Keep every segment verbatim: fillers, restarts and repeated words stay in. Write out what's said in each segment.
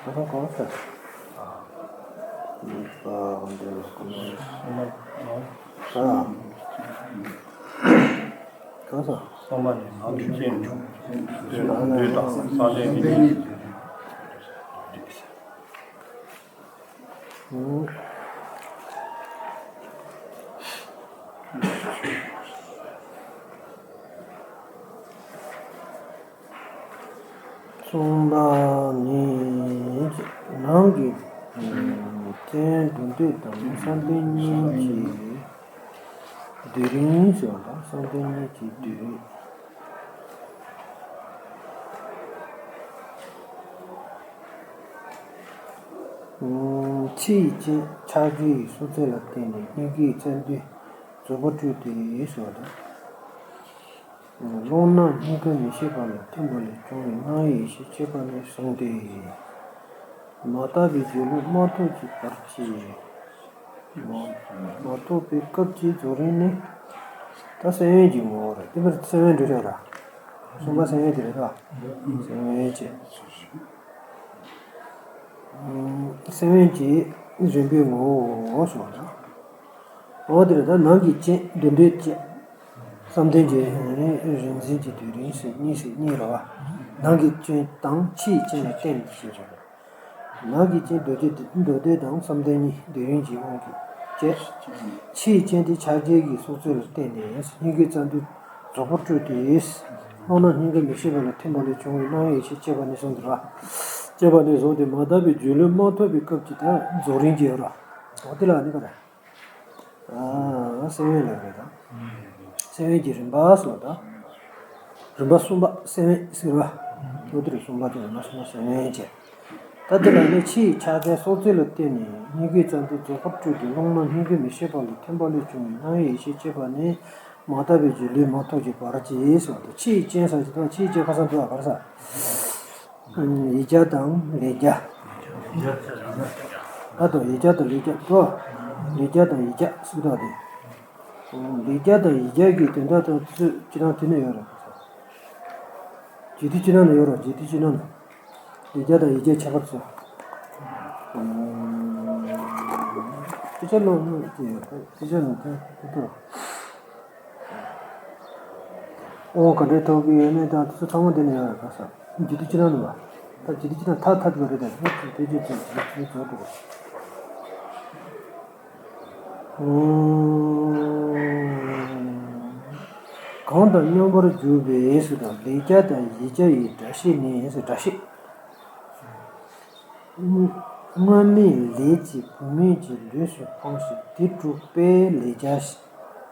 ཁ་སང་གང་ཟེར། ཨ། འདི་ལ་ཀུན་ཨ། གང་ཟེར། གསང་བ་ནི་ནང་གི་རྐྱེན་འབྱུང་། འདོད་དང་བསམ་གཏན་ནི། གསུམ་པ་ནི། ནང་གི་རྐྱེན་འདོད་དང་བསམ་གཏན་གཉིས་ཀྱི་སྡུད་རིམ་ཟེར་བ་དང་། བསམ་གཏན་གཉིས་ཀྱི་སྡུད་རིམ། ཕྱི་ཡི་རྐྱེན་ཕྱག་རྒྱའི་སྲོག་རྩོལ་ལ་བརྟེན་ནས་སྙིང་གའི་རྩ་མདུད་རྫོགས་པར་སྤྲོས་ཏེ་ཟེར་བ་དང་། རླུང་ནང་སྙིང་ག་མི་ཤེས་པ་ལ་ཐིམ་པ་ལས་བྱུང་བའི་སྣང་བའི་ཡེ་ཤེས་སྐྱེས་པ་ནས་བཟུང་སྟེ། མ་དག་པའི་སྒྱུ་ལུས་མ་ཐོབ་ཀྱི་བར་གྱི། མ་མ་ཐོབ་པའི་སྐབས་ཀྱི་རྫོགས་རིམ་ནི། ད་སེམས་དབེན་གྱི་ངོ་བོ་རེད། དེ་མར་སེམས་དབེན་འགྲོ་ཤག་ར། གསུམ་པ་སེམས་དབེན་དེ་རེད་ད། སེམས་དབེན་བྱས། སེམས་དབེན་གྱི་རིམ་པའི་ངོ་བོ་ཟེར་བ་དང་། འོ་དེ་རེད་ད། ནང་གི་རྐྱེན་འདོད་འདོད་བཅས། བསམ་གཏན་གྱི་རིམ་འཛིན་གྱི་སྡུད་རིམ་ཟེར་གཉིས་ཟེར་གཉིས་རེད་བ། ནང་གི་རྐྱེན་དང་ཕྱིའི་རྐྱེན་ལ་བརྟེན་ནས་ཞེས་བརྗོད་པ། ནང་གི་རྐྱེན་འདོད་འདོད་འདོད་འདོད་དང་བསམ་གཏན་གཉིས་སྡུད་རིམ་གྱི་དབང་གིས་བཅས། ཕྱིའི་རྐྱེན་དེ་ཕྱག་རྒྱའི་སྲོག་རྩོལ་ལ་བརྟེན་ནས་སྙིང་གའི་རྩ་མདུད་རྫོགས་པར་སྤྲོས་ཏེ། རླུང་ནང་སྙིང་ག་མི་ཤེས་པ་ལ་ཐིམ་པ་ལས་བྱུང་བའི་སྣང་བའི་ཡེ་ཤེས་སྐྱེས་པ་ནས་བཟུང་སྟེ་ར། སྐྱེས་པ་ནས་བཟུང་སྟེ་མ་དག་པའི་སྒྱུ་ལུས་མ་ཐོབ་པའི་སྐབས་ཀྱི་ད་རྫོགས་རིམ་གྱི་ཡོད་ར། འོ་དེ་ལ་ནི་ག་རེ། ཨ། སེམས་དབེན་ལ་རེད་ད། སེམས་དབེན་གྱི་རིམ་པ་སོགས་དང་། རིམ་པ་གསུམ་པ་སེམས་དབེན་ཟེར་བ། འོ་དེ་རེད། གསུམ་པ་དེ་རིམ་པ་གསུམ་པ་སེམས་དབེན་བྱས། ད་དེ་ལ་ནི་ཕྱིའི་ཕྱག་རྒྱའི་སྲོག་རྩོལ་ལ་བརྟེན་ནས་སྙིང་གའི་རྩ་མདུད་རྫོགས་པར་སྤྲོས་ཏེ། རླུང་ནང་སྙིང་ག་མི་ཤེས་པ་ལ་ཐིམ་པ་ལས་བྱུང་བའི་སྣང་བའི་ཡེ་ཤེས་སྐྱེས་པ་ནས། མ་དག་པའི་སྒྱུ་ལུས་མ་ཐོབ་ཀྱི་བར་གྱི་ཟེར་བ་དང་། ཕྱིའི་རྐྱེན་ཟེར་གྱི་འདུག་ཕྱིའི་རྐྱེན་ཁ་སང་འདུག་ག་རེ་ཟེར། ཡིག་བརྒྱ་དང་ལས་བརྒྱ། ད་དུང་ཡིག་བརྒྱ་དང་ལས་བརྒྱ་དོ། ལས་བརྒྱ་དང་ཡིག་བརྒྱ་ཟེར་དག་དེ། ལས་བརྒྱ་དང་ཡིག་བརྒྱ་གི་དོན་དག་དང་དུས་ཚོད་སྤྱི་དང་དེ་ནས་ཡོད་རེད། རྗེས་མཐུན་སྤྱི་ནང་ན་ཡོད་རེད། རྗེས་མཐུན་སྤྱི་ནང་ན། ལས་བརྒྱ་དང་ཡིག་བརྒྱ་ཁྱད་པར་ཚོ། དཔེ་ཆ་ཀློག་ནས་དེ་ཡོད། དཔེ་ཆ་ནང་དེ་དེ་དོ། དབང་ག་འདྲའི་ཐོབ་ཀྱི་ཡོད་མེད་དང་དེ་ཚོ་ཚང་མ་འདི་ནས་ཡོད་རེད་ག་ས། རྗེས་མཐུན་སྤྱི་ནང་ནས་བ། ད་རྗེས་མཐུན་སྤྱི་ནང་ཐ་ཐ་དུ་བ་རེད་ད། དེ་ཚོ་དེ་ཚོ་ཚོ་ཚོ་ཚོ་དུ་བ། གང་དང་སྙོམས་པར་འཇུག་པའི་ཟེར་དང་། ལས་བརྒྱ་དང་ཡིག་བརྒྱ་ཡི་སྒྲ་བཤད་ནི་ཟེར། སྒྲ་བཤད། སྔོན་མའི་ལས་ཀྱིས་བུད་མེད་ཀྱི་ལུས་སུ་འཕངས་ཤིང་། དེ་གྲུབ་པས་ལས་བརྒྱ་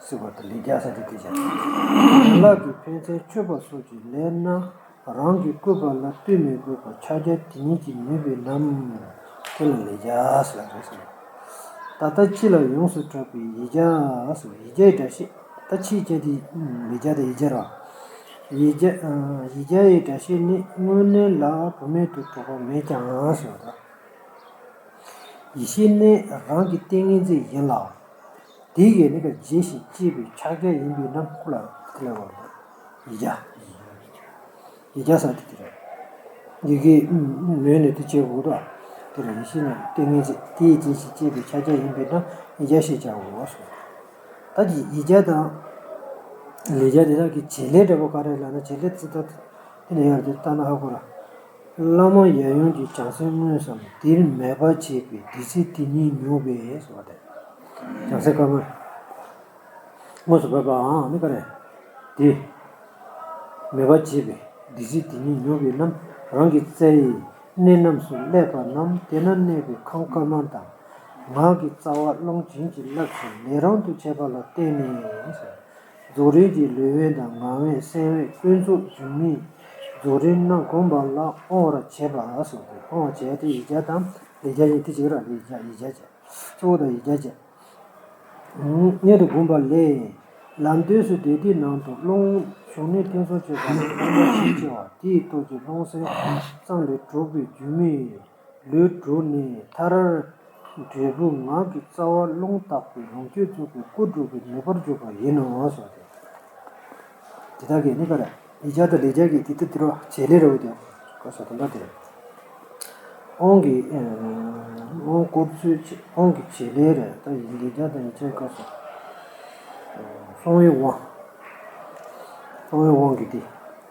ཟེར་བ་དང་། ལས་བརྒྱ་ཟེར་དེ་དེ་བྱ། ཡན་ལག་གི་ཕན་ཚུན་མཆོད་པ་སོགས་ཀྱི་ལས་རྣམས་རང་གིས་བསྐུལ་བ་ལ་ལྟོས་མི་དགོས་པར་ཕྱག་རྒྱ་དེ་ཉིད་ཀྱིས་ནུས་པའི་རྣམས་དེ་ལ་ལས་བརྒྱ་ཟེར་བ་རེད་ཟེར། ད་ལྟ་སྤྱི་ལ་ཡོངས་སུ་གྲགས་པའི་ཡིག་བརྒྱ་ཟེར། ཡིག་བརྒྱའི་སྒྲ་བཤད། ད་ཕྱིའི་རྐྱེན་དེ་ལས་བརྒྱ་དང་ཡིག་བརྒྱ་རེད་བ། ཡིག་བརྒྱ། ཡིག་བརྒྱ་ཡི་སྒྲ་བཤད་ནི། དངོས་གནས་ལ་བུད་མེད་དུ་གྲགས་པ་མེད་ཀྱང་ཟེར་བ་དང་། ཡེ་ཤེས་ནི་རང་གི་ཏིང་ངེ་འཛིན་ཡིན་ལ། དེ་ཡིས་ནི་ཀ་འཇིགས་ཤིང་བསྐྱེད་པའི་ཕྱག་རྒྱ་ཡིན་པའི་རྣམས་ཁོ་ལ་དེ་ལ་བར་དུ་ཡིག་བརྒྱ། ཡིག་བརྒྱ་ཟེར་དེ་དེ་རེད། ཡི་གེ་ངོས་ནས་དེ་བྱེད་དགོས་དོ། དེ་ལ་ཡེ་ཤེས་ནི་ཏིང་ངེ་འཛིན། དེ་ཡིས་འཇིགས་ཤིང་བསྐྱེད་པའི་ཕྱག་རྒྱ་ཡིན་པའི་རྣམས་ཡིག་བརྒྱ་ཞེས་བྱའོ་གསུངས། ད་ཀྱི་ཡིག་བརྒྱ་དང་ལས་བརྒྱ་དེ་དག་གི་བྱེད་ལས་འདྲ་པོ་ག་རེ་ལབ་ན། བྱེད་ལས་ཙི་ད་དེ་ནས་ཡར་དེ་ལྟ་ན་ཧ་གོ་ར། བླ་མ་ཡབ་ཡུམ་གྱི་བྱང་སེམས་མངོན་སུམ་དེར་མོས་པ་བྱས་པས། བདུད་རྩི་དེ་ཉིད་མྱོས་པས་ཟེར་བ་དེ། བྱང་སེམས་དཀར་དམར་མངོན་སུམ་བབས་པའང་ནི་ག་རེ། དེ་མོས་པ་བྱས་པས། བདུད་རྩི་དེ་ཉིད་མྱོས་པའི་རྣམས་རང་གི་རྩ་བའི་གནས་རྣམས་སུ་སླེབས་པ་རྣམས། དེ་ན་གནས་པའི་ཁམས་དཀར་དམར་དང་། ངག་གི་རྩ་བ་རླུང་བྱིན་གྱིས་བརླབས་ཤིང་ལས་རང་དུ་བྱས་པ་ལ་བརྟེན་ནས། རྫོགས་རིམ་གྱི་ལུས་དབེན་དང་ངག་དབེན་སེམས་དབེན་ཀུན་རྫོབ་སྒྱུ་མའི་རྫོགས་རིམ་རྣམས་བསྒོམ་པ་ལ་དབང་བར་བྱེད་པ་ཟེར་ཏེ། དབང་བར་བྱེད་དེ་ཡིག་བརྒྱ་དང་ལས་བརྒྱ་ཡིན། དེ་གཅིག་ར། ལས་བརྒྱ་ཡིག་བརྒྱ་བྱས། གཙོ་བོ་དང་ཡིག་བརྒྱ་བྱས། སྔོན་དུ་བསྒོམས་པ་ལས། ལམ་དུས་སུ་དེ་དུས་ནང་དུ་རླུང་བྱུང་ནས་འཐེན་སོང་བྱེད་པ་ལ་རླུང་མ་ཤས་ཆེ་བ་དེའི་སྟོབས་ཀྱིས་རླུང་སེམས་ཙམ་ལས་གྲུབ་པའི་སྒྱུ་མའི་ལུས་གྲུབ་ནས་མཐར་འབྲས་བུ་ངག་གི་རྩ་བ་རླུང་དག་པའི་ལོངས་སྤྱོད་རྫོགས་པའི་སྐུ་འགྲུབ་པའི་ནུས་པར་འཇུག་པ་ཡིན་ནོ་ཟེར་ཏེ། དེ་དག་གིས་ནི་ག་རེ། ཡིག་ཆ་དང་ལེགས་སྦྱར་གྱི་དེ་ལྟ་དེ་རོ་བྱེད་ལས་རེད་འོ་དེ། ག་ས་དོན་དག་དེ་རེད། དབང་གི་དབང་བསྐུར་ཚུལ་དབང་གི་བྱེད་ལས་རེད། ད་ཡིག་ལེགས་སྦྱར་དང་ཡིག་ཆའི་སྐབས་སུ་གསང་བའི་དབང་། གསང་བའི་དབང་གི་དེ།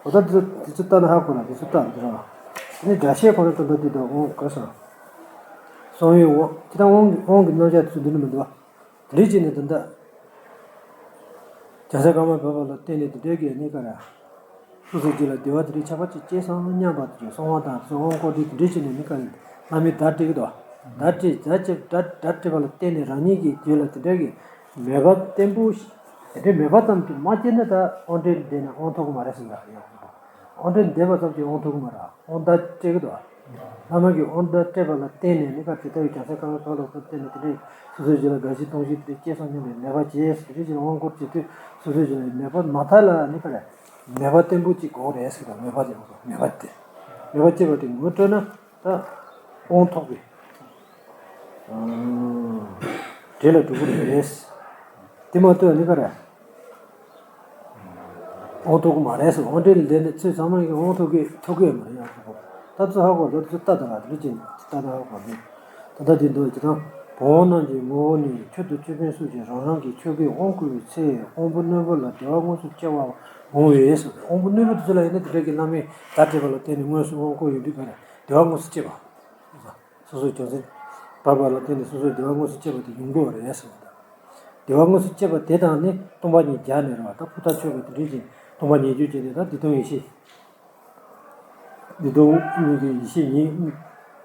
འོ་ད་དེ་ཚོ་དེ་ཚོ་ལྟ་ན་ཧ་གོ་ལ་དེ་ཚོ་ལྟ་དེ་རོ། དེ་ནི་སྒྲ་བཤད་ཁོ་ན་དོན་དག་དེ་དང་དབང་ག་ས། གསང་བའི་དབང་དེ་དང་དབང་གི་དབང་གི་རྣམ་གཞག་དེ་ཚོ་འདི་ནི་མི་འདུག་བ། དེ་འདྲའི་བྱས་ནས་ད་ལྟ། བྱང་སེམས་ཀརྨ་བོད་པ་ལ་བརྟེན་ནས་དེ་འདྲའི་གི་གནས་སྐབས་ར། སོ་སོའི་རྒྱུད་ལ་བདེ་བ་དེ་འདྲའི་ཆགས་པ་ཅིག་སྐྱེས་སོང་སྙམ་པ་དེ་གསང་བ་དང་གསང་བ་འཁོར་འདས་དེ་འདྲའི་བྱས་ནས་གནས་སྐབས་ལ་བླ་མས་བརྡ་སྤྲད་ཀྱི་འདུག་བརྡ་སྤྲད་བརྡ་སྤྲད་བརྡ་སྤྲད་པ་ལ་བརྟེན་ནས་རང་ཉིད་ཀྱི་རྒྱུད་ལ་དེ་འདྲའི་གི་མོས་པ་བརྟན་པོ་ཞིག་དེ་འདྲའི་མོས་པ་ཙམ་གྱིས་མ་སྐྱེས་ན་ད་དབང་འབྲེལ་འདས་ནས་དབང་ཐོབ་ཀྱི་མ་རེད་ཟེར་འདུག་དབང་འབྲེལ་འདས་པ་ཙམ་གྱིས་དབང་ཐོབ་ཀྱི་མ་རེད། དབང་བརྡ་སྤྲད་ཀྱི་འདུག་བླ་མ་གིས་དབང་བརྡ་སྤྲད་པ་ལ་བརྟེན་ནས་ནི་ཁ་དེ་ལྟ་བུའི་བྱང་སེམས་ཀརྨ་བོད་པ་ལ་བརྟེན་ནས་དེ་འདྲའི་སོ་སོའི་རྒྱུད་ལ་དགའ་བཞི་སྟོང་བཞི་དེ་འདྲའི་སྐྱེས་སོང་སྙམ་པའི་མོས་པ་བྱས། དེ་འདྲའི་རྒྱུད་ལ་དབང་བསྐུར་བྱེད་དུས་སོ་སོའི་རྒྱུད་ལ་མོས་པ་མ་མཐའ་ལ་ནི་ཁ་རེ་མོས་པ་བརྟན་པོ་གཅིག་དགོས་རེད་ཟེར་དང་མོས་པ་དེ་མོས་པ་དེ་མོས་པ་སྐྱེས་པ་དེ་ངོ་སྤྲོད་ན་ད་དབང་ཐོབ་པའི་འབྲས་ལ་འགྲོ་གི་རེད། དེ་མ་གཏོགས་ནི་ཁ་རེ། དབང་ཐོབ་ཀྱི་མ་རེད་ཟེར། དབང་འབྲེལ་ལས་འདས་ནས་ཚུལ་ཚང་མ་གིས་དབང་ཐོབ་ཀྱི་ཐོབ་ཀྱི་ཡོད་མ་རེད་ཡང་ཐོབ་གོ། ད་ཚོད་ཧ་གོ་ད་ཚོད་ལྟ་དང་ལ་དེ་འདྲ་ཅན་ལྟ་དང་ཧ་གོ་མེད། ད་ལྟ་དེ་འདུག་ཅི་དང་བུམ་དབང་རྣམས་ཀྱི་ངོ་བོ་ནི་མཆོག་ཏུ་སྤྱོད་པའི་ཚུལ་གྱིས་རང་རང་གི་ཆོ་གའི་དབང་བསྐུར་བའི་ཚེ་དབང་པོ་རྣོན་པོ་ལ་བདེ་བ་དངོས་སུ་སྐྱེ་བར་འོང་བས་ཟེར། དབང་པོ་རྣོན་པོ་དེ་ཚོ་ལ་ཡིན་ན་དེ་འདྲ་གི་བླ་མས་བརྡ་སྤྲད་པ་ལ་བརྟེན་ནས་དངོས་སུ་དབང་བསྐུར་ཡོང་དུས་ག་རེ་བདེ་བ་དངོས་སུ་སྐྱེ་བ། སོ་སོའི་རྒྱུ་མཚན་བབ་པ་ལ་བརྟེན་ནས་སོ་སོའི་བདེ་བ་དངོས་སུ་སྐྱེ་བ་དེ་ཡོང་དགོས་པ་རེད་ཟེར་བ་དང་། བདེ་བ་དངོས་སུ་སྐྱེ་བ་དེ་དང་ནི་སྟོང་པ་ཉིད་སྦྱར་ནས་རེད་བ། ད་ཕུ་ཐག་ཆོད་པའི་དེ་འདྲའི་ཅིག་སྟོང་པ་ཉིད་སྦྱོར་བྱས་ནས་ད་བདེ་སྟོང་ཡེ་ཤེས། བདེ་སྟོང་གཉིས་ཀྱི་ཡེ་ཤེས་ཉིད་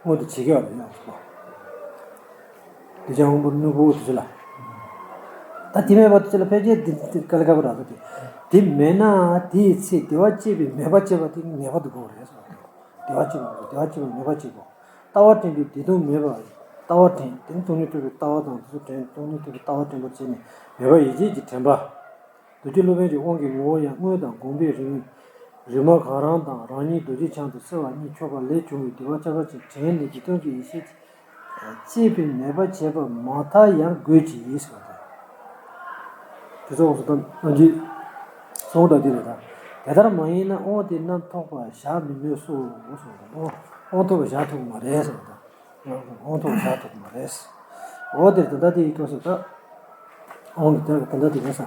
མངོན་དུ་བྱེད་ཀྱི་བ་རེད་ཡང་ཟེར་བ། དེ་ཅང་དབང་པོ་རྣོན་པོ་དེ་ཚོ་ལ། ད་དེ་མེད་པ་དེ་ཚོ་ལ་ཕལ་ཆེར་དེ་དེ་དཀའ་ལས་ཁག་པོ་རག་གི་དེ། དེ་མེད་ན་དེའི་ཚེ་བདེ་བ་སྐྱེས་པའི་མོས་པ་སྐྱེས་པ་དེ་ངེས་པར་དུ་དགོས་པ་རེད་ཟེར་བ་དེ། བདེ་བ་སྐྱེས་པ་བདེ་བ་སྐྱེས་པའི་མོས་པ་སྐྱེས་དགོས། ལྟ་བ་དྲན་པའི་བདེ་སྟོང་མེད་པ། ལྟ་བ་དྲན། དེ་ནི་སྟོང་ཉིད་རྟོགས་པའི་ལྟ་བ་དང་དེ་ཚོ་དྲན། སྟོང་ཉིད་རྟོགས་པའི་ལྟ་བ་དྲན་པར་བྱས་ནས་མོས་པ་ཡིད་བྱེད་ཀྱི་དྲན་པ། རྡོ་རྗེ་སློབ་དཔོན་གྱི་དབང་གི་ངོ་བོ་ཡང་དངོས་དང་དགོངས་པའི་རིགས་རིགས་མ་གང་རུང་དང་རང་ཉིད་རྡོ་རྗེ་འཆང་དུ་གསོལ་བ་གཉིས་ཕྱོགས་པ་ལས་བྱུང་བའི་བདེ་བ་ཆགས་པ་ཅིག་དྲན་ནས་བདེ་སྟོང་གི་ཡེ་ཤེས་སྐྱེས་པའི་མོས་པ་བྱེད་པ་མ་མཐའ་ཡང་དགོས་ཀྱི་ཡིན་ཟེར་བ་དང་། དེ་ཚོ་འོང་སོང་དང་ཨ་ཇི་སོང་དང་དེ་རེད་དང་། དེ་ལྟར་མ་ཡིན་ན་དབང་དེ་རྣམས་ཐོབ་པར་བཞག་མི་མོས་སོ་གསུངས་དང་། དབང་ཐོབ་པར་བཞག་ཐུབ་ཀྱི་མ་རེད་ཟེར་བ་དང་། དབང་ཐོབ་པར་བཞག་ཐུབ་ཀྱི་མ་རེད། འོ་དེར་ད་ལྟ་དེ་ཡི་སྐབས་སུ་ད་དབང་གི་ད་ད་ལྟ་དེ་ག་ས་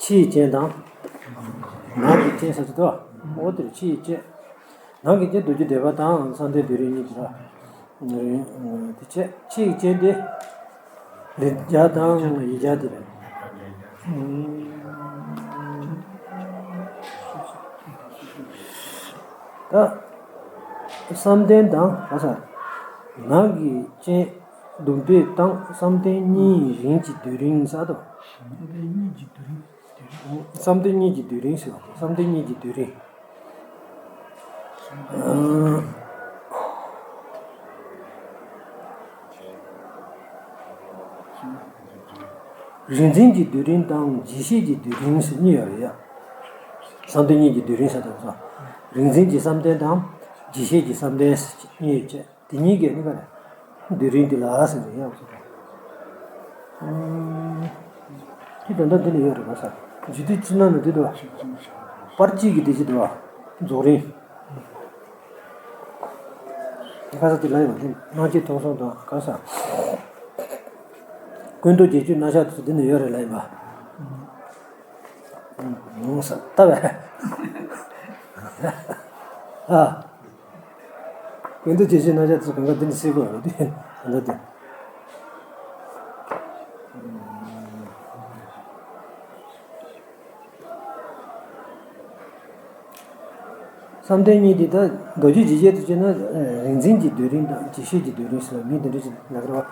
ཕྱི་ཡི་རྐྱེན་དང་ནང་གི་རྐྱེན་ཟེར་གྱི་འདུག་འོ་དེར་ཕྱི་ཡི་རྐྱེན། ནང་གི་རྐྱེན་རྡོ་རྗེ་བཟླས་པ་དང་བསམ་གཏན་རྡོ་རིང་གཉིས་ཀྱི་ར། དེ་བྱས་ཕྱི་ཡི་རྐྱེན་དེ་ལེགས་སྦྱར་དང་ཡིག་སྦྱར་དེ་རེད། ད་བསམ་གཏན་དང་ག་ས་ནང་གི་རྐྱེན་རྡོ་རྗེ་དང་བསམ་གཏན་གཉིས་རིང་གི་རྡོ་རིང་ས་དང་། བསམ་གཏན་གཉིས་ཀྱི་རྡོ་རིང་ཟེར་བ་བསམ་གཏན་གཉིས་ཀྱི་རྡོ་རིང་། རིག་འཛིན་གྱི་རྡོ་རིང་དང་རྗེས་ཤེས་ཀྱི་རྡོ་རིང་ཟེར་གཉིས་ཡོད་རེད་ཡ། བསམ་གཏན་གཉིས་ཀྱི་རྡོ་རིང་ཟེར་དང་སོ། རིག་འཛིན་གྱི་བསམ་གཏན་དང་རྗེས་ཤེས་ཀྱི་བསམ་གཏན་ཟེར་གཉིས་ཡོད་ཅེས། དེ་གཉིས་ཀས་ནི་ག་རེ། རྡོ་རིང་འདི་ལ་ཟེར་ནས་ཡང་ཟེར། ཨུམ། དེ་ད་ལྟ་འདི་ལ་ཡོད་རེད་པ་ས། རྗེས་ཟློས་ཕྱི་ནང་ནས་འདི་འདུག་བ། པར་གཅིག་གི་འདི་ཅི་འདུག་བ། རྫོགས་རིམ། དེ་ཁ་ས་དེ་ལ་ཡོད་པ་དེ་སྣང་མཆེད་མཐོང་གསུམ་དང་ག་ས། ཀུན་རྟོག་བརྒྱད་ཅུ་རྣམ་གཞག་དེ་ཚོ་འདི་ནས་ཡོད་རེད་ལ་ཡིན་པ། ངོ་ས་ལྟ་བས། ཨ། ཀུན་རྟོག་བརྒྱད་ཅུ་རྣམ་གཞག་ཚོ་གང་ག་འདི་ནས་སྲིད་དགོས་རེད་དེ། ད་ལྟ་དེ། བསམ་གཏན་གཉིས་དེ་ད་མདོ་རྒྱུད་ཇི་བྱེད་དུ་བྱས་ན་རིག་འཛིན་གྱི་སྡོད་རིང་དང་རྗེས་ཤེས་ཀྱི་སྡོད་རིང་ཟེར་བ་མི་འདི་འདྲ་ཞིག་ལབ་ཀྱི་རེད་བ།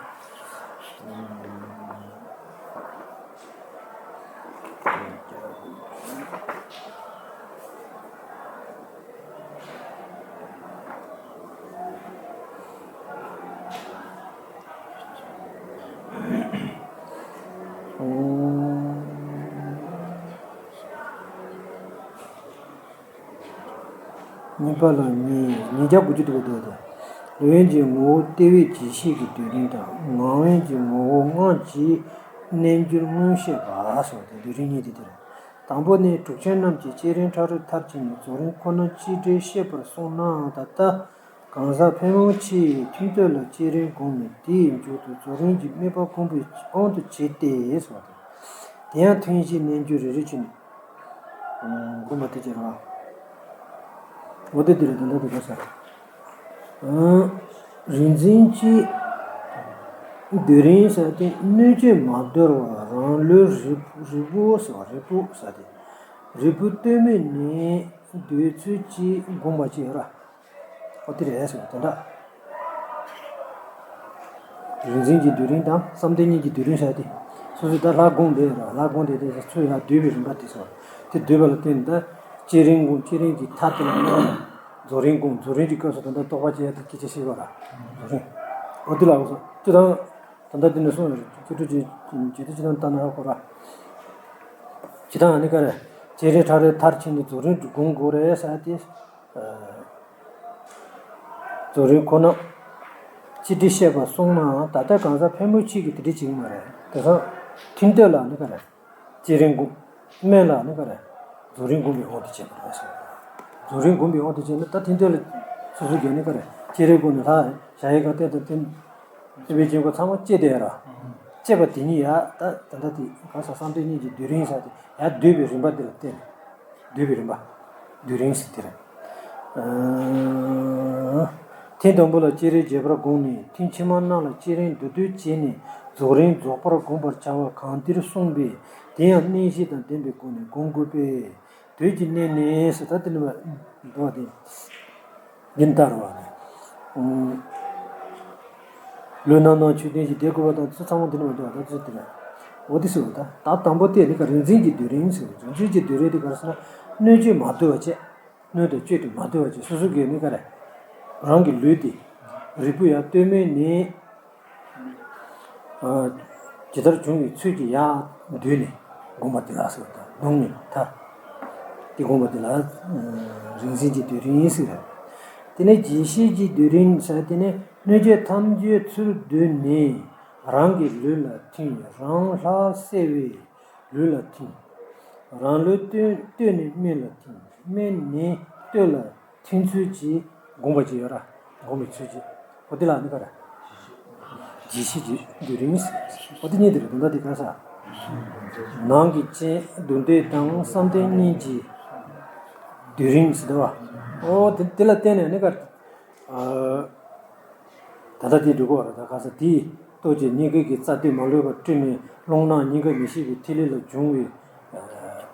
གཉིས་པ་ལ་ཉིས་ཉིས་བརྒྱ་དགུ་བཅུ་དྲུག་པ་འདུག་སྟེ། སློབ་དཔོན་གྱི་ངོ་བོ་ལྟེ་བའི་རྗེས་ཤེས་ཀྱི་སྡོད་རིང་དང་ངག་དབང་གི་ངོ་བོ་སྔགས་ཀྱི་རྣལ་འབྱོར་མངོན་ཤེས་པ་སོགས་ཏེ་སྡོད་རིང་གཉིས་དེ་དེ་རེད། དང་པོ་ནི། གྲུབ་ཆེན་རྣམས་ཀྱིས་བསྐྱེད་རིམ་ཕྲ་རགས་མཐར་ཕྱིན་ནས་རྫོགས་རིམ་ཁོ་ན་ཅི་འདྲའི་བཤད་པར་གསུངས་ནའང་། ད་ལྟ་གང་ཟག་ཕལ་མོ་ཆེས་ཐུན་གཏོར་ལ་བསྐྱེད་རིམ་བསྒོམས་ནས་དེའི་མཇུག་ཏུ་རྫོགས་རིམ་གྱི་དམིགས་པ་བསྒོམ་པའི་དབང་དུ་བྱས་ཏེ་གསུངས་པ་དང་། དེ་ཡང་ཐུན་བཞིའི་རྣལ་འབྱོར་རེ་རེ་བྱས་ནས་བསྒོམ་པ་དེ་བྱེད་རོགས། འོ་དེ་དེ་རེད། ད་ལྟ་དེ་ག་ས། རིག་འཛིན་གྱི་སྡེ་རིམ་ཟེར་དེ་སྣོད་བཅུད་མ་དོར་བར་རང་ལུས་རིལ་རིལ་པོ་ཟེར་བ། རིལ་པོ་ཟེར་དེ་རིལ་པོ་སྟོད་སྨད་ནས་སྡོད་ཚུལ་གྱིས་བསྒོམ་པ་ཅིག་ཡོད་ར། འོ་དེ་རེད་ཟེར་བ་དེ་འདྲ། རིག་འཛིན་གྱི་སྡེ་རིམ་དང་བསམ་གཏན་གཉིས་ཀྱི་སྡེ་རིམ་ཟེར་དེ། སོ་སོས་ད་ལྷ་བསྒོམས་བསྡད་ཡོད་ར། ལྷ་བསྒོམས་བསྡད་དེ་ཚུར་ཡར་སྡོད་པའི་རིམ་པ་དེ་ཟེར་བ། དེ་སྡོད་པ་ལ་བརྟེན་ནས་ད་བསྐྱེད་རིམ་བསྒོམ། བསྐྱེད་རིམ་གྱི་མཐར་དེ་ལ་རྫོགས་རིམ་བསྒོམ། རྫོགས་རིམ་གྱི་སྐབས་སུ་ད་ལྟ་རྟོགས་པ་སྐྱེ་ཡ་དེ་སྐད་ཆ་བཤད་པ་ར། རྫོགས་རིམ། འོ་དེ་ལ་འོ་སོ་ཅི་དང་། ད་ལྟ་འདི་ནས་གསུངས་ཡོད་རེད། ཁྱེད་ཚོ་ཅི་ཇི་ལྟར་ཅི་ལྟར་ལྟ་ན་ཧ་གོ་ར། ཇི་ལྟར་ཨ་ནི་ག་རེ། བསྐྱེད་རིམ་ཕྲ་རགས་མཐར་ཕྱིན་ནས་རྫོགས་རིམ་བསྒོམ་དགོས་རེད་ཟེར་ཏེ། རྫོགས་རིམ་ཁོ་ན་ཅི་འདྲའི་བཤད་པར་གསུངས་ནའང་། ད་ལྟ་གང་ཟག་ཕལ་མོ་ཆེ་གིས་དེ་འདྲ་བྱེད་ཀྱི་མ་རེད། དེང་སང་ཐུན་གཏོར་ལ་ཨ་ནི་ག་རེ། བསྐྱེད་རིམ་བསྒོམ། སྨན་ལ་ནི་ག་རེ། རྫོགས་རིམ་བསྒོམ་པའི་དབང་དུ་བྱས་པ་རེད་ཟེར། རྫོགས་རིམ་བསྒོམ་པའི་དབང་དུ་བྱས་ན་ད་ཐུན་གཏོར་ལ་སོ་སོ་གིས་ནི་ག་རེ། བསྐྱེད་རིམ་བསྒོམ་ནས་ལྷ་བྱ་ཡི་ག་གཏད་དང་བསྟན་པའི་དཀྱིལ་འཁོར་ཚང་མ་བསྐྱེད་དེ་ར། བསྐྱེད་པ་དེ་ཉིད་ཡ་ད་ད་ལྟ་དེ་ག་ས་བསམ་གཏན་གཉིས་ཀྱི་སྡེ་རིམ་ཟེར་དེ་ཡ་སྡོད་པའི་རིམ་པ་དེ་ལ་བརྟེན་ནས། སྡོད་པའི་རིམ་པ། སྡོད་རིམ་ཟེར་དེ་རེད། ཨ། ཐེངས་དང་པོ་ལ་བསྐྱེད་རིམ་རྒྱས་པར་བསྒོམས་ནས། ཐེངས་ཕྱི་མ་རྣམས་ལ་བསྐྱེད་རིམ་མདོར་བསྡུས་བྱས་ནས་རྫོགས་རིམ་རྫོགས་པར་བསྒོམ་པར་བྱ་བ་གང་འདིར་གསུངས་པས། དེ་ཡང་གནད་བཞི་དང་ལྡན་པའི་སྒོ་ནས་བསྒོམ་དགོས་པས། དུས་ཀྱི་གནད་ནི་ཟེར། ད་དེ་ནི་མ་འདུག་པ་དེ། འདི་ལྟར་བ་རེད། ལུས་རྣམ་སྣང་ཆོས་ལྡན་ཞིང་བདེ་དགོས་པ་དང་ཚུལ་ཚང་མ་འདི་ནི་མ་འདུག་པ། ད་ཚུལ་དེ་རེད། འོ་དེ་ཟེར་བ་ད། ད་དང་པོ་དེ་ནི་ག་རིག་འཛིན་གྱི་སྡེ་རིམ་ཟེར། རིག་འཛིན་གྱི་སྡེ་རིམ་དེ་ག་རེ་ཟེར་ན། སྣོད་བཅུད་མ་དོར་བ་བྱས། སྣོད་དང་བཅུད་དུ་མ་དོར་བ་བྱས། སོ་སོ་གིས་ནི་ག་རེ། རང་གི་ལུས་དེ་རིལ་པོ་ཡར་སྟོད་སྨད་ནས། ཨ། ཇི་ལྟར་བྱུང་བའི་ཚུལ་གྱིས་ཡར་བསྡུས་ནས་བསྒོམ་པ་དེ་ལ་ཟེར་བ་དང་། བརྡུངས་ནས་མཐར་དེ་བསྒོམ་པ་དེ་ལ་རིག་འཛིན་གྱི་སྡེ་རིམ་ཟེར། དེ་ནས་རྒྱས་བཤད་ཀྱི་སྡེ་རིམ་ཟེར། དེ་ནས་སྣོད་བཅུད་ཐམས་ཅད་ཚུར་བསྡུས་ནས་རང་གི་ལུས་ལ་ཐིམ། རང་ལྷ་གསལ་བའི་ལུས་ལ་ཐིམ། རང་ལུས་སྟོད་སྟོད་ནས་སྨད་ལ་ཐིམ། སྨད་ནས་སྟོད་ལ་ཐིམ་ཚུལ་གྱིས་བསྒོམ་པ་ཅིག་ཡོད་ར། བསྒོམ་པའི་ཚུལ་གྱིས། འོ་དེ་ལ་ནི་ག་རེ། རྒྱས་བཤད་ཀྱི་སྡེ་རིམ་ཟེར། འོ་དེ་གཉིས་དེ་རེད། དོན་དག་དེ་ག་ས། ནང་གི་སྤྱན་མདོར་བསྡུས་དང་བསམ་གཏན་གཉིས་ཀྱི་སྡེ་རིམ་ཟེར་དེ་བ། འོ་དེ་དེ་ལ་བརྟེན་ནས་ནི་ག་རེ། ཨ། ད་ལྟ་དེ་འགྲོ་གི་བ་ར། ད་ག་ས་དེའི་ལྟོ་ཆས་སྙིང་གའི་གི་རྩ་མདུད་མ་ལུས་པ་བཀྲུས་ནས་རླུང་ནང་སྙིང་ག་མི་ཤིགས་པའི་ཐིག་ལེ་ལ་བྱུང་བའི་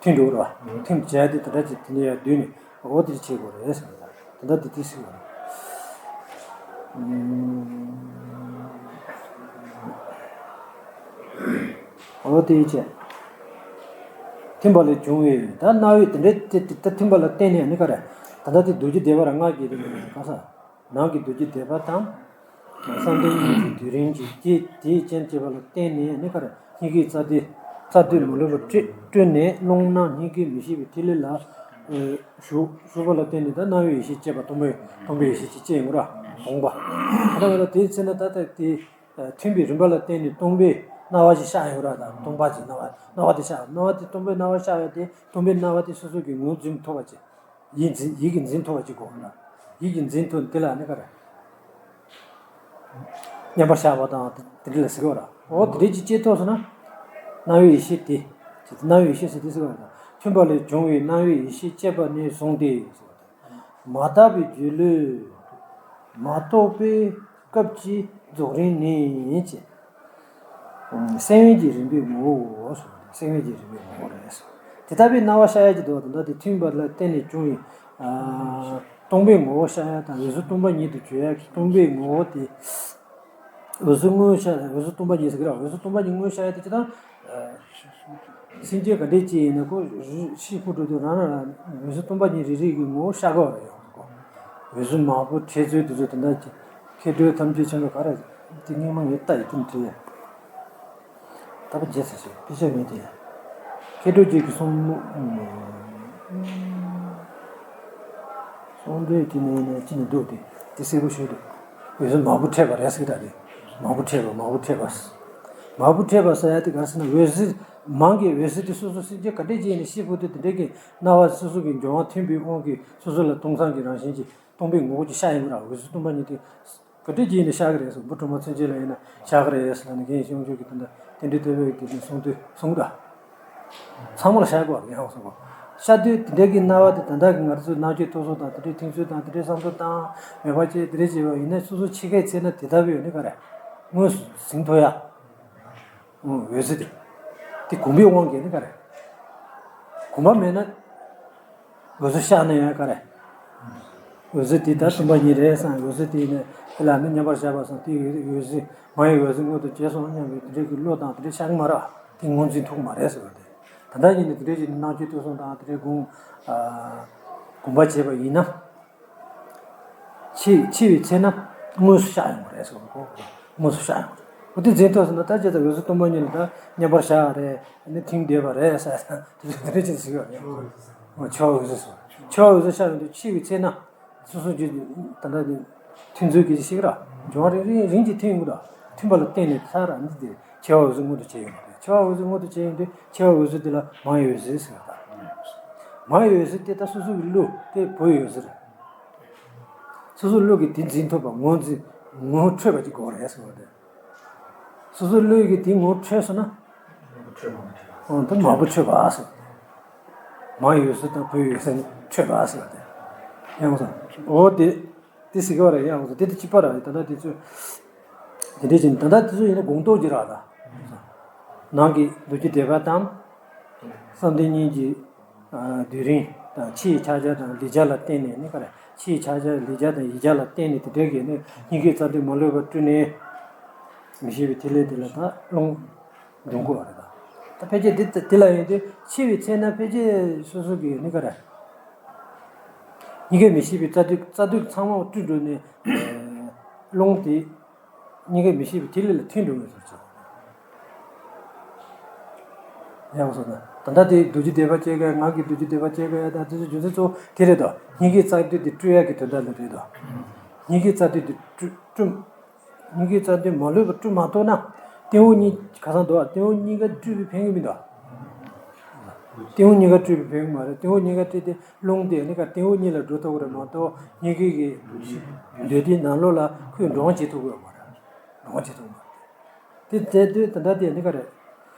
ཐིམ་འགྲོ་ར། ཐིམ་བྱས་ཏེ་དེ་འདྲ་ཅིག་དེ་ནས་ཡར་བསྡུས་ནས་འོ་དེ་བྱེད་དགོས་རེད་ཟེར་བ། དེ་འདྲ་དེ་དེ་ཟེར་བ་རེད། འོ་དེ་བྱས། ཐིམ་པ་ལས་བྱུང་བའི་ད་རྣ་བའི་དེ་འདྲའི་དེ་དེ་ཐིམ་པ་ལ་བརྟེན་ནས་ནི་ག་རེ། ད་ལྟ་དེ་རྡོ་རྗེ་བཟླས་པ་ར་སྔགས་ཀྱི་ག་ས། ནང་གི་རྡོ་རྗེ་བཟླས་པ་དང་། བསམ་གཏན་གཉིས་ཀྱི་སྡེ་རིམ་གྱིས་དེ་དེའི་རྐྱེན་བྱས་པ་ལ་བརྟེན་ནས་ནི་ག་རེ། སྙིང་གའི་རྩ་མདུད་རྩ་མདུད་མ་ལུས་པ་བཀྲུས་བཀྲུས་ནས་རླུང་ནང་སྙིང་གའི་མི་ཤིགས་པའི་ཐིག་ལེ་ལ་ཞུགས་ཞུགས་པ་ལ་བརྟེན་ནས་ད་སྣང་བའི་ཡེ་ཤེས་སྐྱེས་པ། སྟོང་པའི་སྟོང་པའི་ཡེ་ཤེས་ཅིག་སྐྱེས་ཡོང་གི་ར། སྟོང་པ། ད་ལྟ་དེའི་ཚེ་ན་ད་ལྟ་དེ་ཐིམ་པའི་རིམ་པ་ལ་བརྟེན་ནས་སྟོང་པའི་སྣང་བ་ཞིག་ཤར་ཡོང་གི་ར། ད་སྟོང་པ་ཅིག་སྣང་བ་སྣང་བ་དེ་ཤར། སྣང་བ་དེ་སྟོང་པའི་སྣང་བ་ཤར་ཡོང་དེ་སྟོང་པའི་སྣང་བ་དེ་སོ་སོ་གི་ངོས་འཛིན་ཐུབ་པ་ཅིག་ཡིད་འཛིན། ཡིད་ཀྱིས་འཛིན་ཐུབ་པ་ཅིག་དགོས་ན། ཡིད་ཀྱིས་འཛིན་ཐུབ་དེ་ལ་ནི་ག་རེ། མཉམ་པར་བཞག་པ་དང་དེ་འདྲ་ལ་ཟེར་གི་ར། འོ་དེ་འདྲ་ཅིག་སྐྱེས་ཐུབ་སོང་ན། སྣང་བའི་ཡེ་ཤེས་དེ། སྣང་བའི་ཡེ་ཤེས་ཟེར་དེ་ཟེར་གི་ར། ཐིམ་པ་ལས་བྱུང་བའི་སྣང་བའི་ཡེ་ཤེས་སྐྱེས་པ་ནས་བཟུང་སྟེ་ཟེར་བ་དང་། མ་དག་པའི་སྒྱུ་ལུས་མ་རྟོགས་པའི་སྐབས་ཀྱི་རྫོགས་རིམ་ནི་ཅེས། སེམས་དབེན་གྱི་རིམ་པའི་ངོ་བོའོ་གསུངས། སེམས་དབེན་གྱི་རིམ་པའི་ངོ་བོ་རེད་གསུངས། དེ་ལྟ་བུའི་སྣང་བ་ཤར་ཡ་གྱི་འདུག་པ་དང་། ད་དེ་ཐིམ་པ་ལ་བརྟེན་ནས་བྱུང་བའི། ཨ། སྟོང་པའི་ངོ་བོ་ཤར་ཡ་དང་། འོད་གསལ་སྟོང་པ་ཉིད་དུ་གྱུར་ཡ་གི་སྟོང་པའི་ངོ་བོ་དེ། འོད་གསལ་དངོས་ཤར། འོད་གསལ་སྟོང་པ་ཉིད་ཟེར་གི་ར། འོད་གསལ་སྟོང་པ་ཉིད་དངོས་ཤར་ཡ་དེ་ཅི་དང་། སེམས་ཅན་ག་འདྲས་ཅིག་ཡིན་ན་ཁོ་ཤི་ཁུ་འགྲོ་དུས་རང་རང་ལ་འོད་གསལ་སྟོང་པ་ཉིད་རིག་རིག་གི་ངོ་བོ་ཤར་གི་རེད་ཡོང་གི། འོད་གསལ་མང་པོ་འཕྲད་ཚུལ་དེ་ཚོ་དེ་འདྲ་ཅིག་མཁས་གྲུབ་ཐམས་ཅད་མཁྱེན་པ་ག་རེ། དེ་སྙིང་མ་ངས་ལྟ་ཡི་དེ་འདྲ་ཡ། ད་པ་རྗེས་ཚ་ཞིག་དཔེ་ཆ་མེད་དེ། མཁས་གྲུབ་རྗེ་གི་གསུང་། གསུང་འདྲའི་དེ་ནས་ནས་ཅི་ནས་འདུག་དེ། དེ་གསལ་པོ་ཞུ་འདུག་འོད་གསལ་མང་པོ་འཕྲད་པ་རེད་ཟེར་གི་ད་དེ། མང་པོ་འཕྲད་པ། མང་པོ་འཕྲད་པ། མང་པོ་འཕྲད་པ་ཟེར་ཡ་དེ་ག་རེ་ཟེར་ན། འོད་གསལ་ མིང་གི་འོད་ཟེར་དེ་སོ་སོ་སེམས་ཅན་ག་འདྲས་ཅིག་ཡིན་ནའི་ཤེས་དགོས་དུས། དེ་འདྲས་ཀྱི་སྣང་བ་སོ་སོ་གི་འབྱུང་བ་ཐིམ་པའི་དབང་གིས་སོ་སོ་ལ་སྟོང་སང་གི་རང་བཞིན་གྱིས་སྟོང་པའི་ངོ་བོ་ཅིག་ཤར་ཡོང་གི་ར། འོད་ཟེར་སྟོང་པ་ཉིད་དེ་ག་འདྲས་ཅིག་ཡིན་ནའི་ཤར་གི་རེད་ཟེར། བུ་ཁྲོ་མོ་ཚུན་ཆད་ལ་ཡིན་ན་ཤར་གི་རེད་ཟེར་ལབ་ནས། རྒན་ཡེ་ཤེས་དབང་ཕྱུག་གིས་དེ་འདྲ་རྟེན་འབྲེལ་དོད་པའི་དེ་འདྲ་གསུང་དུས་གསུང་གི་ར། ཚང་མ་ལ་ཤར་དགོས་པ་རེད་ཡང་གསུངས་གོ། ཤར་དུས་དེ་འདྲའི་གི་སྣང་བ་དེ་ད་ལྟ་གི་ང་ཚོའི་ནང་ཆོས་ཐོས་བསམ་དང་། དེ་འདྲའི་ཐུན་ཚོད་དང་། དེ་འདྲའི་བསམ་བློ་བཏང་མོས་པ་བྱས། དེ་འདྲའི་བྱས་པ་ཡིན་ན་སོ་སོ་འཆི་ཁའི་ཚེ་ན་དེ་ལྟ་བུའི་ཡོད་ནི་ག་རེ། དངོས་སུ་ཟིན་ཐུབ་ཡ། ཨང་། འོད་ཟེར་དེ། དེ་གོམས་པའི་དབང་གིས་ནི་ག་རེ། གོམས་པ་མེད་ན། འོད་ཟེར་ཤར་ན་ཡང་ག་རེ། འོད་ཟེར་དེ་ད་སྟོང་པ་ཉིད་རེད་བསམ། འོད་ཟེར་དེ་ནི་དེ་ལ་ནི་མཉམ་པར་བཞག་པ་སོང་། དེ་འོད་ཟེར་མ་ཡི་འོད་ཟེར་མངོན་དུ་བྱས་སོང་སྙམ་པའི་དེ་འདྲའི་གི་བློ་དང་དེ་འདྲའི་ཤར་གི་མ་རེད། དེ་ངོས་འཛིན་ཐུབ་མ་རེད་ཟེར་བ་དེ། ད་ལྟ་ཡིན་ནི་དེ་འདྲའི་ཞིག་ནི་ནང་ཆོས་ཐོས་བསམ་དང་དེ་འདྲའི་སྒོམ། ཨ། སྒོམ་པ་བྱས་པ་ཡིན་ན། འཆི་འཆི་བའི་ཚེ་ན་དངོས་སུ་ཤར་ཡོང་བ་རེད་ཟེར་བ་གོ། དངོས་སུ་ཤར་ཡོང་བ་རེད། འོ་དེ་འཛིན་ཐུབ་ཟེར་ན། ད་ཅི་ལྟར་འོད་ཟེར་སྟོང་པ་ཉིད་ལ་ད་མཉམ་པར་བཞག་རེད། ནི་ཐིམ་བསྡད་པ་རེད་ཟེར། དེ་འདྲ་ཅིག་ཟེར་གི་རེད། འཆི་བ་འོད་ཟེར་ཟེར། འཆི་བ་འོད་ཟེར་ཤར་ཡོང་དུས་འཆི་བའི་ཚེ་ན་སོ་སོ་རྒྱུད་ད་ལྟ་དེ་ཐུན་ཚོད་ཀྱི་ཞིག་ར། འབྱུང་བ་རིང་རིང་རིང་གྱིས་ཐིམ་ཡོང་གི་ར། ཐིམ་པ་ལ་བརྟེན་ནས་ས་ར་འདི་དེ་འཆི་བ་འོད་ཟེར་མངོན་དུ་བྱས་ཡོང་གི་རེད། འཆི་བ་འོད་ཟེར་མངོན་དུ་བྱས་ཡོང་དུས་འཆི་བ་འོད་ཟེར་དེ་ལ་མ་ཡི་འོད་ཟེར་ཟེར་བ་དང་། མ་ཡི་འོད་ཟེར་དེ་ད་སོ་སོ་གི་བློ་དེ་བུ་ཡི་འོད་ཟེར་རེད། སོ་སོའི་བློ་གིས་དེ་འཛིན་ཐུབ་པ། ངོས་འཛིན་ངོ་འཕྲོད་པ་ཅིག་དགོས་རེད་ཟེར་བ་དེ། སོ་སོའི་བློ་ཡི་གིས་དེ་ངོ་འཕྲོད་སོང་ན། འོ་དེ་མ་བུ་འཕྲོད་པ་ཟེར། མ་ཡི་འོད་ཟེར་དང་བུ་ཡི་འོད་ཟེར་འཕྲོད་པ་ཟེར་བ་དེ། ཡང་སོང་། འོ་དེ་དེ་ཟེར་གི་བ་རེད། ཡང་སོང་། དེ་དེ་གཅིག་པ་རེད། ད་ལྟ་དེ་ཚོས་དེ་འདྲས་ཀྱི་ད་ལྟ་དེ་ཚོ་ཡིན་ན་སྒོམ་རྟོག་གི་ར། ད་ནང་གི་མདོ་རྒྱུད་སྡེ་པ་དང་བསམ་གཏན་གཉིས་ཀྱི་སྡུད་རིམ་དང་། ཕྱིའི་ཕྱག་རྒྱ་དང་ལེགས་སྦྱར་ལ་བརྟེན་ནས་ནི་ག་རེ། ཕྱིའི་ཕྱག་རྒྱ་ལེགས་སྦྱར་དང་ཡིག་བརྒྱ་ལ་བརྟེན་ནས་དེ་འདྲའི་གི་ནི་སྙིང་གའི་རྩ་མདུད་མ་ལུས་པ་སྤྲུལ་ནས་མི་ཤེས་པའི་ཐིག་ལེ་དེ་ལ་ད་རླུང་འདོན་དགོས་པ་རེད། ད་ད་ཕལ་ཆེར་དེ་དེ་ལ་ཡིན་དུས་འཆི་བའི་ཚེ་ན་ཕལ་ཆེར་སོ་སོ་གི་ནི་ག་རེ། སྙིང་གའི་མི་ཤེས་པའི་རྩ་མདུད་རྩ་མདུད་ཚང་མ་བཀྲུས་འགྲོ་ནས་རླུང་དེ། སྙིང་གའི་མི་ཤེས་པའི་ཐིག་ལེ་ལ་ཐིམ་འགྲོ་བའི་བཟོ་བྱས། ཡང་སོང་ན་ད་ལྟ་དེ་མདོ་རྒྱུད་སྡེ་པ་བཅས་ཀ། ངག་གི་མདོ་རྒྱུད་སྡེ་པ་བཅས་ཀ་ཡ། ད་དེ་ཚོ་རྒྱུ་མཚན་གཙོ་བོ་དེ་རེད་དོ། སྙིང་གའི་རྩ་མདུད་དེ་བཀྲུ་ཡག་གི་དོན་དག་ལ་རེད་དོ། སྙིང་གའི་རྩ་མདུད་དེ་བཀྲུ་བཀྲུ། སྙིང་གའི་རྩ་མདུད་མ་ལུས་པ་བཀྲུ་མ་ཐུབ་ན། སྟེང་འོག་གཉིས་ཁ་སང་འདུག་བ། སྟེང་འོག་གཉིས་ཀ་བཀྲུས་པའི་ཕན་གྱི་མི་འདུག་སྟེང་འོག་གཉིས་ཀ་བཀྲུས་པའི་ཕན་གྱི་མ་རེད། སྟེང་འོག་གཉིས་ཀ་བཀྲུས་ཏེ། རླུང་དེ་ནི་ག་སྟེང་འོག་གཉིས་ལ་འགྲོ་ཐུབ་ཀྱི་རེད་མ་གཏོགས། སྙིང་གའི་གི་མདུད་དེ་ནང་ལོགས་ལ་ཁོས་འགྲོ་འོང་བྱེད་ཐུབ་ཀྱི་ཡོད་མ་རེད། འགྲོ་འོང་བྱེད་ཐུབ་ཀྱི་མ་རེད། དེ་དེ་དུས་ད་ལྟ་དེ་ནི་ག་རེད།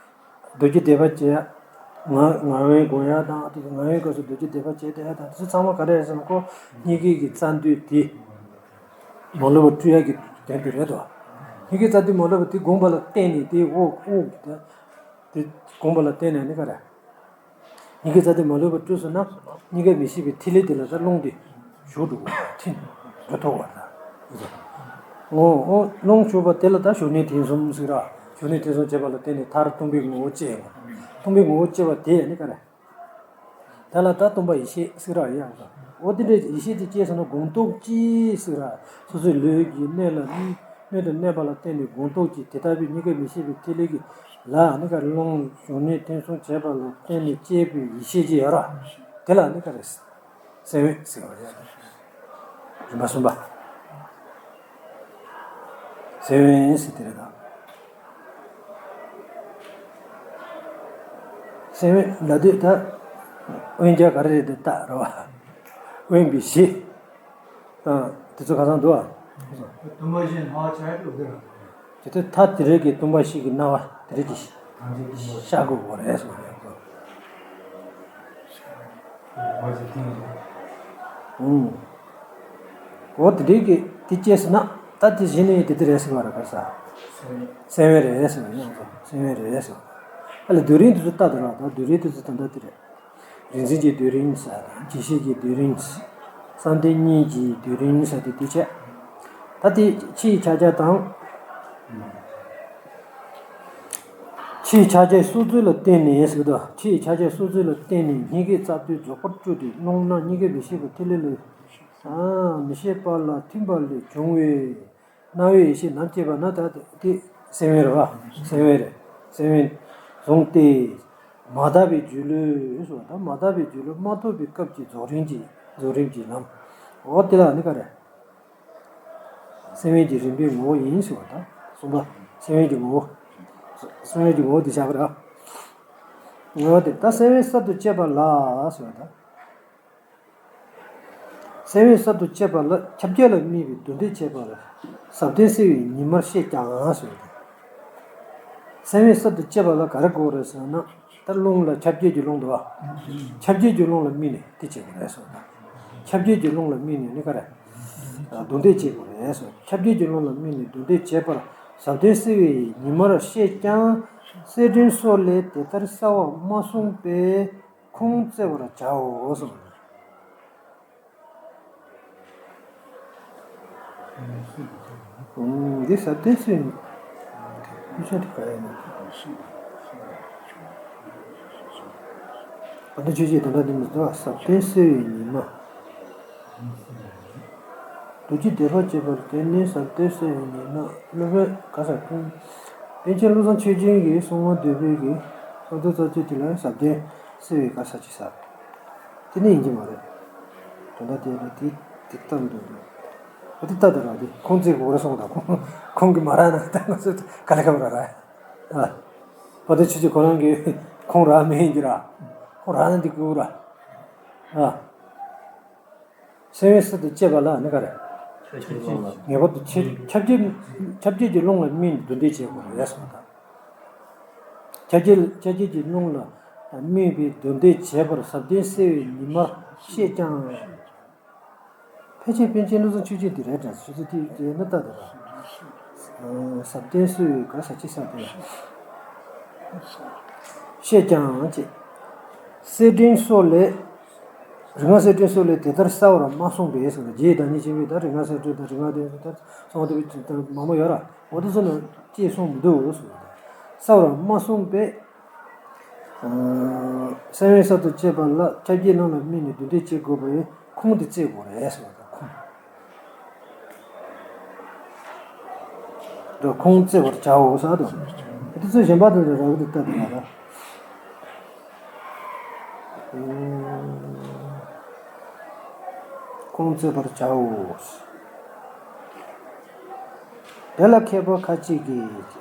མདོ་རྒྱུད་སྡེ་པ་བཅས། ངག་ངག་དབང་དགོངས་ཡག་དང་། དེ་ངག་དབང་སྐབས་སུ་མདོ་རྒྱུད་སྡེ་པ་བཅས་དེ་དང་། དེ་ཚོ་ཚང་མ་ག་རེ་རེད་ཟེར་ན། ཁོ་སྙིང་གའི་གི་རྩ་མདུད་དེ་མ་ལུས་པ་བཀྲུ་ཡག་གི་དོན་དུ་རེད་དོ། སྙིང་གའི་རྩ་མདུད་མ་ལུས་པ་དེ་བསྒོམས་པ་ལ་བརྟེན་ནས། དེ་འོག་འོག་གི་དེ་དེ་བསྒོམས་པ་ལ་བརྟེན་ནས་ནི་ག་རེ། སྙིང་གའི་རྩ་མདུད་མ་ལུས་པ་བཀྲུས་སོང་ན། སྙིང་གའི་མི་ཤེས་པའི་ཐིག་ལེ་དེ་ལ་ད་རླུང་དེ་ཞུགས་འགྲོ་གི། ཐིམ་འགྲོ་ཐུབ་པ་རེད། འོ་འོ། རླུང་ཞུགས་པ་དེ་ལ་ད་ཞུགས་གནས་ཐིམ་གསུམ་ཟེར་ར། ཞུགས་གནས་ཐིམ་གསུམ་བྱས་པ་ལ་བརྟེན་ནས་མཐར་སྟོང་པའི་ངོ་བོ་སྐྱེ་ཡོང་བ། སྟོང་པའི་ངོ་བོ་སྐྱེ་བ་དེ་ནི་ག་རེ། དེ་ལ་ད་སྟོང་པ་ཡེ་ཤེས་ཟེར་ར་ཡ། འོ་དེ་འདྲའི་ཡེ་ཤེས་དེ་སྐྱེས་སོང་ན་སྒོམ་རྟོག་གིས་ཟེར་ར། སོ་སོའི་ལུས་ཀྱི་གནད་ལ་གནད་དུ་གནས་པ་ལ་བརྟེན་ནས་སྒོམ་རྟོག་གིས། དེ་ལྟ་བུའི་སྙིང་གའི་མི་ཤེས་པའི་ཐིག་ལེ་གི་ལ་ནི་ག་རེ། རླུང་ཞུགས་གནས་ཐིམ་གསུམ་བྱས་པ་ལ་བརྟེན་ནས་སྐྱེས་པའི་ཡེ་ཤེས་ཅིག་ཡོད་ར། དེ་ལ་ནི་ག་རེ། སེམས་དབེན་ཟེར་བ་རེད། རིམ་པ་གསུམ་པ། སེམས་དབེན་ཟེར་དེ་རེད་ད། སེམས་དབེན་ལབ་དུས་ད་དབེན་རྒྱ་ག་རེ་རེད་དེ་ལྟ་རེད་བ། དབེན་པའི་གཞི་དང་དེ་ཚོ་ཁ་སང་འདུག་བ། སྟོང་པ་བཞི་སྣང་བ་ཆ་ཡ་དེ་འདི་རེད། དེ་ཚོ་ད་དེ་རེད་གི། སྟོང་པ་བཞི་གི་སྣང་བ་དེ་རེད་གི་ཤར་དགོས་པ་རེད་ཟེར་བ་རེད། ཨུམ། འོ་དེ་འདྲའི་གི་དེ་སྐྱེས་ཟེར་ན། ད་དེ་གཞི་ནས་དེ་དེ་རེད་ཟེར་བ་རེད་ག་ས། སེམས་དབེན་རེད་ཟེར་བ་ཡང་སོ། སེམས་དབེན་རེད་ཟེར་བ། ཨ་ལ་སྡུད་རིམ་དེ་ཚོ་ལྟ་དེ་ར། ད་སྡུད་རིམ་དེ་ཚོ་ད་ལྟ་དེ་རེད། རིག་འཛིན་གྱི་སྡུད་རིམ་ཟེར་དང་། ཡེ་ཤེས་ཀྱི་སྡུད་རིམ། བསམ་གཏན་གཉིས་ཀྱི་སྡུད་རིམ་ཟེར་དེ་དེ་བྱས། ད་དེ་ཕྱིའི་ཕྱག་རྒྱ་དང་། ཕྱིའི་ཕྱག་རྒྱའི་སྲོག་རྩོལ་ལ་བརྟེན་ནས་ཟེར་གི་འདུག་ཕྱིའི་ཕྱག་རྒྱའི་སྲོག་རྩོལ་ལ་བརྟེན་ནས་སྙིང་གའི་རྩ་མདུད་རྫོགས་པར་བཀྲུས་ཏེ། རླུང་རྣམས་སྙིང་གའི་མི་ཤེས་པ་ཐིག་ལེ་ལ། ཨ། མི་ཤེས་པ་ལ་ཐིམ་པ་ལས་བྱུང་བའི་སྣང་བའི་ཡེ་ཤེས་ནམ་སྐྱེས་པ་ན། ད་དེ་སེམས་དབེན་རེད་བ། སེམས་དབེན་རེད། སེམས་དབེན་བཟུང་སྟེ། མ་དག་པའི་སྒྱུ་ལུས་སོ། ད་མ་དག་པའི་སྒྱུ་ལུས་མ་ཐོབ་པའི་སྐབས་ཀྱི་རྫོགས་རིམ་གྱི། རྫོགས་རིམ་གྱི་ལམ། འོ་དེ་ལ་ནི་ག་རེ། སེམས་དབེན་གྱི་རིམ་པའི་ངོ་བོ་ཡིན་ཟེར་བ་དང་། གསུམ་པ། སེམས་དབེན་གྱི་ངོ་བོ། སེམས་དབེན་གྱི་ངོ་བོ་དེ་བཞག་པ་རེད། འོ་དེ་ད་སེམས་དབེན་གསར་དུ་བསྐྱེད་པ་ལ་ཟེར་བ་དང་། སེམས་དབེན་གསར་དུ་བསྐྱེད་པ་ལ་ཁྱབ་བྱེད་ལ་དམིགས་པའི་སྡུག་བསྔལ་བྱེད་པར་ཟབ་དོན་གསལ་བའི་ཉི་མར་བཤད་ཀྱང་ཟེར་བ་དང་། སེམས་དབེན་གསར་དུ་བསྐྱེད་པ་ལ་ག་རེ་དགོས་རེད་ཟེར་ན། ད་རླུང་ལ་ཁྱབ་བྱེད་ཀྱི་རླུང་འདུག་བ། ཁྱབ་བྱེད་ཀྱི་རླུང་ལ་དམིགས་ནས་དེ་བྱེད་དགོས་རེད་ཟེར་བ་དང་། ཁྱབ་བྱེད་ཀྱི་རླུང་ལ་དམིགས་ནས་ནི་ག་རེ། སྡུག་བསྔལ་བྱེད་དགོས་རེད་ཟེར། ཁྱབ་བྱེད་ཀྱི་རླུང་ལ་དམིགས་ནས་སྡུག་བསྔལ་བྱེད་པར་ཟབ་དོན་གསལ་བའི་ཉི་མར་བཤད་ཀྱང་། གསེར་ཕྲེང་སོགས་ལས་དེ་ལྟར་གསལ་བར་མ་གསུངས་པས། ཁུངས་བཙལ་བར་བྱའོ་གསུངས། འདི་ཟབ་དོན་གསལ་བའི་ཉི་མ། ཨ་ནི་ཆོས་ཀྱི་དོན་དག་འདི་མི་འདུག་ཟབ་དོན་གསལ་བའི་ཉི་མ། རྡོ་རྗེ་བཟླས་པ་བྱེད་པར་དེ་ནི་ཟབ་དོན་གསལ་བའི་ཉི་མ། སློབ་དཔོན་ག་ས་ཀུན། པཎ་ཆེན་བློ་བཟང་ཆོས་རྒྱན་གྱིས་གསུང་བ་འདུས་པའི་གི་གསང་འདུས་རྩ་རྒྱུད་དེ་ལ་ཟབ་དོན་གསལ་བའི་ག་ས་ཅི་ས། དེ་ནི་ཡིན་གྱི་མ་རེད། དོན་དག་དེ་ལ་དེ་དེ་ལྟར་འདུག་འདུག་ཨ་དེ་ལྟ་དེ་ར་དེ་ཁུངས་བཙལ་དགོས་རེད་གསུངས་དང་། ཁུངས་ཁུངས་ཀྱིས་མ་རག་ན་ད་ང་ཚོ་ག་ལ་ག་བ་ར་ར། ཨ། བ་དེ་ཆུ་ཆུ་ཁོ་རང་གི་ཁུངས་རག་མེད་ཡིན་གྱི་ར། ཁུངས་རག་ན་འདི་དགོས་ར། ཨ། སེམས་དབེན་གསར་དུ་བསྐྱེད་པ་ལ་ནི་ག་རེ། ངེས་པར་དུ་ཁྱབ་ཁྱབ་བྱེད་ཁྱབ་བྱེད་ཀྱི་རླུང་ལ་དམིགས་ནས་སྡུག་བསྔལ་བྱེད་དགོས་རེད་གསུངས་དང་། ཁྱབ་བྱེད་ཁྱབ་བྱེད་ཀྱི་རླུང་ལ་དམིགས་པའི་སྡུག་བསྔལ་བྱེད་པར་ཟབ་དོན་གསལ་བའི་ཉི་མར་བཤད་ཀྱང་། ཕལ་ཆེར་པཎ་ཆེན་བློ་བཟང་ཆོས་རྒྱན་འདི་རེད་དྲ་ཆུ་ཚོད་དེ་དེ་ནི་ལྟ་དེ་ར། ཟབ་དོན་གསལ་བའི་ག་ས་ཅི་ས་དེ་ར། བཤད་ཀྱང་ཅེས། གསེར་ཕྲེང་སོགས་ལས། རིག་སྔགས་གསེར་ཕྲེང་སོགས་ལས་དེ་ལྟར་གསལ་བར་མ་གསུངས་པས་གསུངས་ཏེ། རྗེ་བདག་ཉིད་ཆེན་པོས་ད་རིག་སྔགས་གསེར་ཕྲེང་དང་རིག་སྔགས་དེ་ལྟར་གསུངས་ཏེ་མང་པོ་ཡོད་ར། འོ་དེ་ཚོ་ལ་ཅེས་གསུངས་མི་འདུག་གསུངས་ཏེ། གསལ་བར་མ་གསུངས་པས། སེམས་དབེན་གསར་དུ་བསྐྱེད་པ་ལ་ཁྱབ་བྱེད་རླུང་ལ་དམིགས་ནས་སྡུག་བསྔལ་བྱེད་དགོས་པའི་ཁུངས་དེ་བཙལ་དགོས་རེད་ཟེར་བ་དང་། ཁུངས་དེ་ཁུངས་བཙལ་བར་བྱའོ་ཟེར་དང་། དེ་ཚོ་གཞན་པ་དེ་ཚོ་རག་གི་འདུག་ལྟ་དེ་ལ། ཁུངས་བཙལ་བར་བྱའོ། དེ་ལ་མཁས་པ་ཁ་ཅིག་གིས།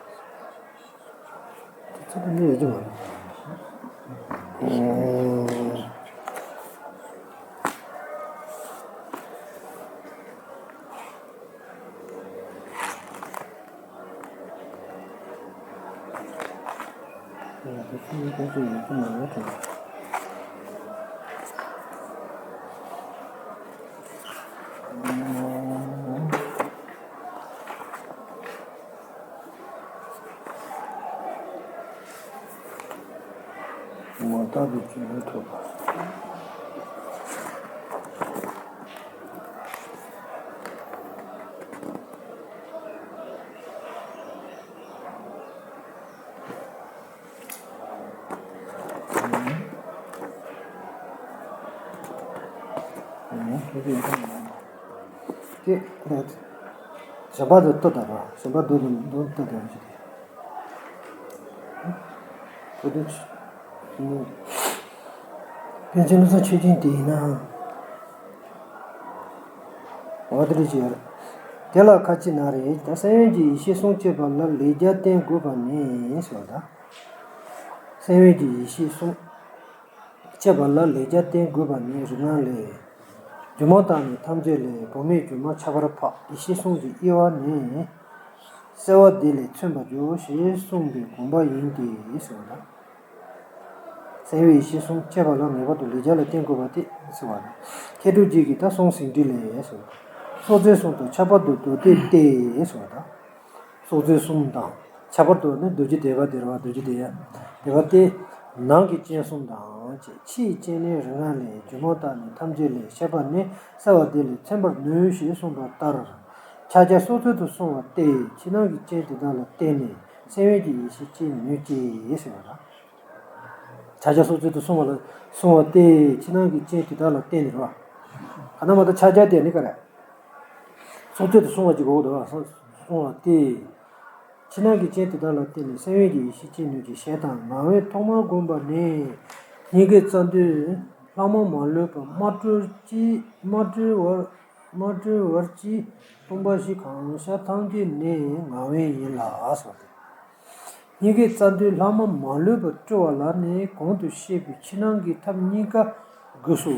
མ་དག་པའི་སྤྱོད་ཡུལ་ཐོབ་པ། དེ་གཞན་པ་དེ་ལྟོས་དང་། གཞན་པ་དེ་ལྟོས་དང་ཞིག་དེ། པཎ་ཆེན་བློ་བཟང་ཆོས་རྒྱན་དེ་ཡིན་ན། འོ་དེ་རེད་ཅེས། དེ་ལ་ཁ་ཅིག་ན་རེ། ད་སེམས་དབེན་གྱི་ཡེ་ཤེས་གསུམ་བསྐྱེད་པ་ལ་ལེགས་སྦྱར་བསྟེན་དགོས་པ་ནི་ཟེར་བ་དང་། སེམས་དབེན་གྱི་ཡེ་ཤེས་གསུམ་བསྐྱེད་པ་ལ་ལེགས་སྦྱར་བསྟེན་དགོས་པ་ནི་རིག་སྔགས་ལས། སྒྱུ་མ་དག་ནི་ཐམས་ཅད་ལས། བུམ་མེད་སྒྱུ་མ་ཁྱད་པར་འཕགས། ཡེ་ཤེས་གསུམ་གྱི་དབྱེ་བ་ནི། གསལ་བ་དེ་ལས་མཚོན་པར་འགྱུར་ཞེས་གསུངས་པའི་དགོངས་པ་ཡིན་ཏེ་ཟེར་བ་དང་། སེམས་དབེན་ཡེ་ཤེས་གསུམ་བསྐྱེད་པ་ལ་ངེས་པར་དུ་ལེགས་སྦྱར་ལ་བརྟེན་དགོས་པ་སྟེ་ཟེར་བ་དང་། མཁས་གྲུབ་རྗེ་གིས་ད་གསུང་ཟིན་བྲིས་ལས་ཟེར་བ་དང་། སྲོག་རྩོལ་གསུམ་དང་ཁྱད་པར་དུ་མདོ་སྡེ་སྟེ་ཟེར་བ་དང་། སྲོག་རྩོལ་གསུམ་དང་ཁྱད་པར་དུ་ནི་རྡོ་རྗེ་བཟླས་པ་དེ་རེད་བ། རྡོ་རྗེ་བཟླས་པ་སྟེ། ནང་གི་རྐྱེན་གསུམ་དང་ཕྱིའི་རྐྱེན་ནི་རིག་སྔགས་ལས། སྒྱུ་མ་དག་ནི་ཐམས་ཅད་ལས། བཤད་པ་ནི་གསལ་བ་དེ་ལས་མཚོན་པར་ནུས་ཞེས་གསུངས་པ་ལྟར། ཕྱག་རྒྱ་སྲོག་རྩོལ་དུ་སོང་བ་སྟེ། ཕྱི་ནང་གི་རྐྱེན་དེ་དག་ལ་བརྟེན་ནས་སེམས་དབེན་གྱི་ཡེ་ཤེས་སྐྱེ་ནུས་ཀྱི་ཟེར་བ་དང་། ཕྱག་རྒྱ་སྲོག་རྩོལ་དུ་སོང་བ་ལ་སོང་བ་སྟེ། ཕྱི་ནང་གི་རྐྱེན་དེ་དག་ལ་བརྟེན་ནས་རེད་བ། ག་ན་མ་ད་ཕྱག་རྒྱ་དེ་ནི་ག་རེ། སྲོག་རྩོལ་དུ་སོང་བ་ཅིག་གོ་དོ་སོང་བ་སྟེ། ཕྱི་ནང་གི་རྐྱེན་དེ་དག་ལ་བརྟེན་ནས་སེམས་དབེན་གྱི་ཡེ་ཤེས་སྐྱེ་ནུས་ཀྱི་ཞེས་དང་། ངག་དབང་ཐོག་མར་བསྒོམས་པ་ནས་སྙིང་གའི་རྩ་མདུད་ལྷག་མ་མ་ལུས་པ་མ་གྲོལ་ཅི་མ་གྲོལ་བར་མ་གྲོལ་བར་གྱི་སྟོང་པ་བཞི་གང་ཤར་ཐམས་ཅད་ནི་ངག་དབེན་ཡིན་ལ་ཟེར་ཏེ། སྙིང་གའི་རྩ་མདུད་ལྷག་མ་མ་ལུས་པ་སྤྲོ་བ་ལ་ནི་གོང་དུ་བཤད་པའི་ཕྱི་ནང་གི་ཐབས་གཉིས་ཀ་དགོས་སོ།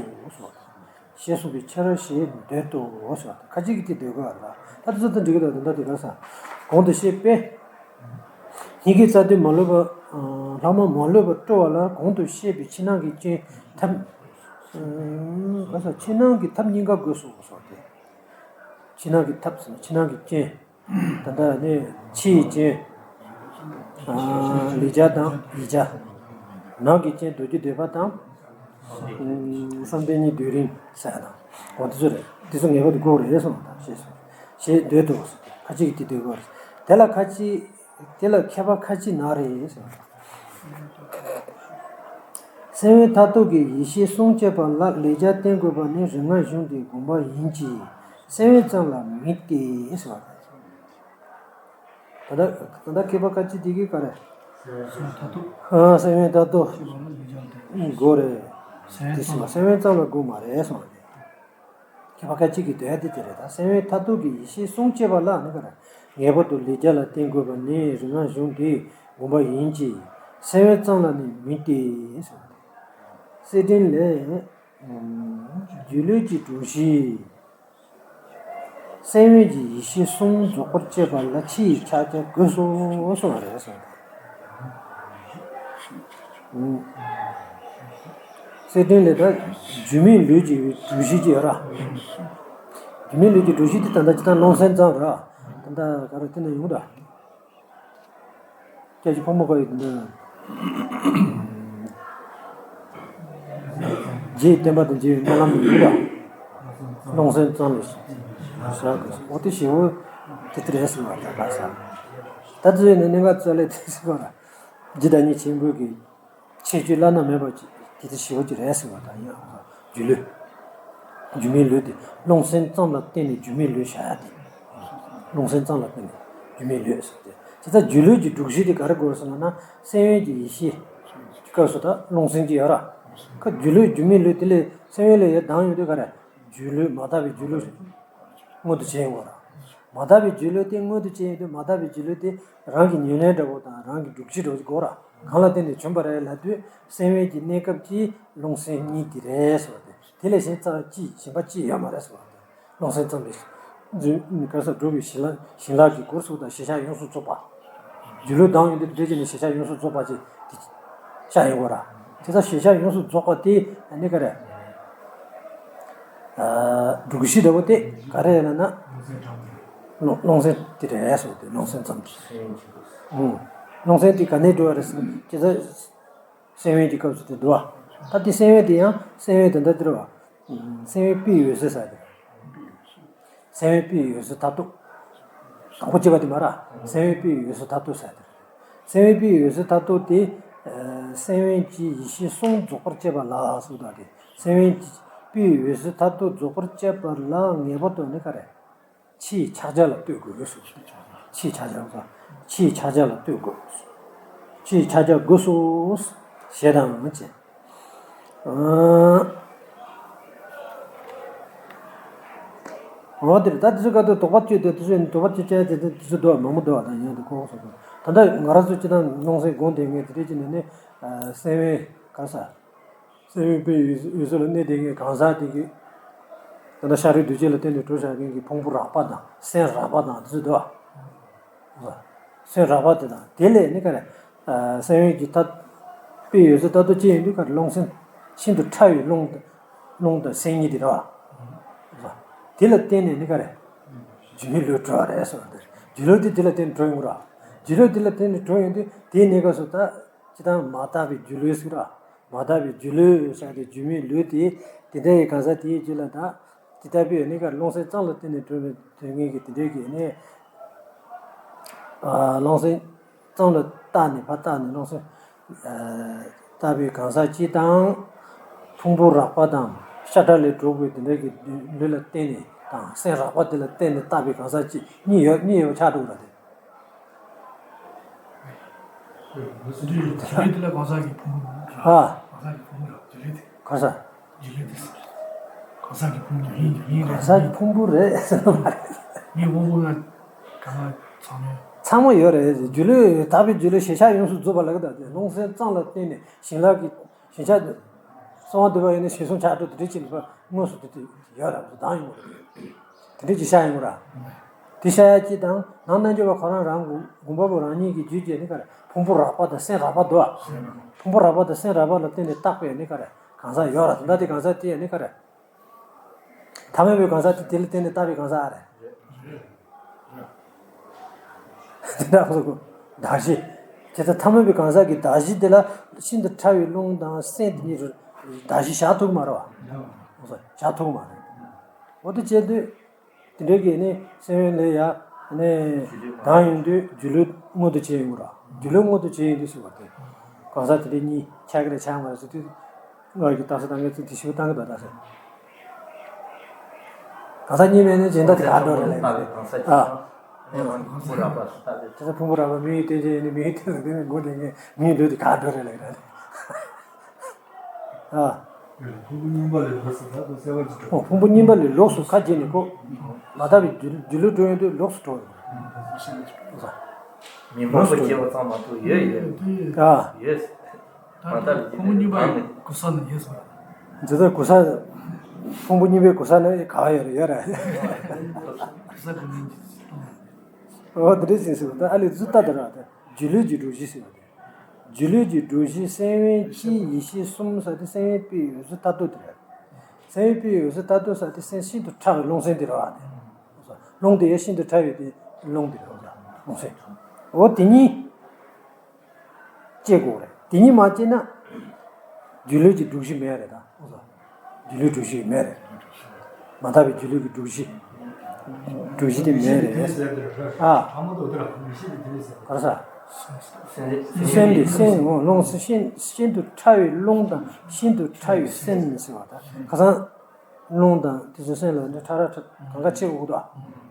ཞེས་གསུངས་པའི་ཕྱིར་ཞེས་འདོད་དོ། ཁ་ཅིག་གིས་དེ་འདོད་གི་རེད། ད་དེ་ཚོ་དང་འགྲིག་གི་འདུག་ད་ལྟ་དེ་ག་ས། གོང་དུ་བཤད་པའི། སྙིང་གའི་རྩ་མདུད་མ་ལུས་པ། ལྷག་མ་མ་ལུས་པ་སྤྲོ་བ་ལ་གོང་དུ་བཤད་པའི་ཕྱི་ནང་གི་སྐྱོན་ཐབས། ག་ས་ཕྱི་ནང་གི་ཐབས་གཉིས་ཀ་དགོས་སོ་ཟེར་ཏེ། ཕྱི་ནང་གི་ཐབས་ཟེར་ན་ཕྱི་ནང་གི་སྐྱོན། ད་ལྟ་ནི་ཕྱི་ཡི་སྐྱོན། ལེགས་སྦྱར་དང་ཡིག་བརྒྱ། ནང་གི་སྐྱོན་མདོ་རྒྱུད་སྡེ་པ་དང་། བསམ་གཏན་གཉིས་སྡུད་རིམ་ཟེར་ཡ་དང་། འོ་དེ་ཚོ་རེད། དེ་ཚོ་ངེས་པར་དུ་དགོས་རེད་གསུངས་དང་ཞེས་སོ། ཞེས་འདོད་དོ། ཁ་ཅིག་གིས་དེ་འདོད་དགོས་རེད། དེ་ལ་ཁ་ཅིག་དེ་ལ་མཁས་པ་ཁ་ཅིག་ན་རེ་ཟེར། སེམས་དབེན་མཐར་ཐུག་གི་ཡེ་ཤེས་གསུང་བཅད་པ་ལ་ལེགས་སྦྱར་བསྟན་དགོས་པ་ནི་རིག་སྔགས་གཞུང་གི་དགོངས་པ་ཡིན་གྱི། སེམས་དབེན་ཙམ་ལ་མིན་ཏེ་ཟེར་བ། ད་ལྟ་ད་ལྟ་མཁས་པ་ཁ་ཅིག་དེ་གིས་ག་རེ། སེམས་དབེན་མཐར་ཐུག་ཨ་སེམས་དབེན་མཐར་ཐུག་དགོས་རེད། དེ་སེམས་དབེན་ཙམ་ལ་དགོས་མ་རེད་གསུངས་པ་རེད། མཁས་པ་ཁ་ཅིག་གིས་འདོད་ཡ་དེ་དེ་རེད། ད་སེམས་དབེན་མཐར་ཐུག་གི་ཡེ་ཤེས་གསུང་བཅད་པ་ལ་ནི་ག་རེ། ངེས་པར་དུ་ལེགས་སྦྱར་ལ་བརྟེན་དགོས་པ་ནི་རིག་སྔགས་གཞུང་དེའི་དགོངས་པ་ཡིན་གྱི། སེམས་དབེན་ཙམ་ལ་ནི་མིན་ཏེ་ཟེར། གསེར་ཕྲེང་ལས། སྒྱུ་ལུས་ཀྱི་སྒྲོམ་གཞི། སེམས་དབེན་གྱི་ཡེ་ཤེས་གསུམ་རྫོགས་པར་བྱེད་པ་ལ་ཕྱི་ཡི་ཕྱག་རྒྱ་དགོས་སོ་གསུངས་པ་རེད་གསུངས། གསེར་ཕྲེང་ལས་ད་སྒྱུ་མའི་ལུས་ཀྱི་སྒྲོམ་གཞི་ཅིག་ཡོད་ར། སྒྱུ་མའི་ལུས་ཀྱི་སྒྲོམ་གཞི་དེ་ད་ལྟ་ཇི་ལྟར་རླུང་སེམས་ཙམ་ར། ད་ལྟ་ག་རེ་དེ་ན་ཡོང་ད། སྐྱབས་རྗེ་ཕག་མོ་ཀ་ཡི་འདི། རྗེའི་བསྟན་པ་དང་མཇལ་བའི་སྨོན་ལམ་ཡིན་ལ། རླུང་སེམས་ཙམ་ལས་བཞག་དགོས། འོ་དེ་ཞེ་བོ་དེ་ལྟར་རེད་ཟེར་བ་ད་ག་ས། ད་དེ་ནི་གནད་འགག་རྩ་ལས་དེ་ཟེར་བ་ལ། རྗེ་བདག་ཉིད་ཆེན་པོ་གིས། ཁྱད་ཆོས་བླ་ན་མེད་པ་ཅིག་དེ་ཚོ་ཞེ་པོ་ཅིག་རེད་ཟེར་བ་དང་ཡང་སྒྱུ་ལུས། སྒྱུ་མའི་ལུས་དེ་རླུང་སེམས་ཙམ་ལ་བརྟེན་ནས་སྒྱུ་མའི་ལུས་བཞག་ཡ་དེ། རླུང་སེམས་ཙམ་ལ་བརྟེན་ནས་སྒྱུ་མའི་ལུས་ཟེར་ཏེ། དེ་ལྟར་སྒྱུ་ལུས་ཀྱི་སྒྲོམ་གཞི་དེ་ག་རེ་དགོས་ཟེར་ན་ན་སེམས་དབེན་གྱི་ཡེ་ཤེས། སྐབས་སུ་ད་རླུང་སེམས་ཀྱི་ཡོད་ར། ཁ་སྒྱུ་ལུས་སྒྱུ་མའི་ལུས་དེ་ལས་སེམས་དབེན་ལས་ཡར་ལྡང་ཡོང་དུས་ག་རེ། སྒྱུ་ལུས་མ་དག་པའི་སྒྱུ་ལུས། མངོན་དུ་བྱས་ཡོང་བ་ར། མ་དག་པའི་སྒྱུ་ལུས་དེ་མངོན་དུ་བྱས་ཡོང་དུས་མ་དག་པའི་སྒྱུ་ལུས་དེ་རང་གི་ཉེར་ལེན་འདྲ་པོ་དང་རང་གི་སྒྲོམ་གཞི་འདྲ་པོ་ཅིག་དགོས་ར། གང་ལ་བརྟེན་ནས་བྱུང་བ་རེད་ལབ་དུས་སེམས་དབེན་གྱི་གནས་སྐབས་ཀྱི་རླུང་སེམས་གཉིས་དེ་རེད་ཟེར་བ་དེ། དེ་ལས་གཞན་རྩ་བ་གཅིག་གཞན་པ་གཅིག་ཡོད་མ་རེད་ཟེར་བ་དེ། རླུང་སེམས་ཙམ་ལས། རྫུན་ག་ས་སྒྲུབ་པའི་བྱིན་རླབས་བྱིན་རླབས་ཀྱི་སྒོར་ཚུགས་དང་ཤེས་བྱ་ཡོངས་སུ་རྫོགས་པ། སྒྱུ་ལུས་ལྡང་ཡོང་དུས་དེ་འདྲ་བྱས་ནས་ཤེས་བྱ་ཡོངས་སུ་རྫོགས་པ་ཅིག་དེ་ཤར་ཡོང་བ་ར། དེ་ལྟར་ཤེས་བྱ་ཡོངས་སུ་རྫོགས་པ་དེ་ཨ་ནི་ག་རེ། སྒྲོམ་གཞི་འདྲ་པོ་དེ་ག་རེ་ལབ་ན། རླུང་རླུང་སེམས་དེ་རེད་ཟེར་ཏེ་རླུང་སེམས་ཙམ་དེ། ཨུང་། རླུང་སེམས་དེ་ག་ནས་འགྲོ་བ་རེད་ཟེར་ན་དེ་ལྟར་སེམས་དབེན་གྱི་སྐབས་སུ་དེ་འགྲོ་བ། ད་དེ་སེམས་དབེན་དེ་ཡང་སེམས་དབེན་དེ་འདྲ་དེ་རེད་བ། སེམས་དབེན་པའི་འོད་གསལ་ཟེར་དེ། སེམས་དབེན་པའི་འོད་གསལ་མཐར་ཐུག་དང་པོ་སྐྱེ་བ་དེ་མ་ར། སེམས་དབེན་པའི་འོད་གསལ་མཐར་ཐུག་ཟེར་དེ། སེམས་དབེན་པའི་འོད་གསལ་མཐར་ཐུག་དེ། སེམས་དབེན་གྱི་ཡེ་ཤེས་གསུམ་རྫོགས་པར་བྱེད་པ་ལ་གསུངས་དང་དེ། སེམས་དབེན་པའི་འོད་གསལ་མཐར་ཐུག་རྫོགས་པར་བྱེད་པ་ལ་ངེས་པར་དུ་ནི་ག་རེ། ཕྱིའི་ཕྱག་རྒྱ་ལ་ལྟོས་དགོས་གསུངས། ཕྱིའི་ཕྱག་རྒྱ་ལ་ཕྱིའི་ཕྱག་རྒྱ་ལ་ལྟོས་དགོས། ཕྱིའི་ཕྱག་རྒྱ་དགོས་སོ། ཞེས་དང་བཅས། འོ་དེར་ད་དེ་ཚོ་ག་དུས་དོགས་པ་གཅོད་དེ་དེ་ཚོ་དོགས་པ་གཅོད་བྱ་དེ་དེ་ཚོ་འདུག་མང་པོ་འདུག་ད་ཡང་དུ་ཁོ་ཁོ་སོ་སོ་ད་ལྟ་ང་རང་ཚོ་སྤྱི་དང་རླུང་སེམས་སྒོམ་དེ་ངས་དེ་འདྲས་ཀྱི་ནས་ནི་སེམས་དབེན་ག་ས་སེམས་དབེན་པའི་འོད་གསལ་ལ་གནས་དེ་ངས་གང་ཟག་དེ་གི་ད་ལྟ་ཤ་རུས་གདུལ་བྱ་ལ་བརྟེན་ནས་གྲུབ་བཞག་མཁན་གྱི་ཕུང་པོ་རགས་པ་དང་སེམས་རགས་པ་དང་དེ་ཚོ་འདུག་བ། སེམས་རགས་པ་དེ་དང་དེ་ལས་ནི་ག་རེ། སེམས་དབེན་གྱི་མཐར། དཔེ་ཡོད་ཚད་ལྟ་རྟོག་ཅི་ཡིན་དུས་ག་རེ་རླུང་སེམས་ཤིན་ཏུ་ཕྲ་བའི་རླུང་དང་རླུང་དང་སེམས་གཉིས་དེ་རེད་བ། དེ་ལ་བརྟེན་ནས་ནི་ག་རེ། སྒྱུ་མའི་ལུས་གྲོལ་བ་རེད་ཟེར་བ་དེ་རེད། སྒྱུ་ལུས་དེ་དེ་ལ་བརྟེན་ནས་གྲོལ་ཡོང་གི་རེད་བ། སྒྱུ་ལུས་དེ་ལ་བརྟེན་ནས་གྲོལ་ཡོང་དུས་དེའི་གནས་སྐབས་སུ་ད་ཅི་ལྟར་མ་དག་པའི་སྒྱུ་ལུས་ཟེར་ར། མ་དག་པའི་སྒྱུ་ལུས་ཟེར་ཏེ་སྒྱུ་མའི་ལུས་དེ་དེ་འདྲ་ཡི་གང་ཟག་དེའི་རྒྱུད་ལ་ད། དེ་ལྟ་བུའི་གནས་སྐབས་རླུང་སེམས་ཙམ་ལ་བརྟེན་ནས་གྲུབ་པའི་དོན་ངེས་ཀྱི་དེ་འདྲའི་གི་གནས། རླུང་སེམས་ཙམ་ལ་བརྟགས་ནས་ཕར་བརྟགས་ནས་རླུང་སེམས། བརྟགས་པའི་གང་ཟག་གཅིག་དང་། ཕུང་པོ་རགས་པ་དང་ཤ་ཁྲག་ལས་གྲུབ་པའི་དེ་འདྲའི་གི་ལུས་ལ་བརྟེན་ནས་དང་སེམས་རགས་པ་དེ་ལ་བརྟེན་ནས་བརྟགས་པའི་གང་ཟག་གཅིག་གཉིས་ཡོད་གཉིས་ཡོད་པ་ཆགས་འགྲོ་གི་རེད་དེ། སྒྱུ་ལུས་དེ་ལ་གང་ཟག་གི་ཕུང་པོ། ཨ། གང་ཟག་གི་ཕུང་པོ་ལ་སྒྱུ་ལུས་དེ། གང་ཟག་སྒྱུ་ལུས་དེ། གང་ཟག་གི་ཕུང་པོ་ཡིན་ཡིན་རེད། གང་ཟག་གི་ཕུང་པོ་རེད་ཟེར་བ་མ་རེད། ངའི་དབང་པོ་ལ་གང་ཟག་ཚང་མའི། ཚང་མ་ཡོད་རེད། སྒྱུ་ལུས། དག་པའི་སྒྱུ་ལུས་གཞལ་བྱ་ཡོངས་སུ་རྫོགས་པ་ལབ་ཀྱི་འདུག་སྟེ། རླུང་སེམས་ཙམ་ལ་བརྟེན་ནས་བྱིན་རླབས་ཀྱི་གཞལ་བྱ། གསང་བ་འདུས་པ་ཡིན་ན་ཞེས་གསུངས་ཕྱག་རྒྱ་དེ་འདྲ་ཅིག་ལ་དངོས་སུ་དེ་དེ་ཡོད་རེད། དང་ཡོང་རེད། དེ་འདྲ་ཅིག་ཤར་ཡོང་ར། དེ་ཤར་ཡ་ཅིག་དང་། ནང་རྣལ་འབྱོར་པ་ཁོ་རང་རང་གི་དགོངས་པ་པོ་རང་ཉིད་ཀྱི་རྒྱུད་ཀྱི་ནི་ག་རེ། ཕུང་པོ་རགས་པ་དང་སེམས་རགས་པ་འདུག་ཨ། ཕུང་པོ་རགས་པ་དང་སེམས་རགས་པ་ལ་བརྟེན་ནས་བཏགས་པའི་ནི་ག་རེ། གང་ཟག་ཡོད་ར། ད་ལྟ་དེ་གང་ཟག་དེ་ཡ་ནི་ག་རེ། ཐ་མལ་པའི་གང་ཟག་དེ་དེ་ལ་བརྟེན་ནས་བཏགས་པའི་གང་ཟག་ཨ་རེད། དེ་འདྲ་ཁོ་ཚོ་གདགས་གཞི། དེ་ལྟར་ཐ་མལ་པའི་གང་ཟག་གི་གདགས་གཞི་དེ་ལ་ཤིན་ཏུ་ཕྲ་བའི་རླུང་དང་སེམས་དེ་གཉིས་རུ་གདགས་གཞི་བཞག་ཐུབ་ཀྱི་མ་རེད་བ། ཁོ་ཚོ་བཞག་ཐུབ་ཀྱི་མ་རེད། འོ་དེ་བྱས་དུས། དེ་འདྲའི་གི་ནི་སེམས་ཡོན་ལས་ཡ་ནི་དང་ཡོང་དུས་སྒྱུ་ལུས་མངོན་དུ་བྱས་ཡོང་ར། སྒྱུ་ལུས་མངོན་དུ་བྱས་ཡོང་དུས་ཟེར་བ་དེ། གང་ཟག་དེ་འདྲའི་གཉིས་ཆགས་ཀྱི་རེད་ཆགས་མ་རེད་ཟེར་དུས། ང་གི་རྟགས་གསལ་དང་ངས་ཚིག་དེ་ཞིབ་བཏང་གི་འདུག་ད་ཟེར། གང་ཟག་གཉིས་མེད་ནི་སྦྱིན་བདག་དེ་ག་འགྲོ་རེད་ལབ་ཡོད་རེད། ཨ། དེ་ཚོ་ཕུང་པོ་རགས་པ་མི་ཡི་རྟེན་ཅན་ཡིན་ནི། མི་ཡི་རྟེན་ལ་བརྟེན་ནས་མགོ་ནས་ངས་མི་ཡི་ལུས་དེ་ག་འགྲོ་རེད་ལབ་ཡོད་རེད། ཨ། ཕུང་པོ་རྙིང་པ་ལས་ལོགས་སུ་ད་དུང་གསལ་བ་ཅིག་འགྲོ། ཨོ། ཕུང་པོ་རྙིང་པ་ལས་ལོགས་སུ་ཁ་འབྱེད་ནས་ཁོ། མ་དག་པའི་སྒྱུ་སྒྱུ་ལུས་འགྲོ་ཡོང་དུས་ལོགས་སུ་འགྲོ་ཡོང་། མི་མང་པོ་སྐྱེ་བ་ཙམ་མ་གཏོགས་ཡོད་ཡོད། ཨ། ཡོད། མ་དག་པའི་སྒྱུ་ལུས་གང་ནས། གུ་ས་ནི་ཡོད་ས་རེད། འདི་ལྟར་གུ་ས། ཕུང་པོ་རྙིང་པའི་གུ་ས་ནི་ག་བ་ཡོད་རེད། ཡོད་རེད། གུ་ས་གུ་མིན་གྱི། ཨོ། དེ་འདྲ་ཟེར་ཟེར་བ་ད་ཨ་ལས་ཟུར་ལྟ་དེ་ར་དེ། སྒྱུ་ལུས་ཀྱི་སྒྲོམ་གཞི་ཟེར་བ་དེ། སྒྱུ་ལུས་ཀྱི་སྒྲོམ་གཞི་སེམས་དབེན་གཅིག་ཡེ་ཤེས་གསུམ་ཟེར་དེ་སེམས་དབེན་པའི་འོད་གསལ་མཐར་ཐུག་དེ་རེད། སེམས་དབེན་པའི་འོད་གསལ་མཐར་ཐུག་ཟེར་དེ་སེམས་ཤིན་ཏུ་ཕྲ་བའི་རླུང་སེམས་དེ་རེད་བ་དེ། རླུང་དེ་ཡང་ཤིན་ཏུ་ཕྲ་བའི་དེ་རླུང་དེ་རེད་བ། རླུང་སེམས། འོ་དེ་གཉིས་སྐྱེ་དགོས་རེད། དེ་གཉིས་མ་སྐྱེས་ན། སྒྱུ་ལུས་ཀྱི་སྒྲོམ་གཞི་མེད་རེད་ད། སྒྱུ་ལུས་སྒྲོམ་གཞི་མེད་རེད། མ་དག་པའི་སྒྱུ་ལུས་ཀྱི་སྒྲོམ་གཞི། སྒྲོམ་གཞི་དེ་མེད་རེད། ཨ། ག་རེ་ཟ། སེམས་དེ་སེམས་འོང་རླུང་སེམས་ཤིན་ཤིན་ཏུ་ཕྲ་བའི་རླུང་དང་ཤིན་ཏུ་ཕྲ་བའི་སེམས་ཟེར་བ་དང་ཁ་སང་། རླུང་དང་དེ་ཚོའི་སེམས་ལ་འདི་ཕྲ་ར་ཕྲ་གང་ག་ཆེ་བོ་འདུག་ཨ།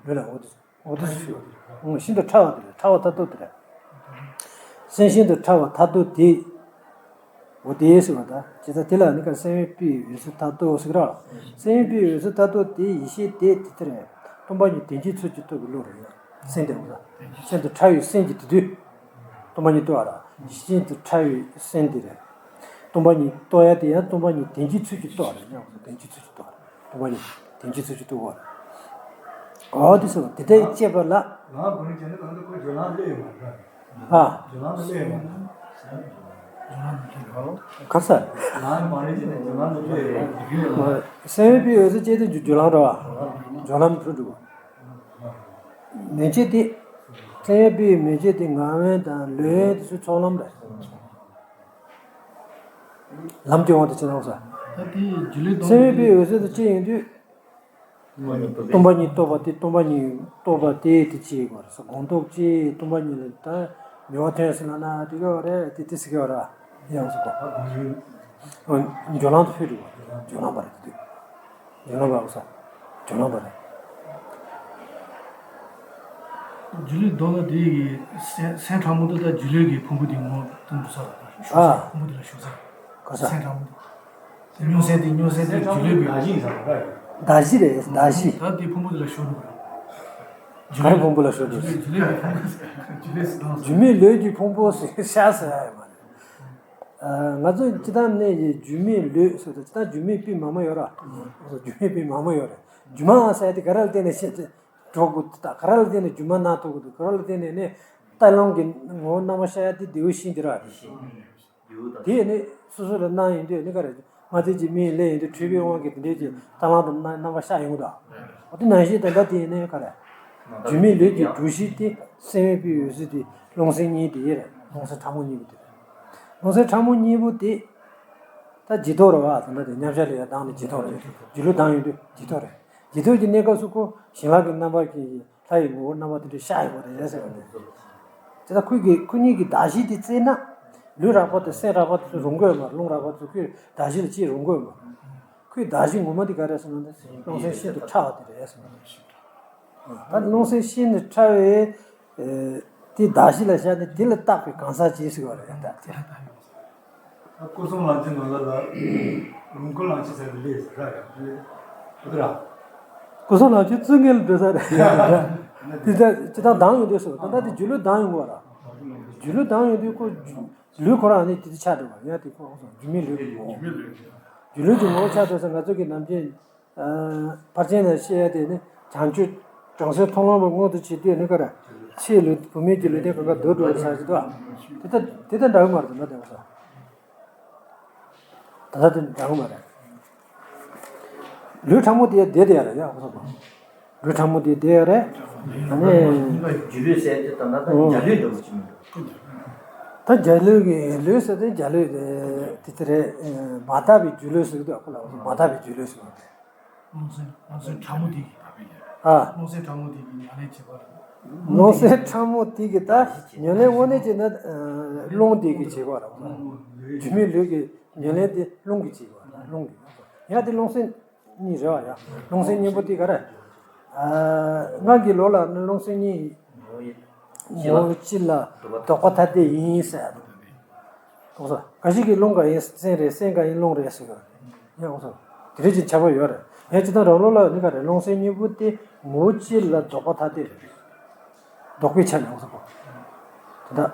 ལུས་ལ་འོ་དེ། འོ་དེ་ཞུ། ཨོ། ཤིན་ཏུ་ཕྲ་བ་དེ་རེད། ཕྲ་བ་མཐར་ཐུག་དེ་རེད། སེམས་ཤིན་ཏུ་ཕྲ་བ་མཐར་ཐུག་དེ། འོ་དེ་ཟེར་བ་ད་ཇི་ལྟར་དེ་ལ་ནི་ག་སེམས་དབེན་པའི་འོད་གསལ་མཐར་ཐུག་ཟེར་གི་ར། སེམས་དབེན་པའི་འོད་གསལ་མཐར་ཐུག་དེ་ཡེ་ཤེས་དེ་དེ་ལྟར་སྟོང་པ་ཉིད་བདེན་བཞིའི་ཚུལ་གྱིས་རྟོགས་པའི་བློ་རེད། སེམས་དེ་འོ་ད་ཤིན་ཏུ་ཕྲ་བའི་སེམས་ཀྱི་དེ་དུས། སྟོང་པ་ཉིད་རྟོགས་པ་ར། ཤིན་ཏུ་ཕྲ་བའི་སེམས་དེ་རེད། སྟོང་པ་ཉིད་རྟོགས་ཡ་དེ་ཡང་སྟོང་པ་ཉིད་བདེན་བཞིའི་ཚུལ་གྱིས་རྟོགས་པ་རེད། བདེན་བཞིའི་ཚུལ་གྱིས་རྟོགས་པ་རེད། སྟོང་པ་ཉིད་བདེན་བཞིའི་ཚུལ་གྱིས་རྟོགས་པ་རེད། འོ་དེ་ཚོ་དེ་ལྟར་དཔྱད་པ་ལ། ལམ་གོ་རིན་ཆེན་ནི་གང་དུ་ཁོ་སྦྱོར་ལམ་སླེབས་ཡོད་མ་རེད། ཨ། སྦྱོར་ལམ་དུ་སླེབས་ཡོད་མ་རེད། ག་ས། ལམ་མ་རེད་ཅེས་ནས་སྦྱོར་ལམ་དུ་སླེབས་ཡོད་མ་རེད། སེམས་དབེན་པའི་འོད་གསལ་སྐྱེས་དུས་སྦྱོར་ལམ་རེད་བ། སྦྱོར་ལམ་དུ་འགྲོ། མན་ཆད་དེ། སེམས་དབེན་པའི་མན་ཆད་དེ་ངག་དབེན་དང་ལུས་དབེན་དེ་ཚོའི་ཚོགས་ལམ་རེད། ལམ་གྱི་དབང་དུ་བྱས་ན་འོང་ས། ད་དེ་སྒྱུ་ལུས་སྟོང་སེམས་དབེན་པའི་འོད་གསལ་དུ་སྐྱེ་ཡོང་དུས། སྟོང་པ་ཉིད་རྟོགས་པ་དེ་སྟོང་པ་ཉིད་རྟོགས་པ་དེ་དེ་སྐྱེ་དགོས་རེད་ས། སྒོམ་སྟོབས་ཀྱིས་སྟོང་པ་ཉིད་ལ་ད་མྱུར་བ་ཐོན་ཟེར་ལབ་ན་དེ་ག་བ་རེད། དེ་དེ་ཟེར་ག་བ་ར་ཡང་ཟེར་གོ། སྦྱོར་ལམ་དུ་ཕེབས་འགྲོ་བ། སྦྱོར་ལམ་པ་རེད་དེ་དུས། སྦྱོར་ལམ་པ་འོང་ས། སྦྱོར་ལམ་པ་རེད། སྒྱུ་ལུས་ལྡོག་ན་དེ་ཡི་སེམས་སེམས་ཕྲ་མོ་དེ་ད་སྒྱུ་ལུས་ཀྱི་ཕུང་པོ་དེ་ངོ་སྟོང་དུ་ས་ལ་ཞུགས་ས། ཨ། ཕུང་པོ་དེ་ལ་ཞུགས་ས། ག་ས། སེམས་ཕྲ་མོ་དེ། སེམས་ཕྲ་མོ་སྨྱོ་སེམས་དེ་སྨྱོ་སེམས་དེ་སྒྱུ་ལུས་ཀྱི། བདག་གཞི་ཡིན་ས་རེད། བདག་གཞི་རེད། བདག་གཞི། ད་དེ་ཕུང་པོ་དེ་ལ་ཞུགས་འགྲོ་ག་རེ། ག་རེ་ཕུང་པོ་ལ་ཞུགས་འགྲོ། སྒྱུ་ལུས་སྒྱུ་ལུས་ཀྱི་ཕུང་པོ་སྒྱུ་ལུས་སུ་བཏང་སོང་། སྒྱུ་མའི་ལུས་ཀྱི་ཕུང་པོ་ཟེར་ཤ་ཟེར་ཡ་ཡོད་མ་རེད། ཨ། ང་ཚོ་སྤྱིར་བཏང་ནས་སྒྱུ་མའི་ལུས་ཟེར་དུས་སྤྱིར་བཏང་སྒྱུ་མའི་པི་མ་མ་ཡོད་ར། སྒྱུ་མའི་པི་མ་མ་ཡོད་རེད། སྒྱུ་མ་ཟེར་ཡ་དེ་ག་རེ་ལ་བརྟེན་ནས་ཤེས་ཏེ་འགྲོ་དགོས་འདུག་ད་ག་རེ་ལ་བརྟེན་ནས་སྒྱུ་མ་སྣང་ཐུབ་དགོས་འདུག་ག་རེ་ལ་བརྟེན་ནས་ནི་རྟ་གླང་གི་ངོ་བོ་རྣམ་པར་ཤར་ཡ་དེ་རྡེའུ་ཤིང་དེ་ར། དེ་ནི་སོ་སོ་ལ་སྣང་ཡོང་དུས་ནི་ག་རེ། སྔ་རྩིས་ཀྱི་མིག་སླེབས་ཡོང་དུས་འཁྲུལ་པའི་དབང་གིས་དེ་འདྲའི་ཅིག་རྟ་གླང་དུ་རྣམ་རྣམ་པར་ཤར་ཡོང་གི་འདུག་འོ་དེ་ནང་བཞིན་ད་ལྟ་དེ་ནི་ག་རེ། སྒྱུ་མའི་ལུས་ཀྱི་སྒྲོམ་གཞི་དེ་སེམས་དབེན་པའི་འོད་གསལ་དེ་རླུང་སེམས་གཉིས་དེ་རེད། རླུང་སེམས་ཕྲ་མོ་གཉིས་པོ་དེ་རེད། རླུང་སེམས་ཕྲ་མོ་གཉིས་པོ་དེ་ད་ཇི་ལྟར་རེད་བ། ད་ལྟ་དེ་མཉམ་གཞག་ལ་ཡར་ལྡང་ནས་ཇི་ལྟར་རེད། སྒྱུ་ལུས་ལྡང་ཡོང་དུས་ཇི་ལྟར་རེད། ཇི་ལྟར་གྱི་གནས་སྐབས་སུ་ཁོ་བྱིན་རླབས་ཀྱི་རྣམ་པ་གི་ལྷ་ཡི་ངོ་བོ་རྣམ་པ་དེ་འདྲ་ཤར་ཡོང་བ་རེད་ཟེར་བ་རེད། དེ་ལྟར་ཁོ་གི་ཁོ་གཉིས་ཀྱི་གདགས་གཞི་དེ་བཙལ་ན། ལུས་རགས་པ་དང་སེམས་རགས་པ་དེ་ཚོ་རུང་གི་ཡོད་མ་རེད། རླུང་རགས་པ་དེ་ཚོ་ཁོའི་གདགས་གཞི་ལ་ཅིག་རུང་གི་ཡོད་མ་རེད། ཁོའི་གདགས་གཞི་ངོ་མ་དེ་ག་རེ་ཟེར་ན་དེ་རླུང་སེམས་ཤིན་ཏུ་ཕྲ་བ་དེ་རེད་ཟེར་བ་རེད། ད་རླུང་སེམས་ཤིན་ཏུ་ཕྲ་བའི་དེ་གདགས་གཞི་ལ་བཞག་ནས་དེ་ལ་བཏགས་པའི་གང་ཟག་ཅིག་ཟེར་བ་རེད། ད་དེ་ལ་བཏགས་ཡོད། སྐུ་གསུམ་ལམ་གྱི་ནང་ལ་ལ་ལུང་ཁུ་ལམ་གྱི་ཟེར་བའི་ལས་ཟེར་ར་རེད། འོ་དེ་ར། སྐུ་གསུམ་ལམ་གྱི་བཙུན་ངལ་འགྲོ་ས་རེད། དེ་ལྟར་ཅི་ལྟར་ལྡང་ཡོང་དུས་སུ་ད་ལྟ་དེ་སྒྱུ་ལུས་ལྡང་ཡོང་གི་བ་ར། སྒྱུ་ལུས་ལྡང་ཡོང་དུས་ཁོ་ལུས་ཁོ་རང་ནི་དེ་དེ་ཆགས་འགྲོ་བ་ཡང་དེ་ཁོ་སྒྱུ་མའི་ལུས་ཀྱི་ངོ་བོ། སྒྱུ་ལུས་ཀྱི་ངོ་བོ་ཆགས་འགྲོ་ས་ང་ཚོ་གི་ནམ་རྒྱུན། ཕར་ཕྱིན་ནས་བཤད་ཡ་དེ་ནི་བྱང་ཆུབ་བྱང་སེམས་མཐོང་ལམ་པ་མངོན་དུ་བྱེད་དུས་ནི་ག་རེ། ཕྱིའི་ལུས་བུད་མེད་ཀྱི་ལུས་རྟེན་གང་ག་འདོར་འགྲོ་བའི་ས་ཞིག་ཏུ། དེ་ལྟ་དེ་ལྟ་འདྲ་གི་མ་རེད་ད་ལྟ་དེ་བ་ས། ད་ལྟ་དེ་འདྲ་གི་མ་རེད། ལུས་ཕྲ་མོ་དེ་བསྡད་དེ་ཡ་རེད་ཡ་གོ་ས་གོ། ལུས་ཕྲ་མོ་དེ་བསྡད་ཡ་རེད། ཨ་ནི། སྒྱུ་ལུས་ཟེར་དེ་ད་ལྟ་འཇའ་ལུས་འདྲ་བོ་ཅིག་མི་འདུག་ད་འཇའ་ལུས་ཀྱི་ལུས་ཟེར་དེ་འཇའ་ལུས་དེ་དེ་རེད། མ་དག་པའི་སྒྱུ་ལུས་ཟེར་གི་འདུག་ཁོ་ལ་མ་དག་པའི་སྒྱུ་ལུས་ཟེར་བ་རེད། རླུང་སེམས་རླུང་སེམས་ཕྲ་མོ་དེ་གི་ཨ། རླུང་སེམས་ཕྲ་མོ་དེ་གི་ཉམས་ལེན་བྱེད་པ་རེད། རླུང་སེམས་ཕྲ་མོ་དེ་གི་ད་ཉམས་ལེན་དངོས་གནས་བྱས་ན་རླུང་དེ་གི་བྱེད་པ་རེད། སྒྱུ་མའི་ལུས་ཀྱི་ཉམས་ལེན་དེ་རླུང་གི་བྱེད་པ་རེད། རླུང་གི་ཡང་དེ་རླུང་སེམས་གཉིས་རེད་བ་ཡ། རླུང་སེམས་གཉིས་པོ་དེ་ག་རེ། སྔར་གྱི་ལོ་ལ་ནི་རླུང་སེམས་གཉིས། ངོ་བོ་གཅིག་ལ་ལྡོག་པ་ཐ་དད་ཡིན་ཟེར། ཨོ་སོ། འགའ་ཞིག་གིས་རླུང་གང་ཡིན་སེམས་རེད། སེམས་གང་ཡིན་རླུང་རེད་ཟེར་གི་ཡ། ཨོ་སོ། དེ་རིགས་ཀྱི་ཁྱད་པར་ཡོད་རེད། ཡང་སྤྱིར་བཏང་རང་ལུགས་ལ་ནི་ག་རེ་རླུང་སེམས་གཉིས་པོ་དེ་ངོ་བོ་གཅིག་ལ་ལྡོག་པ་ཐ་དད་རེད། ལྡོག་པའི་ཆ་ནས་ཨོ་སོ་གོ། དེ་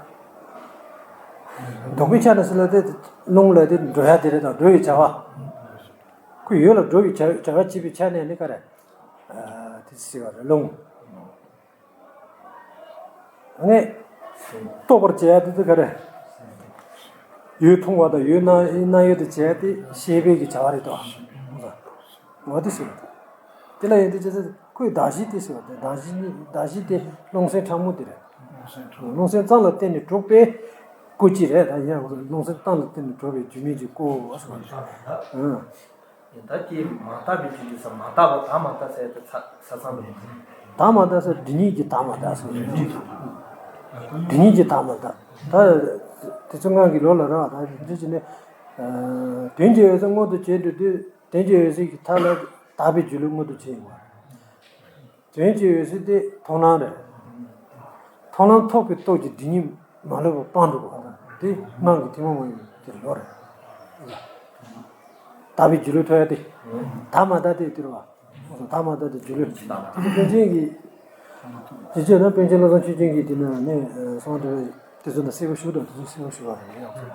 ལྡོག་པའི་ཆ་ནས་ཟེར་ལ་དེ་རླུང་ལ་དེ་འགྲོ་ཡ་དེ་རེད་དང་འགྲོ་བའི་བྱ་བ། ཁོ་ཡོད་ལ་འགྲོ་བའི་བྱ་བྱ་བ་བྱེད་པའི་ཆ་ནས་ནི་ག་རེ། དེ་ཟེར་བ་རེད་རླུང་། ངས་རྟོགས་པར་བྱེད་ཡ་དེ་ཚོ་ག་རེ། ཡུལ་མཐོང་བ་དང་ཡུལ་སྣང་སྣང་ཡུལ་དུ་བྱེད་ཡ་དེ་ཤེས་པའི་གི་བྱ་བ་རེད་དོ། འོ་དེ་ཟེར་བ་དེ། དེ་ལ་ཡིན་དུས་ཅི་ཟེར་ཁོས་གདགས་གཞི་དེ་ཟེར་བ་དེ་གདགས་གཞི་ནི་གདགས་གཞི་དེ་རླུང་སེམས་ཕྲ་མོ་དེ་རེད། རླུང་སེམས་ཙམ་ལ་བརྟེན་ནས་གྲུབ་པའི་སྐུ་གཅིག་རེད། ད་ཡིན་ཡང་རླུང་སེམས་ཙམ་ལ་བརྟེན་ནས་གྲུབ་པའི་སྒྱུ་མའི་གི་སྐུ་ཟེར་བ་དེ། ད་དེ་མ་དག་པའི་སྒྱུ་ལུས་སམ་མ་དག་པ་དག་མ་དག་ཟེར་ཏེ་ས་ས་ཚང་དུ་མ་དག་མ་དག་ཟེར་སྒྲིབ་གཉིས་ཀྱི་དག་མ་དག་ཟེར། སྒྲིབ་གཉིས་ཀྱི་དག་མ་དག་ད་དེ་ཚོ་སྔགས་ཀྱི་ལུགས་ལ་རག་ད་འདི་ཅི་ནས། དོན་གྱི་འོད་གསལ་མངོན་དུ་བྱེད་འགྲོ་དུས་དོན་གྱི་འོད་གསལ་གྱི་མཐའ་ལ་དག་པའི་སྒྱུ་ལུས་མངོན་དུ་བྱེད་ཡོང་བ། དོན་གྱི་འོད་གསལ་དེ་མཐོང་ལམ་རེད། མཐོང་ལམ་ཐོབ་པའི་སྟོབས་ཀྱིས་སྒྲིབ་གཉིས་མ་ལུས་པ་སྤངས་འགྲོ་དགོས་པ་དེ་སྔགས་ཀྱི་ཐུན་མོང་མ་ཡིན་པའི་ལུགས་རེད། དག་པའི་སྒྱུ་ལུས་ཐོབ་ཡ་དེ། དག་མ་དག་དེ་དེ་རེད་བ། དག་མ་དག་དེ་སྒྱུ་ལུས། དེ་ཚོ་པཎ་ཆེན་གྱི། དེ་བྱས་ན་པཎ་ཆེན་བློ་བཟང་ཆོས་རྒྱན་གྱིས་དེ་ན་ནས་གསུངས་འདུག་དེ་ཚོ་ན་གསལ་པོ་ཞུ་དང་དེ་ཚོ་གསལ་པོ་ཞུ་བ་རེད་ཡང་ཚོ།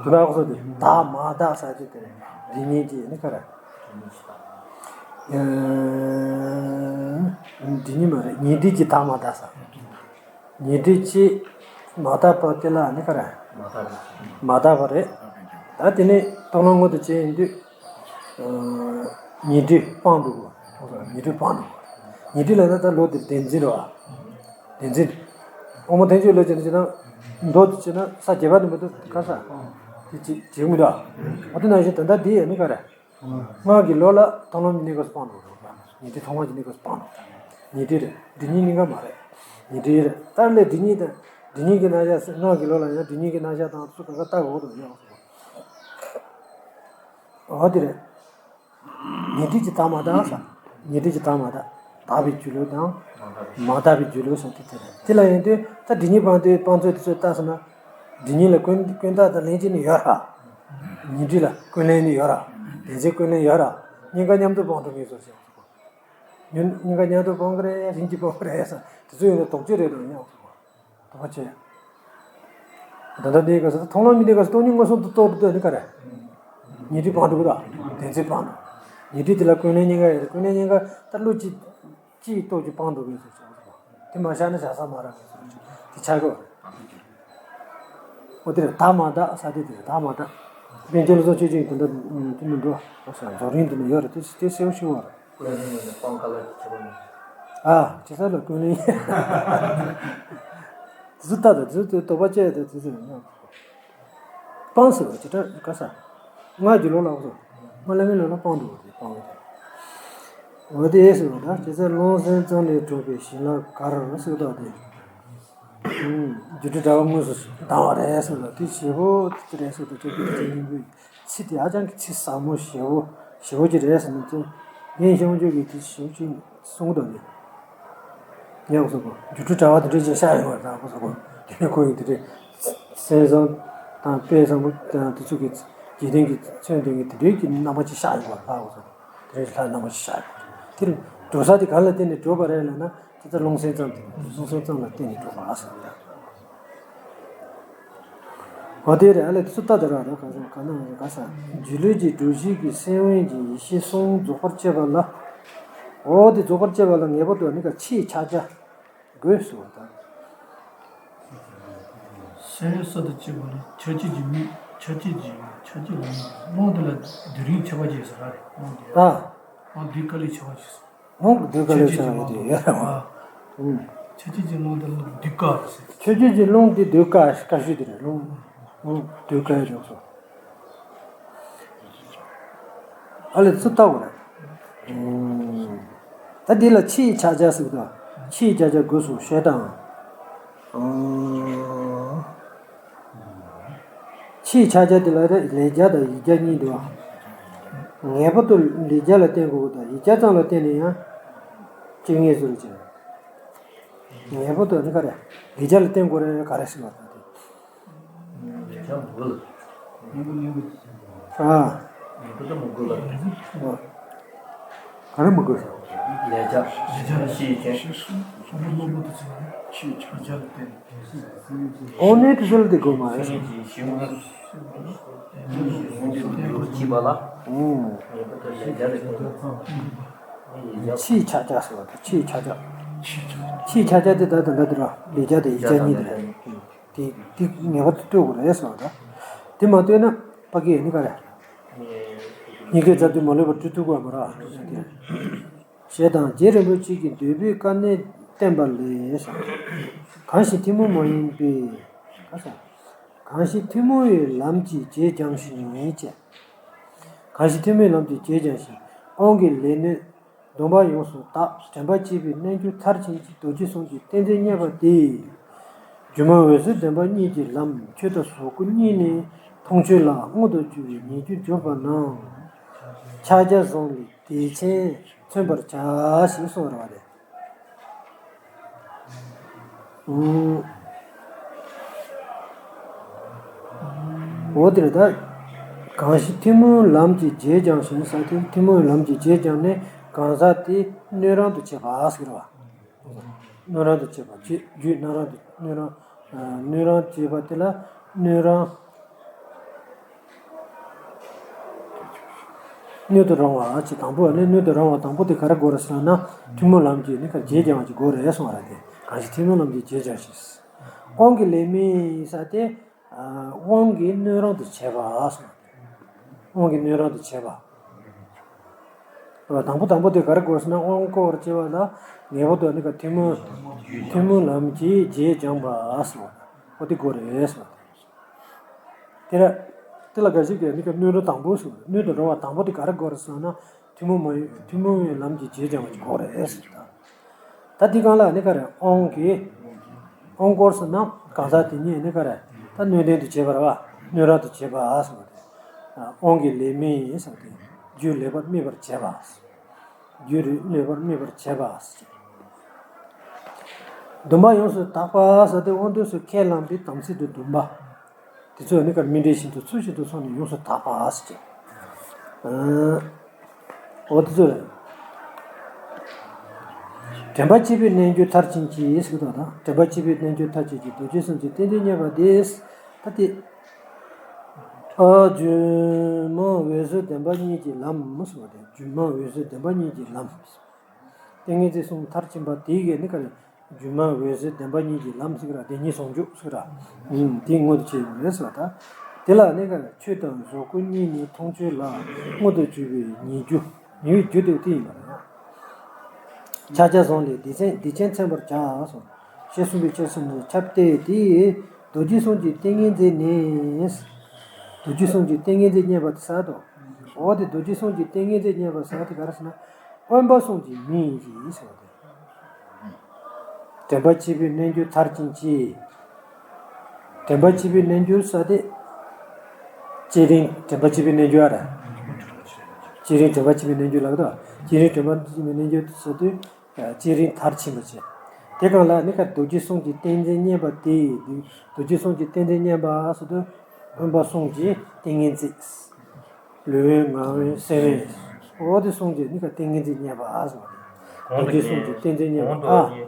དེ་ན་ཁོ་ཚོ་དེ་དག་མ་དག་ས་དེ་དེ་རེད། འདི་གཉིས་ཀྱི་ནི་ག་རེ། འདི་གཉིས་མ་རེད། ཉེ་སྒྲིབ་ཀྱི་དག་མ་དག་ས། ཉེ་སྒྲིབ་ཀྱི་མ་དག་པ་དེ་ལ་ནི་ག་རེ། མ་དག་པ་རེད། ད་དེ་ནི་རྟོགས་ལམ་མངོན་དུ་བྱས་ཡིན་དུས། ཉེ་སྒྲིབ་སྤངས་འགྲོ་དགོས། ཉེ་སྒྲིབ་སྤངས་འགྲོ་དགོས། ཉེ་སྒྲིབ་ལ་ན་ད་ལོ་དེ་བདེན་འཛིན་རེད་བ། བདེན་འཛིན། དབུ་མ་བདེན་བཞིའི་ལུགས་ཀྱི་ནི་བྱས་ན། མདོ་དེ་བྱས་ན་ས་བརྒྱད་པ་ནི་མི་འདུག་ག་ས། དེ་ཅི་ཅིག་མི་འདུག་འོ་དེ་ནང་བཞིན་ད་ལྟ་འདི་ཡང་ནི་ག་རེ། སྔགས་ཀྱི་ལུགས་ལ་མཐོང་ལམ་གྱི་གནས་སྐབས་སུ་སྤངས་འགྲོ་དགོས། ཉེ་སྒྲིབ་མཐོང་ལམ་གྱི་གནས་སྐབས་སུ་སྤངས་འགྲོ། ཉེ་སྒྲིབ་རེད། སྒྲིབ་གཉིས་གཉིས་ཀ་མ་རེད། ཉེ་སྒྲིབ་རེད། ད་ལས་སྒྲིབ་གཉིས་དང་། སྒྲིབ་གཉིས་ཀྱི་རྣམ་གཞག་སྔགས་ཀྱི་ལུགས་ལ་ཡང་སྒྲིབ་གཉིས་ཀྱི་རྣམ་གཞག་དང་སུ་གང་ག་ལྟ་དགོས་འདུག་ཡང་། འོ་དེ་རེད། ཉེ་སྒྲིབ་ཀྱི་དག་མ་དག་ས། ཉེ་སྒྲིབ་ཀྱི་དག་མ་དག་དག་པའི་སྒྱུ་ལུས་དང་། མ་དག་པའི་སྒྱུ་ལུས་ཟེར་དེ་དེ་རེད། དེ་ལ་ཡིན་དུས་ད་སྒྲིབ་གཉིས་སྤངས་དུས་སྤངས་ཚུལ་དེ་ཚོ་ལྟ་སོང་ན། སྒྲིབ་གཉིས་ལ་ཀུན་ཀུན་བཏགས་དང་ལན་གཅིག་ནི་ཡོད་ར། ཉེ་སྒྲིབ་ལ་ཀུན་ལན་ནི་ཡོད་ར། བདེན་འཛིན་ཀུན་ལན་ཡོད་ར། གཉིས་ཀ་མཉམ་དུ་སྤངས་འགྲོ་ངེས་སོ་ཞེས། གཉིས་གཉིས་ཀ་མཉམ་དུ་སྤངས་ཀྱི་རེད། རིམ་གྱིས་སྤངས་ཀྱི་རེད་ཟེར་དེ་ཚོ་ཡོད་ན་དོགས་གཅོད་རེད་དོ་སྙམ། དོགས་པ་བྱས། ད་ལྟ་འདིའི་སྐབས་སུ་མཐོང་ལམ་གཉིས་འདིའི་སྐབས་སུ་སྟོང་ཉིད་མངོན་སུམ་དུ་རྟོགས་འདོད་ནི་ག་རེ། ཉེ་སྒྲིབ་སྤངས་འགྲོ་གི་ར། བདེན་འཛིན་སྤངས་འགྲོ། ཉེ་སྒྲིབ་དེ་ལ་ཀུན་ལན་གཉིས་ཀ་ཡོད་རེད། ཀུན་ལན་གཉིས་ཀ་ད་བློ་གཅིག་གཅིག་སྟོབས་ཀྱིས་སྤངས་འགྲོ་གི་ཟེར་ཆོག་གི། དེ་མ་ཤར་ན་བྱ་ས་མ་རག་གི་ཟེར་ཆོག་དེ་ཆགས་ཀྱི་རེད། འོ་དེ་རེད། དག་མ་དག་ས་དེ་དེ་རེད། དག་མ་དག་པཎ་ཆེན་བློ་བཟང་ཆོས་རྒྱན་གྱིས་དེ་འདྲ་དེ་མི་འགྲོ། འོ་ས་རྫོགས་རིམ་དེ་ནི་ཡོད་རེད། དེ་དེ་གསལ་པོ་ཞུ་བ་རེད། ཀུན་ལན་ནི་སྤང་དཀའ་ལ་ཁྱད་པར་མེད། ཨ། ཅི་ས་ལ་ཀུན་ལན། དེ་ཚོ་ལྟ་དང་དེ་ཚོ་དེ་དོགས་པ་བཅད་དང་དེ་ཚོ་ཡང་སྤང་ཟེར་བ་ཅི་འདྲ་ག་ས། སྔགས་ཀྱི་ལུགས་ལ་འོ་སོ། སྔགས་ལ་མིན་ལ་ལ་སྤང་འདུག་བ་དེ་སྤང་བ་དེ། འོ་དེ་ཟེར་བ་ན་ཅི་ས་རླུང་སེམས་ཙམ་ལས་གྲུབ་པའི་བྱིན་རླབས་གར་ཟེར་བ་དེ། སྒྱུ་འཕྲུལ་དྲ་བ་དངོས་སུ་ལྡང་བ་རེད་ཟེར་ལ་དེ་ཞེ་པོ་དེ་རེད་ཟེར་དུ་ཅོག་གི་དེ་སྙིང་པོའི་ཚིག་དེ་ཧ་ཅང་གི་ཚིག་ཟབ་མོ་ཞེ་པོ་ཞེ་པོ་ཅིག་རེད་ཟེར་ནས་ཙང་ངས་ཤོང་ཅོག་གི་དེ་ཞེ་པོ་ཅིག་གསུང་གི་འདུག་ནས་ཡག་སོ་གོ། སྒྱུ་འཕྲུལ་དྲ་བ་དེ་འདྲ་ཅིག་ཤར་ཡོང་བ་དང་གོ་སོ་གོ། དེ་ནས་ཁོ་ཡིན་དེ་འདྲའི་གསན་བསམ་དང་དཔེ་བཟང་པོ་དང་དེ་ཚོ་གི་རྗེས་དྲན་གྱི་མཚོན་དོན་གྱི་དེ་འདྲའི་གི་རྣམ་པ་ཅིག་ཤར་ཡོང་བ་ལྷག་གོ་སོ་གོ། དེ་འདྲའི་ལྷག་རྣམ་པ་ཅིག་ཤར་ཡོང་བ་དེ་ལ་ འགྲོ་ས་དེ་ག་ལ་བརྟེན་ནས་འགྲོ་བ་རེད་ལབ་ན། དེ་ལྟར་རླུང་སེམས་ཙམ་དེ་རེད། རླུང་སེམས་ཙམ་ལ་བརྟེན་ནས་འགྲོ་བ་ཟེར་བ་རེད། འོ་དེ་རེད། ཨ་ལས་དེ་ཚོ་ལྟ་དེ་ར་ར་ག་ས་ག་ན་ག་ས་སྒྱུ་ལུས་ཀྱི་སྒྲུབ་བྱེད་ཀྱི་སེམས་དབེན་གྱི་ཡེ་ཤེས་གསུམ་རྫོགས་པར་བྱེད་པ་ལ། འོ་དེ་རྫོགས་པར་བྱེད་པ་ལ་ངེས་པར་དུ་ནི་ག་ཕྱིའི་ཕྱག་རྒྱ་དགོས་སོ་ད། སེམས་ཡོད་ས་དང་བཅས་པ་ལ་ཆ་བྱད་ཀྱི་མིག་ཆ་བྱད་ཀྱི་ཆ་བྱད་ལ་མིག་རླུང་དེ་ལ་དུས་རིང་ཁྱད་པར་ཅན་ཟེར་ར་རེད། རླུང་དེ་ད། རླུང་དུས་སྐབས་ལས་ཁྱད་པར་ཅན་ཟེར། རླུང་གི་དུས་སྐབས་ལས་ཁྱད་པར་ཅན་ཡོད་རེད་བ། ཨུམ། ཆ་བྱད་ཀྱི་རླུང་དེ་ལ་དུས་སྐབས་ཟེར། ཆ་བྱད་ཀྱི་རླུང་དེ་དུས་སྐབས་སྐབས་ཤིག་དེ་རེད། རླུང་རླུང་དུས་སྐབས་ཡོད་སོ། ཨ་ལས་ཚུར་ལྟ་བ་རེད། ད་འདི་ལ་ཕྱིའི་ཕྱག་རྒྱ་ཟེར་གི་འདུག་ཕྱིའི་ཕྱག་རྒྱ་དགོས་སོ་ཞེས་དང་། ཕྱིའི་ཕྱག་རྒྱ་དེ་ལ་ལས་རྒྱ་དང་ཡིད་རྒྱ་གཉིས་འདུག་ངེས་པར་དུ་ལས་རྒྱ་ལ་བརྟེན་དགོས་དང་ཡིད་རྒྱ་ཙམ་ལ་བརྟེན་ནས་ཡང་བྱེད་ངེས་སུ་རེད་ཅེས། ངེས་པར་དུ་ནི་ག་རེ་ལས་རྒྱ་ལ་བརྟེན་དགོས་རེད་ག་རེ་ཟེར་བ་དང་དེ། ཨ། ག་རེ་མི་དགོས་ཟེར། ཨོ་ནེ་དུ་ཟེར་དེ་དགོས་མ་རེད། ཕྱིའི་ཕྱག་རྒྱ་ཟེར་བ་དང་ཕྱིའི་ཕྱག་རྒྱ། ཕྱིའི་ཕྱག་རྒྱ་དེ་ད་དུང་ད་དུ་ར་ལས་རྒྱ་དང་ཡིད་རྒྱ་གཉིས་དེ་རེད། དེ་དེ་ངེས་པར་དུ་ལྟོས་དགོས་རེད་ཟེར་བ་དང་། དེ་མ་ལྟོས་ན་ཕ་གིའི་ནི་ག་རེ། གཉིས་ཀའི་རྩ་དུས་མ་ལུས་པར་སྤྲུལ་ཐུབ་ཀྱི་མ་རེད། ཞེས་དང་རྗེ་རིན་པོ་ཆེ་གིས་འདོད་པའི་དཀའ་གནད་བསྟན་པ་ལས། གང་ཞིག་ཐུན་མོང་མ་ཡིན་པའི། གང་ཞིག་ཐུན་མོང་བའི་ལམ་གྱི་རྗེས་སྦྱངས་ཤིང་བྱས། གང་ཞིག་ཐུན་མོང་བའི་ལམ་གྱི་རྗེས་སྦྱངས་ཤིང་དབང་གི་ལས་སྣོད། སྡོམ་པ་ཡོངས་སུ་དག་དྲན་པ་བསྐྱེད་པའི་རྣལ་འབྱོར་མཐར་ཕྱིན་གྱི་རྡོ་རྗེ་གསུམ་གྱི་ཏིང་འཛིན་བརྙེས་པ་དེས། སྒྱུ་མ་འོད་གསལ་བདེན་པ་གཉིས་ཀྱི་ལམ་ཆོས་དང་གཟུགས་སྐུ་གཉིས་ནས་མཐོང་ཆོས་ལ་མངོན་དུ་གྱུར་པའི་ཉེ་རྒྱུར་གྱུར་པ་རྣམས། ཕྱག་རྒྱ་བཟུང་ལས་བདེ་ཆེན་མཚོན་པར་བྱ་ཞེས་གསུངས་པ་རེད། འོ་དེར་ད། གང་ཞིག་ཐུན་མོང་ལམ་གྱི་རྗེས་སྦྱངས་ཤིང་ས་དེ་ཐུན་མོང་ལམ་གྱི་རྗེས་སྦྱངས་ནས་གང་ཟག་དེ་སྣོད་རུང་དུ་བྱེད་པ་ཟེར་བ། སྣོད་རུང་དུ་བྱེད་པ་རྗེས་རྒྱུད་སྣོད་རུང་དུ་སྣོད་རུང་། སྣོད་རུང་བྱེད་པ་དེ་ལ་སྣོད་རུང་། སྣོད་དུ་རུང་བ་ཅེས་དང་པོ་ནི་སྣོད་དུ་རུང་བ་དང་པོ་དེ་ག་རེ་དགོས་རེད་ཟེར་ན་ཐུན་མོང་ལམ་གྱི་ནི་ག་རྗེས་སྦྱང་བ་ཅིག་དགོས་རེད་གསུངས་པ་རེད་དེ། གང་ཞིག་ཐུན་མོང་ལམ་གྱི་རྗེས་སྦྱང་ཞིང་། དབང་གི་ལས་མིན་ས་དེ། དབང་གིས་སྣོད་རུང་དུ་བྱེད་པ་གསུངས་པ་རེད། དབང་གིས་སྣོད་རུང་དུ་བྱེད་པ། དང་པོ་དང་པོ་དེ་ག་རེ་དགོས་ཟེར་ན་དབང་བསྐུར་བར་བྱེད་པ་ལ་ངེས་པར་དུ་ནི་ག་ཐུན་མོང་ཐུན་མོང་ལམ་གྱི་རྗེས་སྦྱངས་པ་གསུངས་པ་རེད། འོ་དེ་དགོས་རེད་གསུངས་པ་རེད། དེ་ལ་དེ་ལ་འགའ་ཞིག་གིས་ནི་ག་སྣོད་རུང་དང་པོ་ཟེར་བ་རེད། སྣོད་དུ་རུང་བ་དང་པོ་དེ་ག་རེ་དགོས་རེད་ཟེར་ན་ཐུན་མོང་མ་ཡིན་ཐུན་མོང་བའི་ལམ་གྱི་རྗེས་སྦྱང་བ་ཅིག་དགོས་རེད་ཟེར་ད། ད་དེ་གང་ལ་ནི་ག་རེ་དབང་གིས་དབང་བསྐུར་ཟེར་ན་གང་ཟག་དེ་ཉིད་ནི་ག་རེ་ད་སྣོད་ལྡན་དུ་བྱེད་པ་རེད་བ། སྣོད་རུང་དུ་བྱེད་པ་ཟེར་བ་རེད། དབང་གི་ལས་མིན་ཟེར་བ་དེ་རྒྱུ་ལེགས་པར་སྨིན་པར་བྱེད་པ། རྒྱུ་རུ་ལེགས་པར་སྨིན་པར་བྱེད་པ་ཟེར། སྡོམ་པ་ཡོངས་སུ་དག་པ་ཟེར་ཏེ་དབང་དུས་སུ་ཁས་བླངས་པའི་དམ་ཚིག་ཏུ་སྡོམ་པ། དེ་ཚོ་ནི་ག་སྨིན་འབྲས་བཞིན་དུ་ཚུལ་བཞིན་དུ་སོང་ནས་ཡོངས་སུ་དག་པ་ཟེར། ཨ། འོ་དེ་ཚོ་རེད། དྲན་པ་བསྐྱེད་པའི་རྣལ་འབྱོར་མཐར་ཕྱིན་གྱིས་ཟེར་གི་འདུག་ད་དྲན་པ་བསྐྱེད་པའི་རྣལ་འབྱོར་མཐར་ཕྱིན་གྱིས་རྡོ་རྗེ་གསུམ་གྱི་ཏིང་འཛིན་བརྙེས་པ་དེས། ད་དེ། ཨ་སྒྱུ་མ་འོད་གསལ་བདེན་པ་གཉིས་ཀྱི་ལམ་ཟེར་བ་དེ་སྒྱུ་མ་འོད་གསལ་བདེན་པ་གཉིས་ཀྱི་ལམ། ཏིང་ངེ་འཛིན་གསུམ་མཐར་ཕྱིན་པ་དེ་གས་ནི་ག་རེ། སྒྱུ་མ་འོད་གསལ་བདེན་པ་གཉིས་ཀྱི་ལམ་ཟེར་གི་ར་བདེན་གཉིས་ཟུང་འཇུག་ཟེར་གི་ར། ཨུམ་དེ་མངོན་དུ་བྱས་ཡོད་རེད་ཟེར་བ་ད། དེ་ལ་ནི་ག་རེ་ཆོས་དང་གཟུགས་སྐུ་གཉིས་ནི་མཐོང་ཆོས་ལ་མངོན་དུ་གྱུར་པའི་ཉེ་རྒྱུ་ཉེ་བའི་རྒྱུ་དེ་དེ་ཡིན་པ་རེད། ཕྱག་རྒྱ་བཟུང་ལས་བདེ་ཆེན་བདེ་ཆེན་མཚོན་པར་བྱ་གསུངས། ཞེས་གསུངས་པའི་ཕྱིར་ཟེར་ནས་ཁྱབ་སྟེ་དེ་ཡིས་རྡོ་རྗེ་གསུམ་གྱི་ཏིང་ངེ་འཛིན་ནི། རྡོ་རྗེ་གསུམ་གྱི་ཏིང་ངེ་འཛིན་བརྙེས་པ་དེ་ཟེར་དོ། འོ་དེ་རྡོ་རྗེ་གསུམ་གྱི་ཏིང་ངེ་འཛིན་བརྙེས་པ་ཟེར་དེ་ག་རེ་ཟེར་ན། དབེན་པ་གསུམ་གྱི་མིང་ཡིན་ཟེར་བ་དེ། དྲན་པ་བསྐྱེད་པའི་རྣལ་འབྱོར་མཐར་ཕྱིན་གྱིས། དྲན་པ་བསྐྱེད་པའི་རྣལ་འབྱོར་ཟེར་དེ། བསྐྱེད་རིམ་དྲན་པ་བསྐྱེད་པའི་རྣལ་འབྱོར་ར། བསྐྱེད་རིམ་དྲན་པ་བསྐྱེད་པའི་རྣལ་འབྱོར་ལབ་དོ། བསྐྱེད་རིམ་དྲན་པ་བསྐྱེད་པའི་རྣལ་འབྱོར་ཟེར་དུས། བསྐྱེད་རིམ་མཐར་ཕྱིན་པ་བྱས། དེ་གང་ལ་ནི་ག་རྡོ་རྗེ་གསུམ་གྱི་ཏིང་འཛིན་བརྙེས་པ་དེ་ཡིས་རྡོ་རྗེ་གསུམ་གྱི་ཏིང་འཛིན་བརྙེས་པ་ཟེར་དུས་དབེན་པ་གསུམ་གྱི་ཏིང་ངེ་འཛིན། ལུས་དབེན་ངག་དབེན་སེམས་དབེན། འོ་དེ་གསུམ་གྱི་ནི་ག་ཏིང་ངེ་འཛིན་བརྙེས་པ་ཟེར་བ་ རྡོ་རྗེ་གསུམ་གྱི་ཏིང་འཛིན་བརྙེས་པ། གོང་དུ་ཨ། ནི་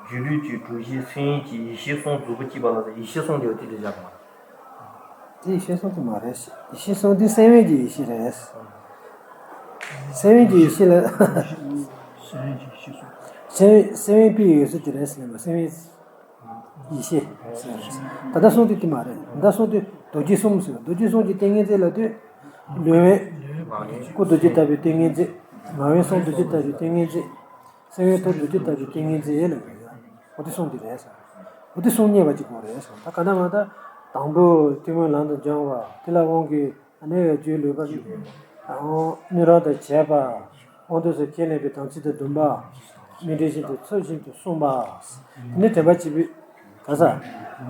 སྒྱུ་ལུས་ཀྱི་གྲུ་བཞི་སེམས་ཡུལ་གྱི་ཡེ་ཤེས་གསུམ་གཟུགས་པོ་སྐྱེས་པ་ལ་ཡེ་ཤེས་གསུམ་ལས་ཏིག་ཏིག་བཞག་པ། དེ་ཡེ་ཤེས་གསུམ་དེ་མ་རེད། ཡེ་ཤེས་གསུམ་དེ་སེམས་ཡུལ་གྱི་ཡེ་ཤེས་རེད། སེམས་ཡུལ་གྱི་ཡེ་ཤེས་ལ། སེམས་ཡུལ་གྱི་ཡེ་ཤེས་གསུམ། སེམས་སེམས་ཡུལ་པའི་ཡོད་ཚུལ་དེ་རེད་ཟེར་ནས་སེམས་ཡུལ། ཡེ་ཤེས། ད་ལྟ་གསུང་དུས་དེ་མ་རེད། ད་ལྟ་གསུང་དུས་རྡོ་རྗེ་གསུམ་ཟེར། རྡོ་རྗེ་གསུམ་གྱི་ཏིང་ངེ་འཛིན་ལབ་དུས། ལུས་དབེན། སྐུ་རྡོ་རྗེ་ལྟ་བུའི་ཏིང་ངེ་འཛིན། ངག་དབེན་གསུང་རྡོ་རྗེ་ལྟ་བུའི་ཏིང་ངེ་འཛིན། སེམས་དབེན་ཐུགས་རྡོ་རྗེ་ལྟ་བུའི་ཏིང་ངེ་འཛིན་ལབ་དགོས་ཡ། འོ་དེ་གསུམ་དེ་རེད་ཟེར། འོ་དེ་གསུམ་རྙེད་པ་གཅིག་པོ་རེད་ཟེར། ད་ག་ན་མ་ད་དང་པོ་ཐུན་མོང་ལམ་དུ་སྦྱོང་བ་དེ་ལ་དབང་གི། ཨ་ནི་རྒྱུད་ལུས་པ། སྨོན་རང་དང་བྱས་པ། དབང་དུས་སུ་ཁས་ལེན་པའི་དམ་ཚིག་དང་སྡོམ་པ། སྨིན་གྲོལ་བཞིན་དུ་ཚུལ་བཞིན་དུ་བསྲུང་བ། དེ་ནི་དྲན་པ་བྱེད་པའི། ག་ས།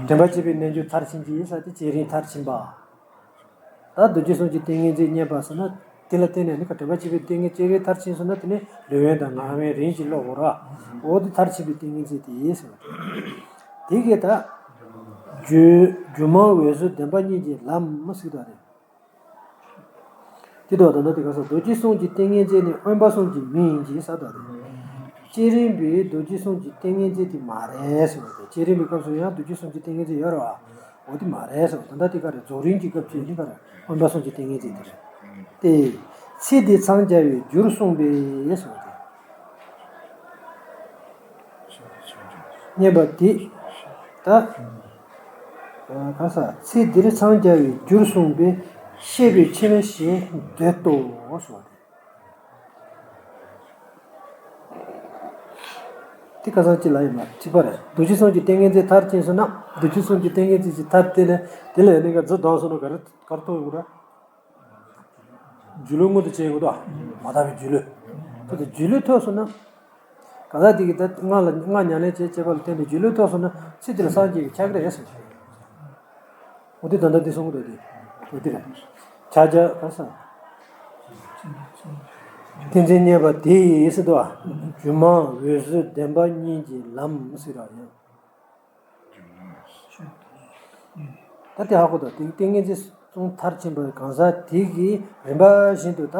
དྲན་པ་བྱེད་པའི་རྣལ་འབྱོར་མཐར་ཕྱིན་གྱི་ས་དེ་བསྐྱེད་རིམ་མཐར་ཕྱིན་པ། ད་རྡོ་རྗེ་གསུམ་གྱི་ཏིང་ངེ་འཛིན་རྙེད་པ་ཟེར་ན། དེ་ལ་བརྟེན་ནས་ནི་དྲན་པ་བྱེད་པའི་ཏིང་ངེ་བསྐྱེད་རིམ་མཐར་ཕྱིན་ཟེར་ན་དེ་ནི་ལུས་དབེན་དང་ངག་དབེན་རིམ་གྱིས་ཀློག་དགོས་ར། འོ་དེ་མཐར་ཕྱིན་པའི་ཏིང་ངེ་འཛིན་དེ་ཟེར་བ་དེ། དེ་གས་ད། སྒྱུ་སྒྱུ་མ་འོད་གསལ་བདེན་པ་གཉིས་ཀྱི་ལམ་ཟེར་བ་རེད། དེ་དོ་ད་ལྟ་དེ་ག་ས་རྡོ་རྗེ་གསུམ་གྱི་ཏིང་ངེ་འཛིན་ནི་དབེན་པ་གསུམ་གྱི་མིང་ཡིན་གྱི་ས་དོ་རེད། བསྐྱེད་རིམ་པའི་རྡོ་རྗེ་གསུམ་གྱི་ཏིང་ངེ་འཛིན་དེ་མ་རེད་ཟེར་བ་དེ། བསྐྱེད་རིམ་པའི་སྐབས་སུ་ཡང་རྡོ་རྗེ་གསུམ་གྱི་ཏིང་ངེ་འཛིན་ཡོད་རེད་བ། འོ་དེ་མ་རེད་ཟེར་བ་ད་ལྟ་དེ་ག་རེད། རྫོགས་རིམ་གྱི་སྐབས་ཀྱི་དེ་ག་རེད། དབེན་པ་གསུམ་གྱི་ཏིང་ངེ་འཛིན་དེ་རེད། དེ། ཚེ་འདི་འཚང་རྒྱ་བའི་རྒྱུར་གསུངས་པས་ཟེར་བ་དེ། བསྙེན་པ་འདི། ད། ག་ས་ཚེ་འདིར་འཚང་རྒྱ་བའི་རྒྱུར་གསུངས་པས་ཤེས་པའི་ཕྱིར་ཞེས་འདོད་དོ་གསུངས་པ་རེད། དེ་ཁ་སང་ཅི་ལ་ཡིན་པ་གཅིག་པ་རེད། རྡོ་རྗེ་གསུམ་གྱི་ཏིང་ངེ་འཛིན་མཐར་ཕྱིན་སོང་ན་རྡོ་རྗེ་གསུམ་གྱི་ཏིང་ངེ་འཛིན་གྱི་མཐར་བསྟན་ནས་དེ་ལས་ནི་ག་རྫི་ལྡོག་སོང་ན་ག་རེ་ག་རེ་ཐོབ་ཡོང་གི་རེད། སྒྱུ་ལུས་མངོན་དུ་བྱེད་དགོས་དོ། མ་དག་པའི་སྒྱུ་ལུས། དེ་ལྟར་སྒྱུ་ལུས་ཐོབ་སོང་ན། གང་ཟག་དེ་གིས་ད་སྔགས་ལ་སྔགས་ཉམས་ལེན་བྱེད་བྱེད་པ་ལ་བརྟེན་ནས་སྒྱུ་ལུས་ཐོབ་སོང་ན་ཚེ་འདི་ལ་སངས་རྒྱས་ཀྱི་ཆགས་ཀྱི་རེད་ཟེར། འོ་དེ་ད་ལྟ་འདི་གསུང་གི་འདུག་དེ། འོ་དེ་རེད། ཕྱག་རྒྱ་ག་ས། ཏིང་འཛིན་རྙེད་པ་དེ་ཡིས་ཟེར་དོ། སྒྱུ་མ་འོད་གསལ་བདེན་པ་གཉིས་ཀྱི་ལམ་ཟེར་བ་ཡང་། ད་དེ་ཧ་གོ་དང་། ཏིང་ཏིང་ངེ་འཛིན་གསུམ་མཐར་ཕྱིན་པ་གང་ཟག་དེ་གིས་རིམ་པ་བཞིན་དུ་ད།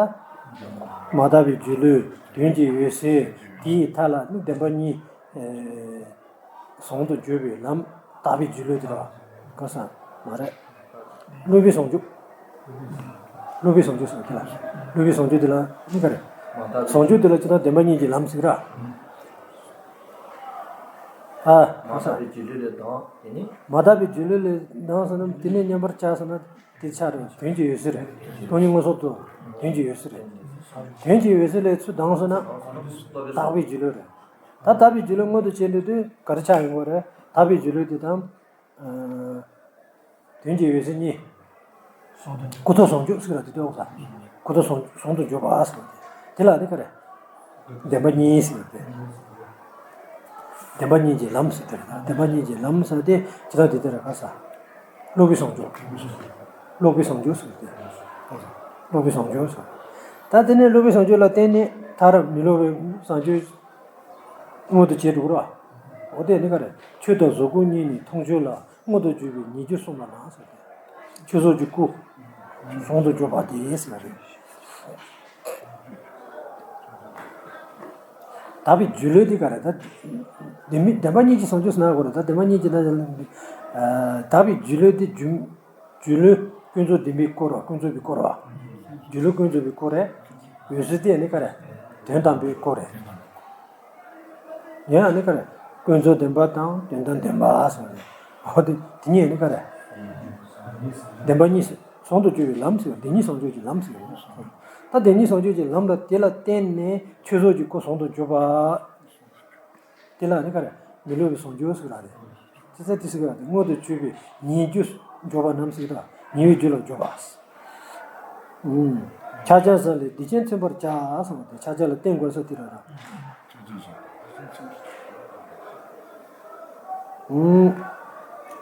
མ་དག་པའི་སྒྱུ་ལུས་དོན་གྱི་འོད་གསལ་དེའི་མཐའ་ལ་ནི་བདེན་པ་གཉིས། ཨེ། ཟུང་དུ་འཇུག་པའི་ལམ་དག་པའི་སྒྱུ་ལུས་དེ་ལ་ག་ས་མ་རེད། སློབ་པའི་ཟུང་འཇུག་སློབ་པའི་ཟུང་འཇུག་ཟེར་དེ་ལ། སློབ་པའི་ཟུང་འཇུག་དེ་ལ་ནི་ག་རེ། ཟུང་འཇུག་དེ་ལ་ཅི་ལྟར་བདེན་པ་གཉིས་ཀྱི་ལམ་ཟེར་ར། ཨ། ག་ས། མ་དག་པའི་སྒྱུ་ལུས་ལས་ལྡང་ཟེར་ན་དེ་ནས་མཉམ་པར་བྱ་ཟེར་ན་དེ་ཆ་རེད། དོན་གྱི་འོད་གསལ་རེད། སྟོང་ཉིད་མངོན་སུམ་དུ་དོན་གྱི་འོད་གསལ་རེད། དོན་གྱི་འོད་གསལ་ལས་ཚུར་ལྡང་སོང་ན་དག་པའི་སྒྱུ་ལུས་རེད། ད་དག་པའི་སྒྱུ་ལུས་མངོན་དུ་བྱེད་འདོད་དུས་ག་རེ་ཆགས་ཡོང་གི་རེད། དག་པའི་སྒྱུ་ལུས་དེ་དང་། དོན་གྱི་འོད་གསལ་གཉིས། ཀུན་རྫོབ་ཟུང་འཇུག་ཟེར་བ་དེ་འདྲ་ཟེར། ཀུན་རྫོབ་ཟུང་ཟུང་དུ་འཇུག་པ་ཟེར་བ་དེ། དེ་ལ་ནི་ག་རེ། བདེན་པ་གཉིས་ཟེར་བ་དེ། བདེན་པ་གཉིས་ཀྱི་ལམ་ཟེར་དེ་རེད། བདེན་པ་གཉིས་ཀྱི་ལམ་ཟེར་དེ་ཇི་ལྟར་དེ་ལྟར་ག་ས། སློབ་པའི་ཟུང་འཇུག་སློབ་པའི་ཟུང་འཇུག་ཟེར་དེ། སློབ་པའི་ཟུང་འཇུག་ཟེར། ད་དེ་ནས་སློབ་པའི་ཟུང་འཇུག་ལ་བརྟེན་ནས་མཐར་མི་སློབ་པའི་བཟང་སྤྱོད་མངོན་དུ་བྱས་འགྲོ་གི་རེད་བ། འོ་དེ་ནི་ག་རེ། ཆོས་དང་གཟུགས་སྐུ་གཉིས་ནི་མཐོང་ཆོས་ལ། མངོན་དུ་གྱུར་པའི་ཉེ་རྒྱུ་གསུམ་ལ་ལ་ཟེར་ཏེ། ཆོས་གཟུགས་ཀྱི་སྐུ། ཟུང་དུ་འཇུག་པ་དེ་ཟེར་བ་རེད། དག་པའི་སྒྱུ་ལུས་དེ་ག་རེ་ད། བདེན་མི་བདེན་པ་གཉིས་ཀྱི་ཟུང་འཇུག་ཟེར་ན་གོ་རེ་ད་བདེན་པ་གཉིས་ཀྱི་ན། དག་པའི་སྒྱུ་ལུས་དེ་སྒྱུ་སྒྱུ་ལུས་ཀུན་རྫོབ་བདེན་པའི་སྐོར་བ། ཀུན་རྫོབ་ཀྱི་སྐོར་བ། སྒྱུ་ལུས་ཀུན་རྫོབ་ཀྱི་སྐོར་རེད། འོད་གསལ་དེ་ནི་ག་རེ། དོན་དམ་པའི་སྐོར་རེད། ཡང་ནི་ག་རེ། ཀུན་རྫོབ་བདེན་པ་དང་དོན་དམ་བདེན་པ་ཟེར་བ་རེད། འོ་དེ་དེ་གཉིས་ནི་ག་རེ། བདེན་པ་གཉིས་སུ་ཟུང་དུ་འཇུག་པའི་ལམ་ཟེར་བ། བདེན་གཉིས་ཟུང་འཇུག་གི་ལམ་ཟེར་བ་རེད། ད་བདེན་གཉིས་ཟུང་འཇུག་གི་ལམ་ལ་དེ་ལ་བརྟེན་ནས་ཆོས་གཟུགས་ཀྱི་སྐུ་ཟུང་དུ་འཇུག་པ། དེ་ལ་ནི་ག་རེ། མི་སློབ་པའི་ཟུང་འཇུག་ཟེར་བ་རེད། ཅི་ཟེར་དེ་ཟེར་ག་རེ། མངོན་དུ་གྱུར་པའི་ཉེ་རྒྱུ་འཇུག་པ་རྣམས་ཟེར་ག་རེ། ཉེ་བའི་རྒྱུ་ལ་འཇུག་པ། ཨུམ། ཕྱག་རྒྱ་ཟེར་ལས་བདེ་ཆེན་མཚོན་པར་བྱ་ཟེར་བ་དེ་ཕྱག་རྒྱ་ལ་བརྟེན་དགོས་ས་དེ་རེད། ཨུམ།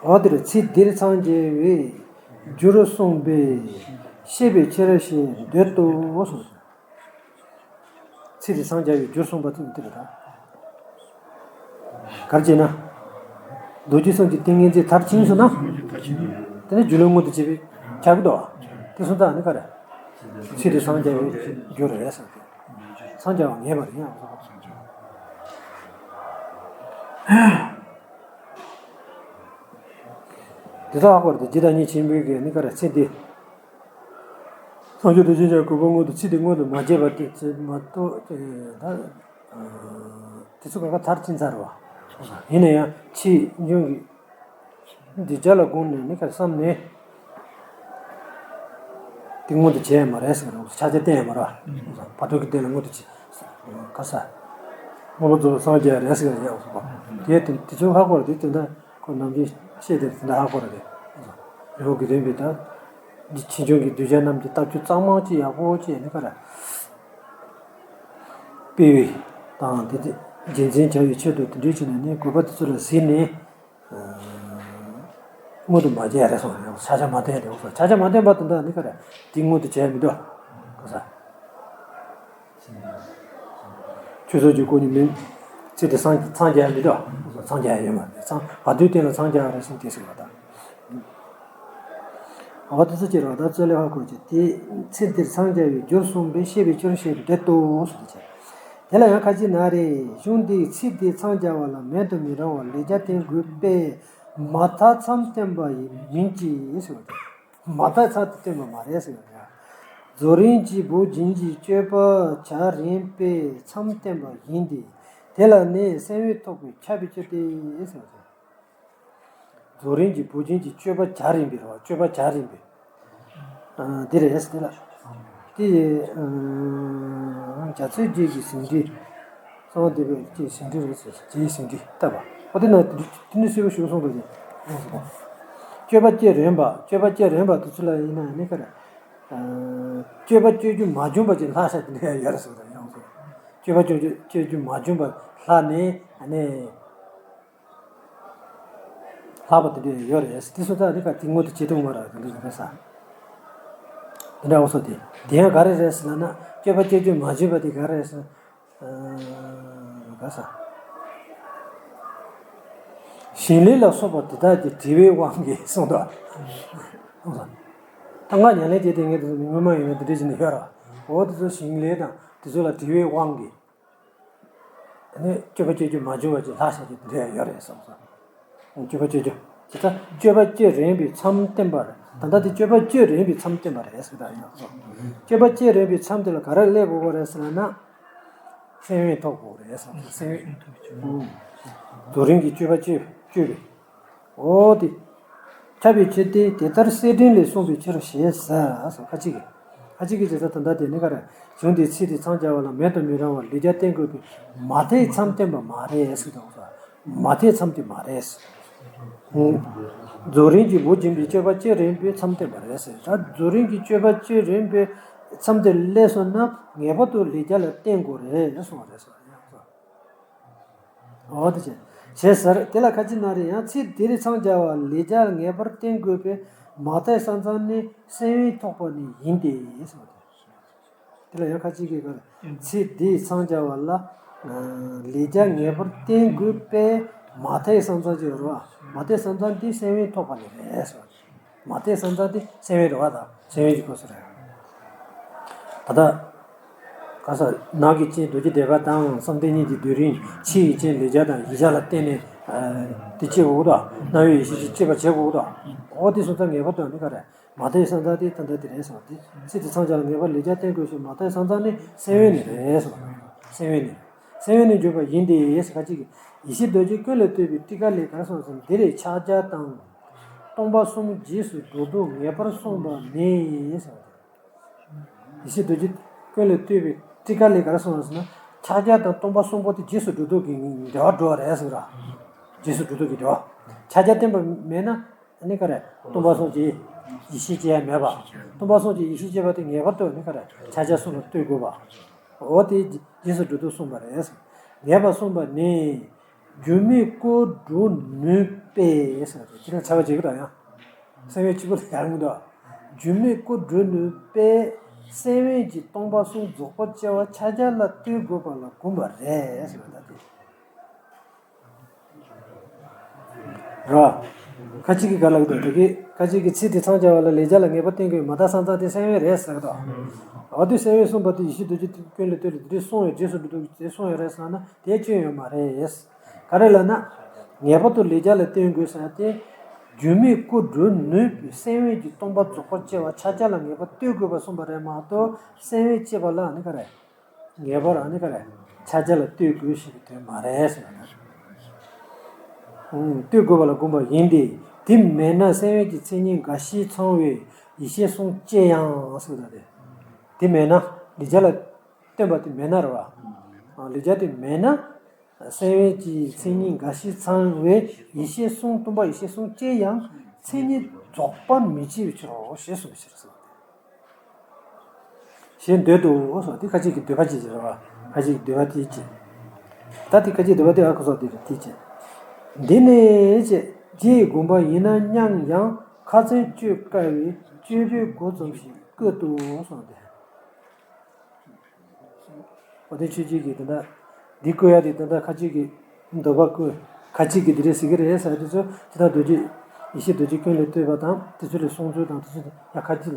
འོ་དེར་ཚེ་འདིར་འཚང་རྒྱ་བའི་རྒྱུར་གསུངས་པས་ཤེས་པའི་ཕྱིར་ཞེས་འདོད་དོ་གསུངས། ཚེ་འདིར་འཚང་རྒྱ་བའི་རྒྱུར་གསུངས་པ་དེ་འདི་རེད་ད། ག་རེ་བྱས་ན། རྡོ་རྗེ་གསུམ་གྱི་ཏིང་ངེ་འཛིན་མཐར་ཕྱིན་སོང་ན། དེ་ནི་སྒྱུ་ལུས་མངོན་དུ་བྱེད་པའི་ཆགས་ཀྱི་འདུག་བ། དེ་སོང་ཙང་ནི་ག་རེ། ཚེ་འདིར་འཚང་རྒྱ་བའི་རྒྱུ་རེད་ཟེར་ཏེ། འཚང་རྒྱ་བ་ངེས་པ་རེད་ཡང་། དེ་དག་ཧ་གོ་ར་དེ་ཇི་ལྟར་ཉིད་ཆེན་པོའི་གི་ནི་ག་ར་ཚེ་འདི། སངས་རྒྱས་དེ་ཅི་ཡང་གོ་བ་སྔོན་དུ་ཚེ་འདི་སྔོན་དུ་མ་བརྗེད་པ་དེ་ཚེ་མ་གཏོགས་ད། དེ་ཚོ་ག་ག་མཐར་ཕྱིན་ཚར་བ། ཡིན་ན་ཡང་ཕྱིས་འབྱུང་གི་གདུལ་བྱ་ལ་དགོངས་ནས་ནི་ག་ར་བསམ་ནས། དེ་སྔོན་དུ་བྱས་མ་རེད་ཟེར་རོ། ཕྱག་རྒྱ་བསྟན་མ་རེད། བར་དོ་གི་དོན་ལ་སྔོན་དུ་བྱས། ག་ས། དངོས་པོ་རྫོགས་སངས་རྒྱས་རེད་ཟེར་ཡ་ཡོད་པ། དེ་དེ་དེ་ཚོ་ཧ་གོ་ར་དེ་དེ་འདྲ་ཁོ་ནམ་རྒྱུན་བཤད་དེ་དེ་འདྲ་ཧ་གོ་ར་དེ། རི་བོ་དགེ་ལྡན་པའི་ད། འདི་ཕྱིས་འབྱུང་གི་གདུལ་བྱ་རྣམས་ཀྱི་ལྟ་བཅོས་གཙང་མ་ཅིག་ཡག་པོ་ཅིག་ནི་ག་ར། སྤེལ་བའི་དང་དེ་དེ་རྒྱུན་འཛིན་བྱ་བའི་ཆེད་དུ་དེ་འདྲའི་ཕྱིར་ནས་ནི་དགོས་པ་དེ་ཚོ་ལ་གཟིགས་ནས། སྔོན་དུ་མ་བྱས་རེད་སོང་། ཕྱག་རྒྱ་མ་བསྟན་རེད་སོང་། ཕྱག་རྒྱ་མ་བསྟན་པ་དེ་འདྲ་ནི་ག་རེ་དེ་སྔོན་དུ་བྱས་མི་འདུག་ག་ས། ཆོས་ཚོགས་ཀྱི་སྐུ་ཉིད་མིན། ཚེ་འདི་སངས་སངས་རྒྱས་མི་འདུག་སངས་རྒྱས་ཡོད་མ་རེད། སངས་བར་དོའི་སྟེང་ལ་སངས་རྒྱས་རེད་ཟེར་དེ་ཟེར་བ་དང་། འོ་དེ་ཚོ་ཅི་རེད་ད་རྩོད་ལས་ཧ་གོ་ཅི་དེ་ཚེ་འདིར་འཚང་རྒྱ་བའི་རྒྱུར་གསུངས་པས་བཤད་པའི་ཕྱིར་བཤད་པའི་འགྲེལ་ཏོ་ཟེར་དེ་བྱས། དེ་ལ་ཡང་ཁ་ཅིག་ན་རེ་གཞུང་འདིས་ཚེ་འདི་འཚང་རྒྱ་བ་ལ་མེད་དུ་མི་རུང་བར་ལེགས་སྦྱར་བསྟན་དགོས་པས་མ་མཐའ་མཚམས་བསྟན་པ་ཡིན་མིན་གྱི་ཟེར་བ་དེ། མ་མཐའི་མཚམས་དེ་བསྟན་པ་མ་རེད་ཟེར་བ་རེད། རྫོགས་རིམ་གྱི་བུ་སྦྱིན་གྱི་སྤྱོད་པ་བྱ་རིམ་པས་མཚམས་བསྟན་པ་ཡིན་ཏེ། དེ་ལ་ནི་སེམས་དབེན་ཐོགས་པས་ཁྱབ་པའི་ཕྱིར་ཏེ་ཟེར་བ་རེད། རྫོགས་རིམ་གྱི་བུ་སྦྱིན་གྱི་སྤྱོད་པ་བྱ་རིམ་པས་རེད་བ། སྤྱོད་པ་བྱ་རིམ་པས། ཨ། འདི་རེད་ཟེར་དེ་ལ། དེ་ཡི་ཨ། རྒྱ་མཚོའི་རྒྱུད་ཀྱི་ཟིན་བྲིས། གསང་བ་འདུས་པའི་ཀྱི་ཟིན་བྲིས་རེད་ཟེར། རྗེའི་ཟིན་བྲིས་ལྟ་བ། ཨོ་དེ་ན་དེ་འདྲ་གསལ་པོ་ཞིག་གསུངས་འདུག་ཅེས་གསུངས་སོ། སྤྱོད་པ་སྤྱོད་རན་པ། སྤྱོད་པ་སྤྱོད་རན་པ་དེ་ཚོ་ལ་ཡིན་ན་ནི་ག་རེ། ཨ། སྤྱོད་པ་སྤྱོད་རྒྱུ་མ་བྱུང་བ་ཅིག་ལྷག་བྱ་དེ་འདྲ་ཡོད་རེད་ཟེར་བ་ཡང་སོ། སྤྱོད་པ་སྤྱོད་རྒྱུ་སྤྱོད་རྒྱུ་མ་བྱུང་བ་ལྷག་ནས་ཨ་ནི། ལྷག་པ་དེ་འདྲ་ཡོད་རེད། དེ་སོ་ད་རི་ཀ་དེ་སྔོན་དུ་བྱེད་ཐུབ་མ་རེད་དེ་འདྲ་ཟེར་ས། དེ་འདྲ་འོ་སོ་དེ། དེ་ཡང་ག་རེ་རེད་ཟེར་ལབ་ན་སྤྱོད་པ་སྤྱོད་རྒྱུ་མ་བྱུང་བ་དེ་ག་རེ་རེད་ཟེར། ཨ། ག་ས། ཞིང་ལས་ལ་སོགས་པ་དེ་དག་གི་དྲི་བའི་དབང་གིས་གསུངས་ཏོ། ད་ང་ཉམས་ལེན་བྱས་ཏེ་ངས་དེ་ཚོ་སྔོན་མ་ཡིན་ན་དེ་འདྲ་བྱས་ནས་ཡོད་ར། འོ་དེ་ཚོ་ཞིང་ལས་དང་དེ་ཚོ་ལ་དྲི་བའི་དབང་གིས། ནི་སྤྱོད་པ་སྤྱོད་རྒྱུ་མ་བྱུང་བ་ཅིག་ལྷག་བྱ་རྒྱུ་དེ་འདྲ་ཡང་ཡོད་རེད་བསམ་སོང་། སྤྱོད་པ་སྤྱོད་རྒྱུ། དེ་ལྟར་སྤྱོད་པ་སྤྱོད་རན་པའི་མཚམས་བསྟན་པ་རེད། ད་ལྟ་དེ་སྤྱོད་པ་སྤྱོད་རན་པའི་མཚམས་བསྟན་པ་རེད་ཟེར་ད་ཡང་སོང་། སྤྱོད་པ་སྤྱོད་རན་པའི་མཚམས་དེ་ལ་ག་རེ་སླེབས་དགོས་པ་རེད་ཟེར་ན། སེམས་དབེན་ཐོབ་དགོས་རེད་བསམ་སོང་། སེམས་དབེན། རྫོགས་རིམ་གྱི་སྤྱོད་པ་སྤྱོད་སྤྱོད་པའི། འོ་དེ། ཁྱབ་པའི་ཕྱིར་ཏེ་དེ་ལྟར་གསེར་ཕྲེང་ལས་གསུངས་པའི་ཕྱིར་ཞེས་ཟེར་སོ། ཁ་ཅིག་གིས། ཁ་ཅིག་གིས་ཇི་ལྟར་ད་ལྟ་དེ་ནི་ག་རེ། གཞུང་འདིས་ཚེ་འདི་འཚང་རྒྱ་བ་ལ་མེད་དུ་མི་རུང་བར་ལེགས་སྦྱར་བསྟན་དགོས་པས་མ་མཐའི་མཚམས་བསྟན་པ་མ་རེད་ཟེར་དང་། མ་མཐའི་མཚམས་དེ་མ་རེད། རྫོགས་རིམ་གྱི་བུ་སྦྱིན་པའི་སྤྱོད་པ་སྤྱོད་རན་པའི་མཚམས་བསྟན་པ་རེད་ཟེར། ད་རྫོགས་རིམ་གྱི་སྤྱོད་པ་སྤྱོད་རན་པའི་མཚམས་དེ་སླེབས་སོང་ན་ངེས་པར་དུ་ལེགས་སྦྱར་ལ་བརྟེན་དགོས་རེད་གསུངས་པ་རེད་ཟེར། འོ་དེ་བྱས། ཞེས་ཟེར། དེ་ལ་ཁ་ཅིག་ན་རེ་ཡང་ཚེ་འདིར་འཚང་རྒྱ་བ་ལེགས་སྦྱར་ངེས་པར་བསྟེན་དགོས་པས་མ་མཐའི་ས་མཚམས་ནི་སེམས་དབེན་ཐོགས་པ་ནི་ཡིན་ཏེ་ཟེར་བ་དེ། དེ་ལ་ཡང་ཁ་ཅིག་གིས་ག་རེ། ཚེ་འདིར་འཚང་རྒྱ་བ་ལ་ལེགས་སྦྱར་ངེས་པར་བསྟེན་དགོས་པས་མ་མཐའི་ས་མཚམས་ཅིག་ཡོད་རེད་བ། མ་མཐའི་ས་མཚམས་དེ་སེམས་དབེན་ཐོགས་པ་ནི་རེད་ཟེར་བ་དེ། མ་མཐའི་ས་མཚམས་དེ་སེམས་དབེན་རེད་བ་དང་སེམས་དབེན་གྱི་སྐབས་སུ་རེད། ད་ལྟ། ག་ས། ནང་གི་རྐྱེན་རྡོ་རྗེ་བཟླས་པ་དང་བསམ་གཏན་གཉིས་ཀྱི་སྡོད་རིང་ཕྱི་ཡི་རྐྱེན་ལེགས་སྦྱར་དང་ཡིག་ཆ་ལ་བརྟེན་ནས་དེ་སྐྱེ་དགོས་དང་རྣམ་དབྱེ་ཡེ་ཤེས་ཀྱིས་སྐྱེ་བར་བྱེད་དགོས་དང་། འོ་དེ་སོང་ཙང་ངེས་པར་དུ་ནི་ག་རེ། མ་མཐའི་ས་མཚམས་དེ་ད་ལྟ་དེ་རེད་ཟེར་བ་དེ། ཚེ་འདི་འཚང་རྒྱ་ལ་ངེས་པར་ལེགས་སྦྱར་བསྟེན་དགོས་ཤིང་མ་མཐའི་ས་མཚམས་ནི་སེམས་དབེན་ནི་རེད་ཟེར་བ། སེམས་དབེན་ནི། སེམས་དབེན་ནི་འཇུག་པ་ཡིན་ཏེ་ཟེར་ཁ་ཅིག་གིས་ཡེ་ཤེས་རྡོ་རྗེ་ཀུན་ལས་བཏུས་པའི་ཊཱི་ཀ་ལས་ག་རེ་གསུངས་སམ། འདིར་ཕྱག་རྒྱ་དང་། སྟོང་པ་གསུམ་རྗེས་སུ་འགྲོ་ལྡོག་ངེས་པར་གསུངས་པ་མིན་ཟེར་བ་དེ། ཡེ་ཤེས་རྡོ་རྗེ་ཀུན་ལས་བཏུས་པའི་ཊཱི་ཀ་ལས་ག་རེ་གསུངས་ཟེར་ན། ཕྱག་རྒྱ་དང་སྟོང་པ་གསུམ་པོ་དེ་རྗེས་སུ་འགྲོ་ལྡོག་གི་འབྲེལ་བ་འགྲོ་བ་རེད་ཟེར་ར། རྗེས་སུ་འགྲོ་ལྡོག་གི་འབྲེལ་བ། ཕྱག་རྒྱ་བསྟན་པ་མེད་ན་ནི་ག་རེ། སྟོང་པ་གསུམ་གྱི་ཡེ་ཤེས་སྐྱེ་ཡ་མེད་པ། སྟོང་པ་གསུམ་གྱི་ཡེ་ཤེས་སྐྱེ་བ་དེ་ངེས་པར་དུ་ནི་ག་རེ། ཕྱག་རྒྱ་གསུམ་ལ་ལྟོས་དགོས་པ། འོ་དེ་རྗེས་སུ་འགྲོ་ལྡོག་གསུངས་པ་རེད། ངེས་པར་གསུངས་པ་ནི། རྒྱུ་མེད་ཀུན་འགྲོ་ནུས་པས་ཟེར་བ་དེ་ཁྱེད་རང་ཚར་བ་བྱེད་ཀྱི་ར་ཡང་། སེམས་དབེན་གཅིག་པུ་ལ་ཡང་མི་འདུག་རྒྱུ་མེད་ཀུན་འགྲོ་ནུས་པས་སེམས་དབེན་གྱི་སྟོང་པ་གསུམ་རྫོགས་པར་བྱ་བ་ཕྱག་རྒྱ་ལ་ལྟོས་དགོས་པ་ལ་དགོངས་པ་རེད་ཟེར་བ་ད་དེ། ར། ཁ་ཅིག་གིས་ག་ལབ་འདུག་དེ་གི་ཁ་ཅིག་གིས་ཚིག་དེ་ཚང་རྒྱ་བ་ལ་ལས་རྒྱ་ལ་ངེས་པ་བསྟན་དགོས་མ་དག་ས་མཚམས་དེ་གསན་བས་རེད་ཟེར་གི་འདུག་འོ་དུས་གསན་བས་གསུངས་པ་དེ་ཡེ་ཤེས་རྡོ་རྗེ་ཀུན་ལས་བཏུས་ལས་དེ་འདྲའི་གསུངས་ཡོད་རྗེས་སུ་འགྲོ་འདུག་དེ་གསུངས་ཡོད་རེད་ཟེར་ན་དེ་སྐྱོན་ཡོད་མ་རེད། ག་རེ་ལབ་ན། ངེས་པར་དུ་ལས་རྒྱ་ལ་བརྟེན་དགོས་ཟེར་ཏེ། སྒྱུ་མའི་སྐུ་སྒྲུབ་ནུས་པའི་སེམས་དབེན་གྱི་སྟོང་པ་རྫོགས་པར་སྐྱེ་བ་ཕྱག་རྒྱ་ལ་ངེས་པར་གཏོད་དགོས་པ་གསུངས་པ་རེད་མ་གཏོགས་སེམས་དབེན་སྐྱེས་པ་ལ་ནི་ག་རེ། ངེས་པར་ཨ་ནི་ག་རེ། ཕྱག་རྒྱ་ལ་གཏོད་དགོས་ཞེས་པའི་དོན་མ་རེད་ཟེར་བ་དང་། ཨུམ། གཏོད་དགོས་པ་ལ་དགོངས་པ་ཡིན་ཏེ། དེ་མེད་ན་སེམས་དབེན་གྱི་མཚན་ཉིད་འགའ་ཞིག་ཚང་བའི་ཡེ་ཤེས་གསུམ་སྐྱེ་ཡང་ཟེར་བ་དང་། དེ་མེད་ན་ལས་རྒྱ་ལ་བརྟེན་པ་དེ་མེད་ན་རེད་བ། ལས་རྒྱ་དེ་མེད་ན། སེམས་དབེན་གྱི་མཚན་ཉིད་འགའ་ཞིག་ཚང་བའི་ཡེ་ཤེས་གསུམ་སྟོང་པ་ཡེ་ཤེས་གསུམ་སྐྱེ་ཡང་མཚན་ཉིད་རྫོགས་པར་མི་བྱེད་པའི་ཕྱིར་རོ་ཞེས་གསུངས་པའི་ཕྱིར་ཟེར། ཞེས་འདོད་དོ་སོ་དེ་ཁ་ཅིག་གི་འདོད་པ་ཅིག་རེད་བ། ཁ་ཅིག་གི་འདོད་པ་དེ་ཅིག་ད་དེ་ཁ་ཅིག་འདོད་པ་དེ་ཨ་ཁུ་སོགས་དེ་རེད་དེ་ཅིག་འདི་ནས་ཅེས་རྗེ་ཡི་དགོངས་པ་ཡིན་ནམ་སྙམ་ཡང་ཁ་ཚོན་གཅོད་དཀའ་བས་དཔྱོད་པའི་སྒོ་ཙམ་ཞིག་བཀོད་དོ་གསུངས་ཏེ། འོ་དེ་ཆོས་ཅན་གྱི་དེ་འདྲ། འདི་བཀོད་ཡ་དེ་དེ་འདྲ་ཁ་ཅིག་གི་འདོད་པ་བཀོད། ཁ་ཅིག་གི་འདི་འདྲ་ཟེར་གི་རེད་ཟེར་དུས་ཚོད་དེ་དག་རྡོ་རྗེ། ཡེ་ཤེས་རྡོ་རྗེ་ཀུན་ལས་བཏུས་པ་དང་དེ་ཚོ་ལས་གསུང་ཚུལ་དང་དེ་ཚོ་ཡ་ཁ་ཅིག་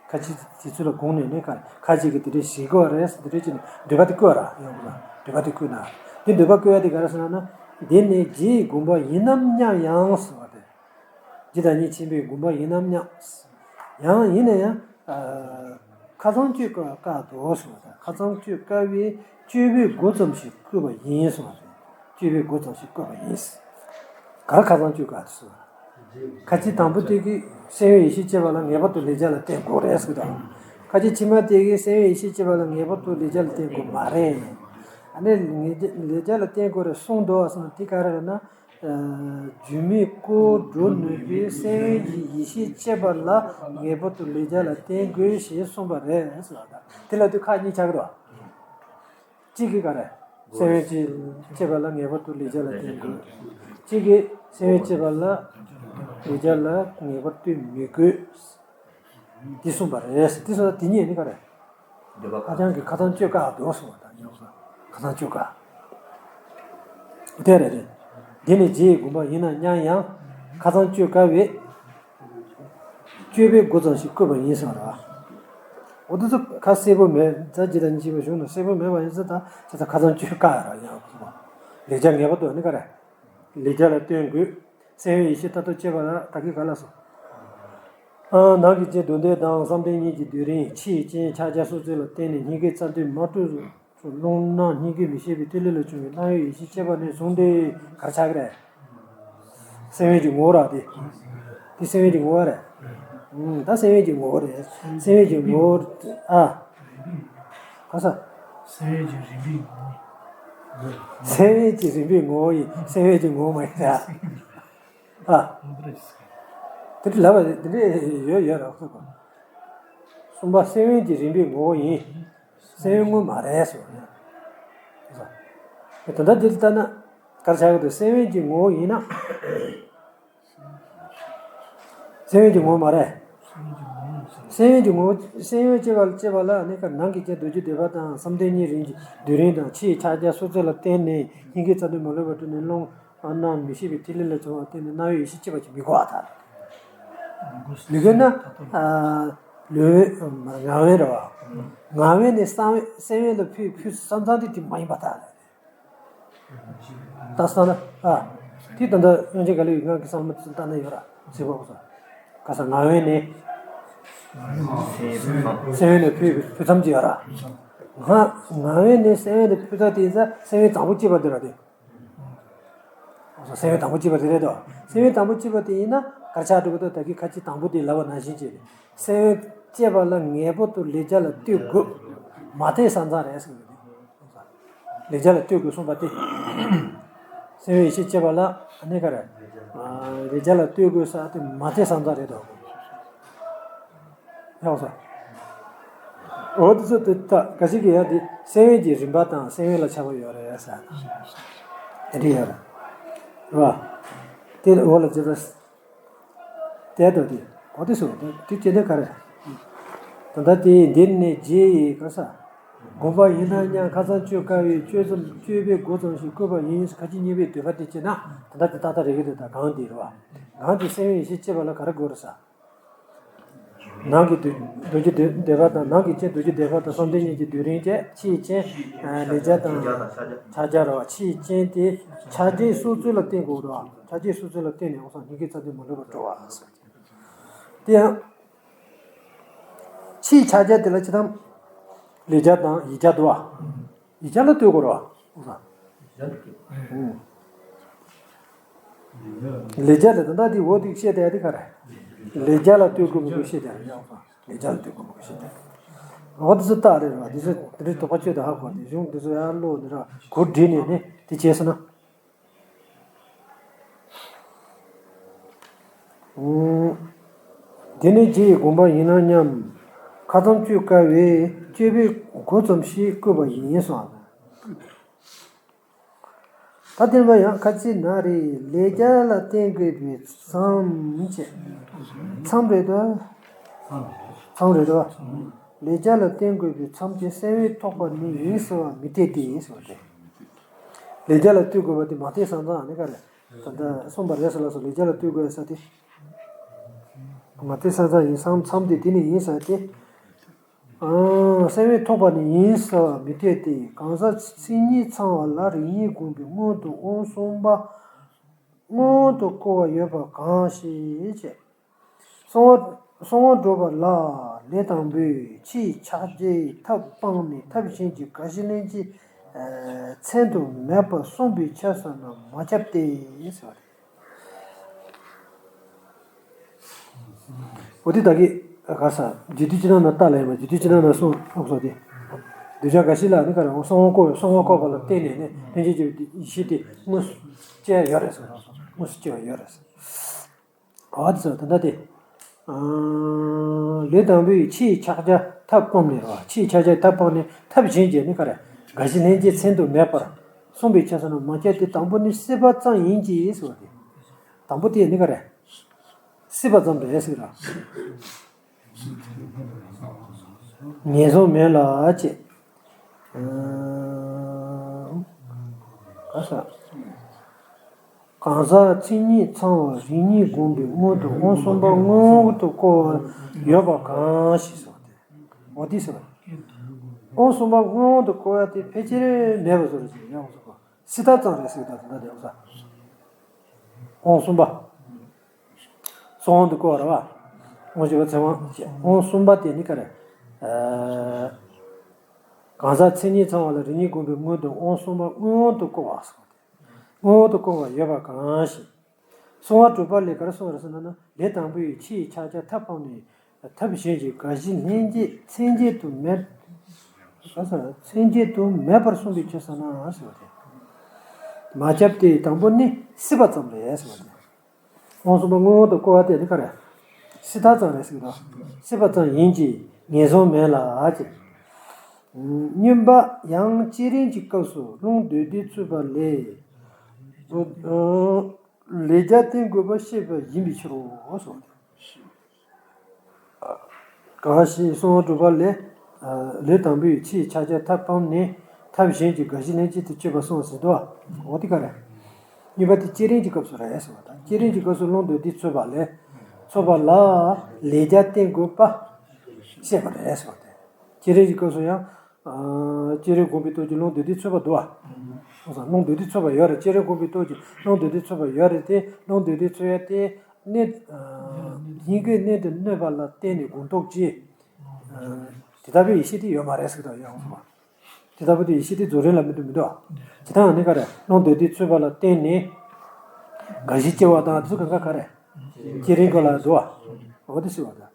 ཁ་ཅིག་དེ་ཚོ་ལ་དགོངས་ནས་ནས་ཁ་ཁ་ཅིག་གི་དེ་འདྲ་ཟེར་གི་རེད་ཟེར་དེ་འདྲ་ཅིག་ནས་འདོད་པ་དེ་བཀོད་ར་ཡོང་གི་ལ་འདོད་པ་དེ་བཀོད་ན། དེ་འདོད་པ་བཀོད་ཡ་དེ་ག་རེ་ཟེར་ན་ན། འདི་ནི་རྗེ་ཡི་དགོངས་པ་ཡིན་ནམ་སྙམ་ཡང་ཟེར་བ་དེ། ཇི་ལྟར་ཉིད་ཆེན་པོའི་དགོངས་པ་ཡིན་ནམ་སྙམ། ཡང་ཡིན་ན་ཡང་། ཁ་ཚང་གཅོད་དཀའ་དཀའ་དོ་གསུངས་པ་དང་ཁ་ཚང་གཅོད་དཀའ་བས་དཔྱོད་པའི་སྒོ་ཙམ་ཞིག་བཀོད་པ་ཡིན་གསུངས་པ་དང་དཔྱོད་པའི་སྒོ་ཙམ་ཞིག་བཀོད་པ་ཡིན། ག་རེ་ཁ་ཚང་གཅོད་དཀའ་དོ་གསུངས་པ། ཁ་ཅིག་དང་པོ་དེ་གིས་སེམས་དབེན་ཡེ་ཤེས་སྐྱེ་བ་ལ་ངེས་པར་དུ་ལས་རྒྱ་ལ་བརྟེན་དགོས་རེད་ཟེར་དང་། ཁ་ཅིག་ཕྱི་མ་དེ་གིས་སེམས་དབེན་ཡེ་ཤེས་སྐྱེ་བ་ལ་ངེས་པར་དུ་ལས་རྒྱ་ལ་བརྟེན་དགོས་མ་རེད། ཨ་ནི་ལས་རྒྱ་ལ་བརྟེན་དགོས་རེད་གསུངས་འདུག་བ་སོང་དེ་ག་རེ་རེད་ན། སྒྱུ་མའི་སྐུ་སྒྲུབ་ནུས་པའི་སེམས་དབེན་གྱི་ཡེ་ཤེས་སྐྱེས་པ་ལ་ངེས་པར་དུ་ལས་རྒྱ་ལ་བརྟེན་དགོས་ཞེས་གསུངས་པ་རེད་ཟེར་བ་དང་དེ་ལ་དུས་ཁག་གཉིས་ཆགས་ཀྱི་འདུག་གཅིག་གིས་ག་རེ། སེམས་དབེན་གྱི་སྐྱེས་པ་ལ་ངེས་པར་དུ་ལས་རྒྱ་ལ་བརྟེན་དགོས། གཅིག་གིས་སེམས་དབེན་སྐྱེས་པ་ལ་ལས་རྒྱ་ལ་ངེས་པར་བརྟེན་མི་དགོས། འདི་གསུངས་པ་རེད། འདི་གསུངས་ན་དེ་གཉིས་ནི་ག་རེ། འདོད་པ་ཁ་བྱང་གི་ཁ་ཚང་གཅོད་དཀའ་འདུག་གསུངས་པ་དང་ཉམས་སུ་ཁ་ཚང་གཅོད་དཀའ། དེ་རེད་རེད། འདི་ནི་རྗེ་ཡི་དགོངས་པ་ཡིན་ན་སྙམ་ཡང་ཁ་ཚང་གཅོད་དཀའ་བས། དཔྱོད་པའི་སྒོ་ཙམ་ཞིག་བཀོད་པ་ཡིན་གསུངས་པ་རེད། འོ་དེ་ཚོ་ཁ་གསལ་པོ་མེད་ད་ཇི་ལྟར་ཉིད་ཆེན་པོའི་གཞུང་ན་གསལ་པོ་མེད་པ་ཡིན་ཙང་ད་ཁ་ཚང་གཅོད་དཀའ་ར་ཡང་གསུངས་པ། ལས་རྒྱ་ངེས་པར་དུ་ནི་ག་རེ། ལས་རྒྱ་ལ་བརྟེན་དགོས། སེམས་དབེན་ཡེ་ཤེས་མཐར་ཐུག་སྐྱེ་བ་ལ་ད་གིན་ག་ལ་སོང་། ནང་གི་རྐྱེན་དོན་ལྡན་དང་བསམ་གཏན་གཉིས་ཀྱི་སྡུད་རིམ་ཕྱི་ཡི་རྐྱེན་ཕྱག་རྒྱ་སོགས་ཚོ་ལ་བརྟེན་ནས་སྙིང་གའི་རྩ་མདུད་མ་གཏོགས་སུ་རླུང་སྣ་སྙིང་གའི་མི་ཤེས་པའི་ཐིག་ལེ་ལ་བྱུང་བའི་སྣང་ཡུལ་ཡེ་ཤེས་སྐྱེས་པ་ནས་བཟུང་སྟེ་གར་ཆགས་ཀྱི་རེད། སེམས་དབེན་གྱི་ངོ་བོ་ར་དེ། དེ་སེམས་དབེན་གྱི་ངོ་བོ་རེད། ད་སེམས་དབེན་གྱི་ངོ་བོ་རེད། སེམས་དབེན་གྱི་ངོ་བོ་ཨ། ག་ས། སེམས་དབེན་གྱི་རིམ་པའི་ངོ་བོ། སེམས་དབེན་གྱི་རིམ་པའི་ངོ་བོ་ཡིན་སེམས་དབེན་གྱི་ངོ་བོ་མ་ཡིན་ད། ཨ། དེ་འདྲ་ལབ་པ་དེ་འདྲ་ཡོད་ཡོད་རེད་ཁོ་ཁོ། གསུམ་པ་སེམས་དབེན་གྱི་རིམ་པའི་ངོ་བོ་ཡིན། སེམས་དབེན་དངོས་མ་རེད་ཟེར་བ་ཡིན། དེ་ལྟར་འདི་ལྟར་ན་གར་ཆགས་ཀྱི་འདུག་སེམས་དབེན་གྱི་ངོ་བོ་ཡིན་ན། སེམས་དབེན་གྱི་ངོ་བོ་མ་རེད། སེམས་དབེན་གྱི་ངོ་བོ་སེམས་དབེན་སྐྱེ་བ་སྐྱེ་བ་ལ་གནས་སྐབས་ནང་གི་རྐྱེན་དོན་གྱི་འདོད་པ་དང་བསམ་གཏན་གཉིས་རིམ་གྱི་སྡུད་རིམ་དང་ཕྱིའི་ཕྱག་རྒྱ་སོགས་ཚོ་ལ་བརྟེན་ནས་སྙིང་གའི་རྩ་མདུད་མ་ལུས་པ་གྲུབ་ནས་རླུང་སྣ་མི་ཤེས་པའི་ཐིག་ལེ་ལ་བྱུང་བ་བརྟེན་ནས་སྣང་ཡུལ་ཡེ་ཤེས་སྐྱེས་པ་ཅིག་མི་གོ་བ་དང་། མི་གོ་ན། ལུས་ངག་དབེན་རེད་བ། ངག་དབེན་ནས་སེམས་དབེན་ལ་ཕུད་ཕུད་བསམ་བསམ་དེ་དེ་མ་ཡིན་པ་དང་། ད་སང་ན་ཨ། དེ་ད་ལྟ་དབྱངས་ཅན་དགའ་ལོས་ངག་གི་བསམ་བློ་ཙམ་བཏང་ན་ཡོད་ར་ཟེར་བ་གོ་ས། ག་ས་ངག་དབེན་ནས། སེམས་དབེན་ནས་ཕུད་ཕུད་མཚམས་ཅིག་ཡོད་ར། ང་ངག་དབེན་ནས་སེམས་དབེན་ནས་ཕུད་ས་དེ་ཡིན་ས་སེམས་དབེན་དང་པོ་སྐྱེས་པ་དེ་ར་དེ། སེམས་དབེན་དང་པོ་སྐྱེས་པ་དེ་རེད་དོ། སེམས་དབེན་དང་པོ་སྐྱེས་པ་དེ་ཡིན་ན་གར་ཆགས་འགྲོ་གི་འདུག་ད་གིན་ཁ་ཅིག་དང་པོ་དེ་ལབ་པ་ནང་བཞིན་བྱས་ནས་སེམས་དབེན་སྐྱེས་པ་ལ་ངེས་པར་དུ་ལས་རྒྱ་ལ་ལྟོས་དགོས། མ་ལྟོས་ས་མཚམས་རེད་ཟེར་གི་འདུག་ལས་རྒྱ་ལ་ལྟོས་དགོས་གསུངས་པ་དེ། སེམས་དབེན་ཡེ་ཤེས་སྐྱེས་པ་ལ་ཨ་ནི་ག་རེ། ལས་རྒྱ་ལ་ལྟོས་དགོས་ས་དེ་མ་ལྟོས་ས་མཚམས་རེད་དོ། ཡག་སོ། འོ་དེ་ཚོ་དེ་ད་ག་ཞིག་གི་ཡ་དེ་སེམས་དབེན་གྱི་རིམ་པ་དང་སེམས་དབེན་ལ་ཁྱད་པར་ཡོད་རེད་ཟེར། དེ་འདྲ་ཡོད་རེད། རེད་བ། དེ་འོག་ལ་ཇི་ལྟར། དེ་ལྟ་སྟེ། འོ་དེ་སོ་དེ་དེ་དེ་ག་རེ། ད་ལྟ་དེ་འདིར་ནི་རྗེ་ཡི་ག་ས། བསྒོམ་པ་ཡིན་ན་སྙམ། ཁ་སང་སྤྱོད་དཀའ་བས་སྤྱོད་ཙམ་སྤྱོད་པའི་སྒོ་ཙམ་ཞིག་བསྐུལ་བ་ཡིན། ཁ་ཅིག་གཉིས་པའི་འདོད་པ་དེ་བྱེད་ན་ད་ལྟ་དེ་ཏག་ཏག་རེག་གི་འདུག་ད་གང་དེ་རེད་བ། གང་དེ་སེམས་ཡེ་ཤེས་སྐྱེ་བ་ལ་ག་རེ་དགོས་རེད་ཟེར། ནང་གི་རྡོ་རྡོ་རྗེ་སྡེ་པ་དང་། ནང་གི་རྐྱེན་རྡོ་རྗེ་སྡེ་པ་དང་བསམ་གཏན་གཉིས་ཀྱི་སྡུད་རིམ་བཅས། ཕྱིའི་རྐྱེན་ལས་རྒྱ་དང་ཕྱག་རྒྱ་རེད་བ། ཕྱིའི་རྐྱེན་དེ་ཆགས་བྱའི་སོ་ཚུལ་ལ་བརྟེན་དགོས་རེད་བ། ཆགས་བྱའི་སོ་ཚུལ་ལ་བརྟེན་ནས་འོང་སང་སྙིང་གའི་རྩ་མདུད་མ་ལུས་པར་འགྲོ་བ་ཟེར། དེ་ཡང་། ཕྱིའི་ཕྱག་རྒྱ་དེ་ལ་ཇི་ལྟར་ལས་རྒྱ་དང་ཡིད་རྒྱ་འདུག་བ། ཡིད་རྒྱ་ལ་ལྟོས་དགོས་རེད་བ། ལས་རྒྱ་ལ་ད་ལྟ་དེ་འོ་དེ་བཤད་བསྡད་དེ་ག་རེ། ལས་རྒྱ་ལ་ལྟོས་དགོས་མི་དགོས་བཤད་བསྡད་རེད་ཡང་། ལས་རྒྱ་ལ་ལྟོས་དགོས་མི་དགོས་བཤད་བསྡད་རེད། འོ་དེ་ཚོ་རྟགས་རེད་བ། དེ་ཚོ་དེ་འདྲའི་དོགས་པ་གཅོད་དང་ཧ་གོ་དེ་གཞུང་དེ་ཚོ་ཡར་ཀློག་ནས་ར་གོ་བསྒྲིགས་ནས་ནི་དེ་བྱས་སོང་ན། དེ་ནས་རྗེས་བསྒོམ་པ་ཡིན་ན་སྙམ། ཁ་ཙམ་སྤྱོད་དཀའ་བས་སྤྱོད་པའི་སྒོ་ཙམ་ཞིག་བསྐུལ་བ་ཡིན་གསུངས། ད་དེ་ལ་ཡང་ཁ་ཅིག་ན་རེ་ལས་རྒྱ་ལ་བརྟེན་དགོས་པའི་མཚམས་བཅད། མཚམས་རེད་དོ། མཚམས་རེད་དོ། ལས་རྒྱ་ལ་བརྟེན་དགོས་པའི་མཚམས་ཀྱི་སེམས་འོད་ཐོགས་པ་ནི་ཡིན་ཟེར་བ་མི་འཐད་དེ་ཟེར་བ་དེ། ལས་རྒྱ་ལ་ལྟོས་དགོས་པ་དེ་མ་འཐད་ས་མཚམས་ནི་ག་རེ། ད་ལྟ་གསུངས་པ་རེད་ཟེར་ལ་སོགས་ལས་རྒྱ་ལ་ལྟོས་དགོས་ས་དེ། མ་འཐད་ས་མཚམས་ཡིན་ས་མཚམས་དེ་དེ་ནི་ཡིན་ས་དེ། སེམས་འོད་ཐོགས་པ་ནི་ཡིན་ཟེར་བ་མི་འཐད་དེ། གང་ཟག་མཚན་ཉིད་ཚང་བ་ལ་རིགས་གཉིས་བསྒོམས་པའི་སྔོན་དུ་དབང་གསུམ་པ་སྔོན་དུ་བསྐུལ་བ་ཡོད་པ་གང་ཞིག་བྱས། གསང་བ་གསང་བ་སྒྲུབ་པ་ལ་ལས་དང་པོའི་ཕྱིའི་ཕྱག་རྒྱའི་ཐབས་སྤངས་ནས་ཐབས་གཞན་གྱི་དགའ་བཞི་ལྷན་སྐྱེས་མཚན་དུ་མེད་པར་གསུངས་པའི་ཕྱིར་ཟེར་ན་མ་ཁྱབ་སྟེ་ཟེར་བ་རེད། འོ་དེ་ད་གི་ག་ས་རྒྱུད་སྡེ་ཕྱི་ནང་ན་ལྟ་ལ་ཡིན་པ། རྒྱུད་སྡེ་ཕྱི་ནང་ན་གསུངས་ཨོ་སོ་དེ། གདུལ་བྱ་འགའ་ཞིག་ལ་ནི་ག་རེ་གསང་བ་བསྐུར་བས། གསང་བ་བསྐུར་བ་ལ་བརྟེན་ནས་ནི་ལྷན་སྐྱེས་ཀྱི་ཡེ་ཤེས་དེ་དངོས་སུ་སྐྱེ་ཡ་ཡོད་རེད་ཟེར། དངོས་སུ་སྐྱེ་བ་ཡོད་རེད་ཟེར། འོ་དེ་ཟེར་ད་ལྟ་དེ། ལས་དང་པོའི་ཕྱིའི་ཕྱག་རྒྱ་ཐབས་སྤངས་ནས་རེད་བ། ཕྱིའི་ཕྱག་རྒྱ་ཐབས་སྤངས་ནས་ཐབས་གཞན་གྱིས་ནི་ག་རེ་དགའ་བཞི་ལྷན་སྐྱེས་མཚན་དུ་མེད་པར་གསུངས་པའི་ཕྱིར་ཟེར་ན་མ་ཁྱབ་སྟེ། དང་པོ་ནི་སྲིད་པ་ཙམ་ཡིན་གྱི་ཟེར་བ་དེ། དང་པོ་དེ་ནི་ག་རེ། སྲིད་པ་ཙམ་རེད་ཟེར་ར། ངན་སོང་མེད་ལ་བྱས། ག་ས། གང་ཟག་མཚན་ཉིད་ཚང་བ་རིགས་གཉིས་བསྒོམས་པའི་སྔོན་དུ་དབང་གསུམ་པ་སྔོན་དུ་བསྐུལ་བ་ཡོད་པ་གང་ཞིག་ཟེར་བ་དེ། འོ་དེ་ཟེར་བ། དབང་གསུམ་པ་སྔོན་དུ་བསྐུལ་བ་དེ་ཕལ་ཆེར་མེད་པ་བཟོ་རེད་ཟེར་ཡང་ཟེར་བ། སྲིད་པ་ཙམ་རེད་ཟེར་ད་དེ་འདྲ་རེད་བ། དབང་གསུམ་པ། གསང་བ་སྔོན་དུ་བསྐུལ་བ་རེད་བ། དབང་བཞི་པ་ཚེ་དབང་བྱས། དབང་གསུམ་པ་དེ་ནི་ག་རེ། གང་ཟག་མཚན་ཉིད་ཚང་བ་ལ་རིགས་གཉིས་བསྒོམས་པའི་སྔོན་དུ་དབང་གསུམ་པ་སྔོན་དུ་བསྐུལ་བ་ཟེར་བ་དེ། སྔོན་དུ་བསྐུལ་བ་ཡོད་པ་གང་ཞིག་གསང་བ་སྒྲུབ་པ་ལས་ག་རེ་གསུངས་རེད་ཟེར་ན་ན། ལས་དང་པོའི་ཕྱིའི་ཕྱག་རྒྱ་ཐབས་སྤངས་ནས། ཐབས་གཞན་གྱིས་དགའ་བཞི་ལྷན་སྐྱེས་མཚན་བཅས་དུ་མེད། མཚན་བཅས་དུ་མེད་པར་གསུངས་པའི་ཕྱིར་ཟེར་ན་ཟེར་བ་དེ། མ་ཁྱབ་སྟེ། དང་པོ་ནི་སྲིད་པ་ཙམ་རེད་ཟེར་བ་དེ། དབང་གསུམ་པ་སྔོན་དུ་བསྐུལ་བ་དེ་ནི་ག་རེ། སྲིད་པ་ཙམ་རེད་ཟེར་གི་འདུག་སྲིད་པ་ཙམ་ཡིན་གྱི་ངན་སོང་མེད་ལ་ཟེར། སྙོམས་པ་ཡང་བསྐྱེད་རིམ་གྱི་སྐབས་སུ་རླུང་རྡོལ་རྡོལ་ཚུད་པ་ལས། ལས་རྒྱ་བརྟེན་དགོས་པ་བཤད་པ་ཡིན་པའི་ཕྱིར་རོ་ཟེར། གང་ཞིག་གསང་བ་སྒྲུབ་པ་ལས། ལས་དང་པོའི་ཕྱིའི་ཕྱག་རྒྱ་ཐབས་སྤངས་ནས་ཐབས་གཞན་གྱིས་དགའ་བཞི་ལྷན་སྐྱེས་སུ་སྤྱོད་པ་གསུངས་ཟེར་དོ། འོ་དེ་ག་རེ། གཉིས་པ་དེ་བསྐྱེད་རིམ་གྱི་སྐབས་སུ་རེད་ཟེར་བ་དང་། བསྐྱེད་རིམ་གྱི་སྐབས་སུ་རླུང་རྡོལ་རྡོལ་ཚུད་པ་ལས། ཚུད་པ་ལ་ལས་རྒྱ་བརྟེན་དགོས་པ་བཤད་པ་རེད་ཟེར་བ་དེ། བསྐྱེད་རིམ་གྱི་སྐབས་སུ་ཡང་། བསྐྱེད་རིམ་བསྒོམས་པའི་སྟོབས་ཀྱིས་རླུང་རྡོལ་རྡོལ་ཚུད་པ་འདུག་བ། རླུང་རྡོལ་རྡོལ་ཚུད་པ་ཡོད་རེད། བསྐྱེད་རིམ་བསྒོམས་པའི་སྟོབས་ཀྱིས་རླུང་རྡོལ་རྡོལ་ཚུད་པ་ཡོད་རེད་དེ། རླུང་རྡོལ་རྡོལ་ཚུད་ཡ་དེ། གནད། སྙིང་གའི་གནད་དུ་གནས་པ་ལ་བརྟེན་ནས་དགོངས་རྟོགས་ཀྱིས། དེ་ལྟ་བུའི་ཡེ་ཤེས་དེ་ཡོད་མ་རེད་ཟེར་གི་འདུག་ཡང་ཟེར་བ། དེ་ལྟ་བུ་དེ་ཡེ་ཤེས་དེ་རྫོགས་རིམ་ལ་མི་འདུག་མི་འདུག་ཇི་ལྟར་ནི་ག་རེ། རླུང་རྡོལ་རྡོལ་ཚུད་པ་ལ་བརྟེན་ནས། དགའ་བཞི་སྐྱེ་བ་དང་དེ་ཚོ་གང་ག་ག་རེ། བསྐྱེད་རིམ་ག་ལ་འདུག་བ། འོ་དེ་ཟེར་བ་དང་།